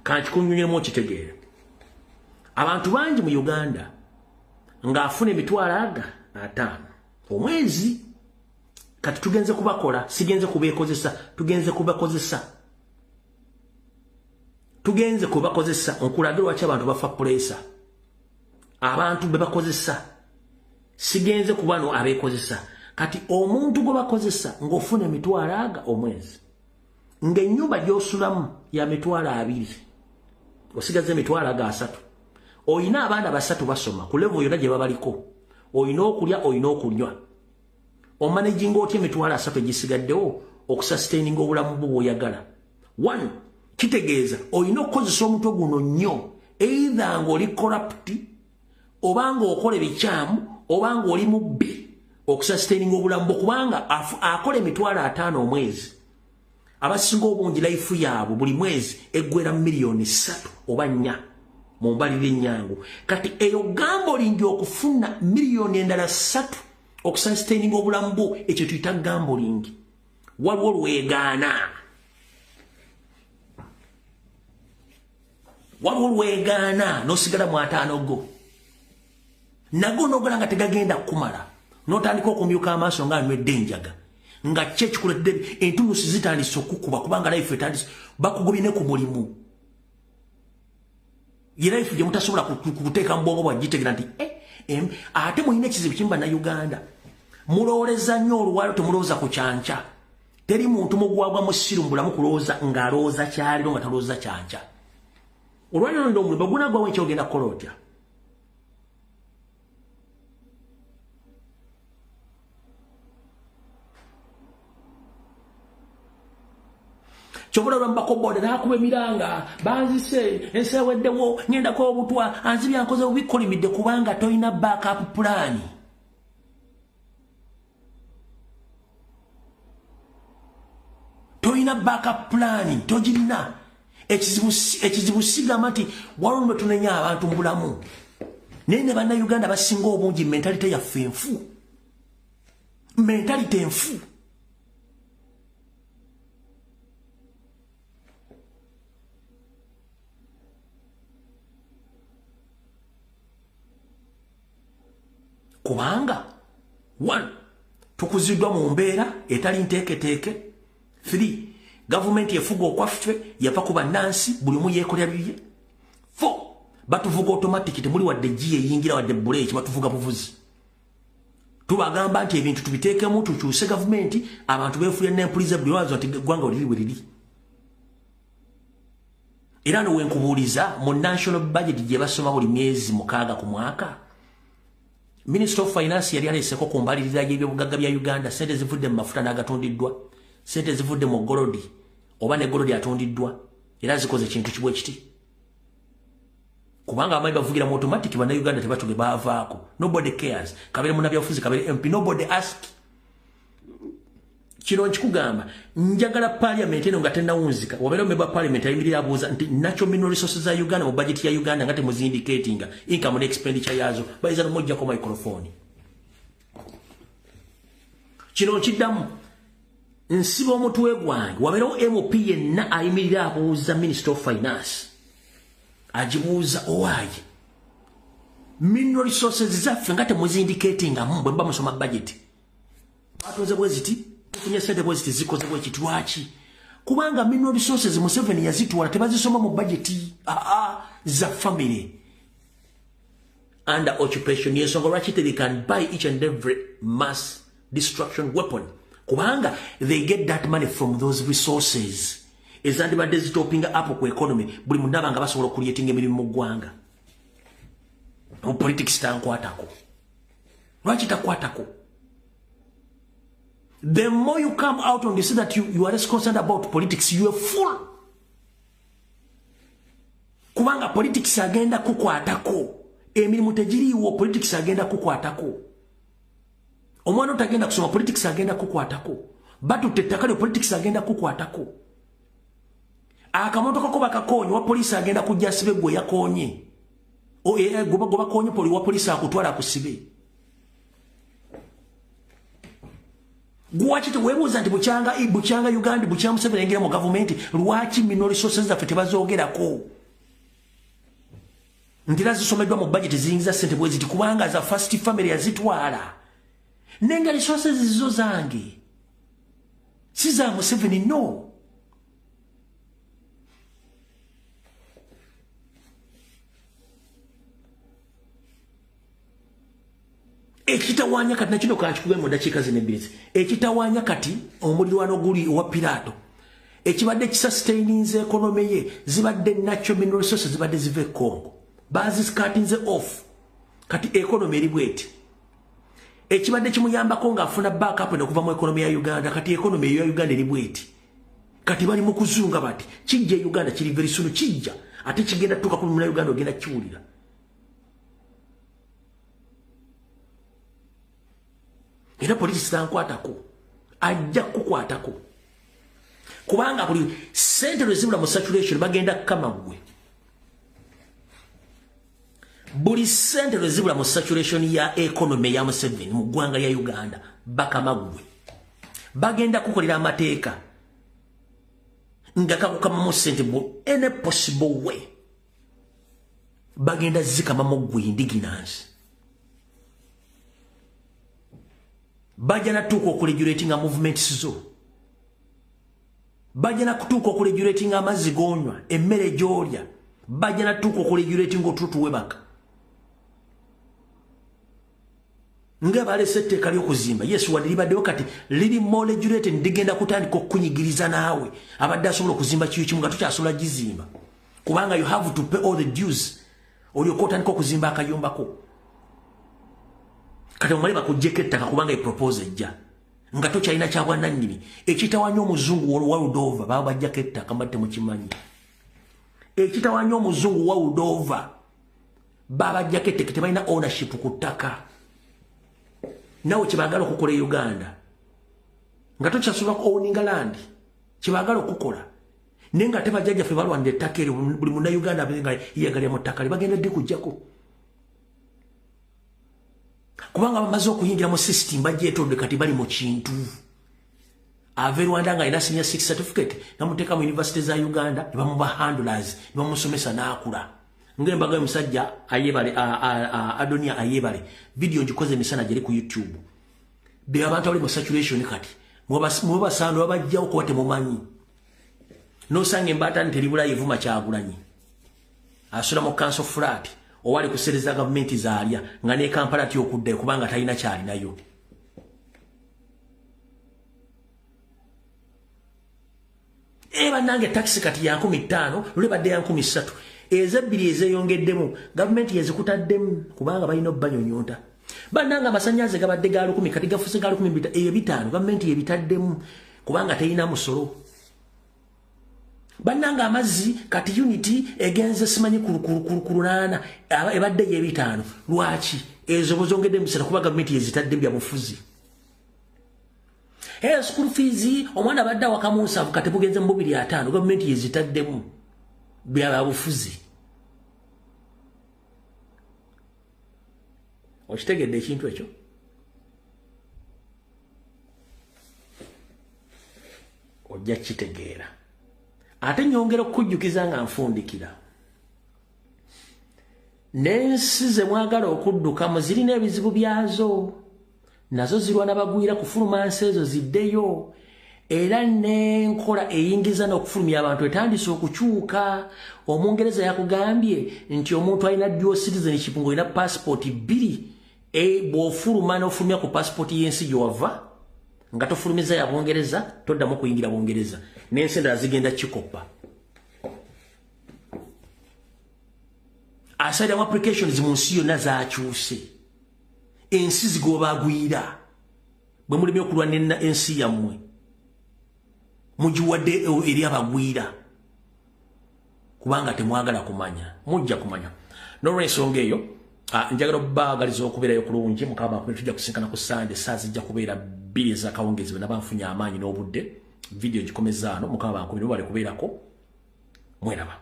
Kankikunyonyemu okitegeere. Abantu bangi mu Uganda ng'afuna emitwalo aga 5 omwezi, kati tugenze kubakola, sigenze kubeekozesa, tugenze kubakozesa, tugenze kubakozesa. Nkulage lwaki abantu bafa puleesa. Abantu be bakozesa, sigenze ku bano abeekozesa. Kati omuntu gwe bakozesa ng'ofuna emitwalo aga omwezi, ng'ennyumba gy'osulamu ya mitwalo 2, osigaza emitwalo aga 3. Oyina abaana 3 basoma ku level yonna gye babaliko, oyina okulya, oyina okunywa. Omanaginga otya emitwalo 3 egisigaddewo okusustaininga obulamu bwo bw'oyagala? One, Kitegeeza olina okukozesa omutwe guno nnyo, either ng'oli corrupt, oba ng'okola ebikyamu, oba ng'oli mubbi, okusustaininga obulamu bwo, kubanga akola 50,000 omwezi. Abasinga obungi life yaabwe buli mwezi eggwera 3 million oba 4 mu mbalirira ennyangu. Kati eyo gambling okufuna 3 million endala okusustaininga obulamu bwo, ekyo tuyita gambling. Waliwo lwegaana. Waliwo lwegaana n'osigala mu 50 go. Nago n'ogola nga tegagenda kumala. N'otandika okumyuka amaaso nga anywedde enjaga. Nga ki ekikuletedde entunusi zitandise okukuba, kubanga life etandise bakugobye ne ku mulimu. Ye life gye mutasobola kuteeka mu bwongo bwagitegera nti ate mulina ekizibu kimu Bannayuganda. Mulowooleza nnyo olwalo, temulowooza ku kyanca. Teri muntu mugwagwa musiru mu bulamu kulowooza ng'alowooza kyaliro nga talowooza kyanca. Olwaliro olwo omulimu gunaggwawo enkya ogenda kukola otya? Kyobula lwambako boda n'akuba emiranga, banzise, ensi eweddewo, ŋŋendako obutwa, anzibye ankoze bubi, kolimidde kubanga tolina backup plan. Tolina backup plan, togirina. Ekizibu sigamba nti waliwo lwe tunenya abantu mu bulamu. Naye ne Bannayuganda basinga obungi mentality yaffe enfu. Mentality enfu. Kubanga 1, tukuziddwa mu mbeera etali nteeketeeke. 3, gavumenti efuga okwaffe yava ku bannansi, buli omu yeekolera bibye. 4, batuvuga automatic, temuli wadde G eyingira wadde buleeki, batuvuga buvuzi. Tubagamba nti ebintu tubiteekemu tukyuse gavumenti, abantu beefuye n'empuliza buli lwazo nti eggwanga liri we liri. Era no wenkubuuliza mu national budget gye basoma buli myezi 6 ku mwaka, Minister of Finance yali aleeseko ku mbalirira y'ebyobugagga bya Uganda sente zivudde mu mafuta n'agatundiddwa, sente zivudde mu golodi oba ne golodi atundiddwa, era zikoze kintu kibwe kiti. Kubanga abamanyi bavugira mu automatic, Bannayuganda tebatuge baavaako. Nobody cares. Kabere munnabyabufuzi, kabere MP, nobody ask. Kino nkikugamba, njagala parliament eno nga tennawunzika, wabeera member wa parliament ayimirira abuuza nti natural mineral resources za Uganda mu budget ya Uganda nga temuzindicatinga income ne expenditure yaazo, bayinza n'omuggyako microphone. Kino nkiddamu, nsiba omutwe gwange, wabeerawo MP yenna ayimirira abuuza Minister of Finance, agibuuza owaaye mineral resources zaffe nga temuzindicatingamu bwe muba musoma budget. Batonze bwe ziti, tufunye sente bwe ziti, zikoze bwe kiti, lwaki? Kubanga mineral resources Museveni yazitwala, tebazisoma mu budget za family. Under occupation, yensonga lwaki they can buy each and every mass destruction weapon. Kubanga they get that money from those resources. Ezandibadde zitopinga up ku economy, buli mundaba nga basobola okucreatinga emirimu mu ggwanga. Mu politics tankwatako. Lwaki takwatako? The more you come out and you say that you are less concerned about politics, you are fool. Kubanga politics agenda kukwatako. Emirimu tegiriiwo, politics agenda kukwatako. Omwana otagenda kusoma, politics agenda kukwatako. Batutte ettaka lyo, politics agenda kukwatako. Akamotoka ko bakakoonye, wa poliisi agenda kujja asibe gwe yakoonye. Gwe bakoonye poli wa poliisi akutwala akusibe. Lwaki teweebuuza nti bukyanga Uganda, bukyanga Museveni ayingira mu gavumenti, lwaki mineral resources zaffe tebazoogerako? Nti era zisomeddwa mu budget ziyingiza ssente bwe ziti, kubanga za first family yazitwala. Nenga resources zo zange si za Museveni, no. Ekitawaanya kati nakino kankikube mu ddakiika zino ebbiri. Ekitawaanya kati omulirwano guli owa Piraato, ekibadde kisustaininze economy ye zibadde natural mineral resources zibadde ziva e Congo, bazisikatinze off. Kati economy eri bweti. Ekibadde kimuyambako ng'afuna backup eno okuva mu economy ya Uganda, kati economy ya Uganda eri bweti. Kati bali mu kuzunga bati kijja e Uganda kiri very soon, kijja ate kigenda tuka ku muna Uganda ogenda kiwulira. Era polisi tankwatako, ajja kukwatako, kubanga buli sente lwezibula mu saturation bagenda kama gwe. Buli sente lwezibula mu saturation ya economy ya Museveni mu ggwanga lya Uganda bakama gwe. Bagenda kukolera amateeka nga kakukamamu sente mu any possible way. Bagenda zikamamu gwe indigenous. Bajja natuuka okuregulatinga movements zo. Bajja nakutuuka okuregulatinga amazzi g'onywa, emmere gy'olya. Bajja natuuka okuregulatinga otulo webaka. Nga balese etteeka ly'okuzimba, yes, wadde libaddewo kati liri more regulated, ligenda kutandika okukunyigiriza naawe abadde asobola okuzimba kiyo kimu nga tokyasobola gizimba, kubanga you have to pay all the dues olyoka otandika okuzimba akayumbako. Kati omale bakuggyeko ettaka kubanga epropose ejja nga tokyalina kya bwannannyini. Ekitawanya omuzungu world over, baba bajjako ettaka, mbadde temukimanyi. Ekitawanya omuzungu world over, baba bajjako ettaka, tebalina ownership ku ttaka. Nawe kyebaagala okukola e Uganda nga tokyasobola ku owninga land, kyebaagala okukola. Naye nga ate bajjajjaffe balwanira ettaka eryo, buli munnayuganda nga yeeyagalira mu ttaka lye, bagenda ddi kuggyako? Kubanga bamaze okuyingira mu system, bagyetodde, kati bali mu kintu. Ava e Rwanda nga alina senior six certificate, namuteeka mu university za Uganda ne bamuba handlers ne bamusomesa n'akula. Ng'embaga y'omusajja Ayebale, Adonia Ayebale, video ngikoze emisana, gyeri ku YouTube. Be abantu abali mu saturation kati mwebasaano babajjawo kuba temumanyi. Nosanga embaata nti teribula yevuma Kyagulanyi, asula mu council flat owali kusereza gavumenti zaalya, nga ne Kampala ty okuddayo kubanga talina kyalinayo. E bannange, takisi kati ya 5000, lule badde ya 3000. Ezebbiri ezeyongeddemu gavumenti yezikutaddemu kubanga balina obbanyonyonta. Bannange, amasannyalaze gabadde ga 1000, kati gafuse ga 1500, gavumenti yebitaddemu kubanga terina musolo. Bannange, amazzi kati unit egenze simanyi ku 800, ebadde y'ebitaano. Lwaki ezo bozongedde emisala? Kuba gavumenti yezitadde byabufuzi. Hey, school fees omwana abadde awaka mu 70, kati bugenze mu 250, gavumenti yezitaddemu byabufuzi. Okitegedde ekintu ekyo? Ojja kitegeera. Ate nyongera okukujjukiza nga nfundikira, n'ensi ze mwagala okuddukamu zirina ebizibu byazo, nazo zirwana bagwira kufuluma nsi ezo ziddeyo. Era n'enkola eyingiza n'okufulumya abantu etandise okukyuka. Omungereza yakugambye nti omuntu alina dual citizenship, ng'olina passport bbiri, bw'ofuluma n'ofulumya ku passport y'ensi gy'owava nga tofulumiza ya Bungereza, toddamu kuyingira Bungereza. N'ensi endala zigenda kikoppa. Asylum applications mu nsi yonna zakyuse, ensi zigobagwira. Bwe mulimye okulwana ensi yammwe, mugiwadde eri abagwira kubanga temwagala kumanya. Mujja kumanya. N'olwensonga eyo, njagala okubaagaliza okubeerayo kulungi. Mukama akumi. Tujja kusinkana ku Sande, saa zijja kubeera 2 ez'akawungeezi, bwe naba nfunye amaanyi n'obudde. Vidiyo gikomezaano. Mukama bankumi, mubale kubeerako, mweraba.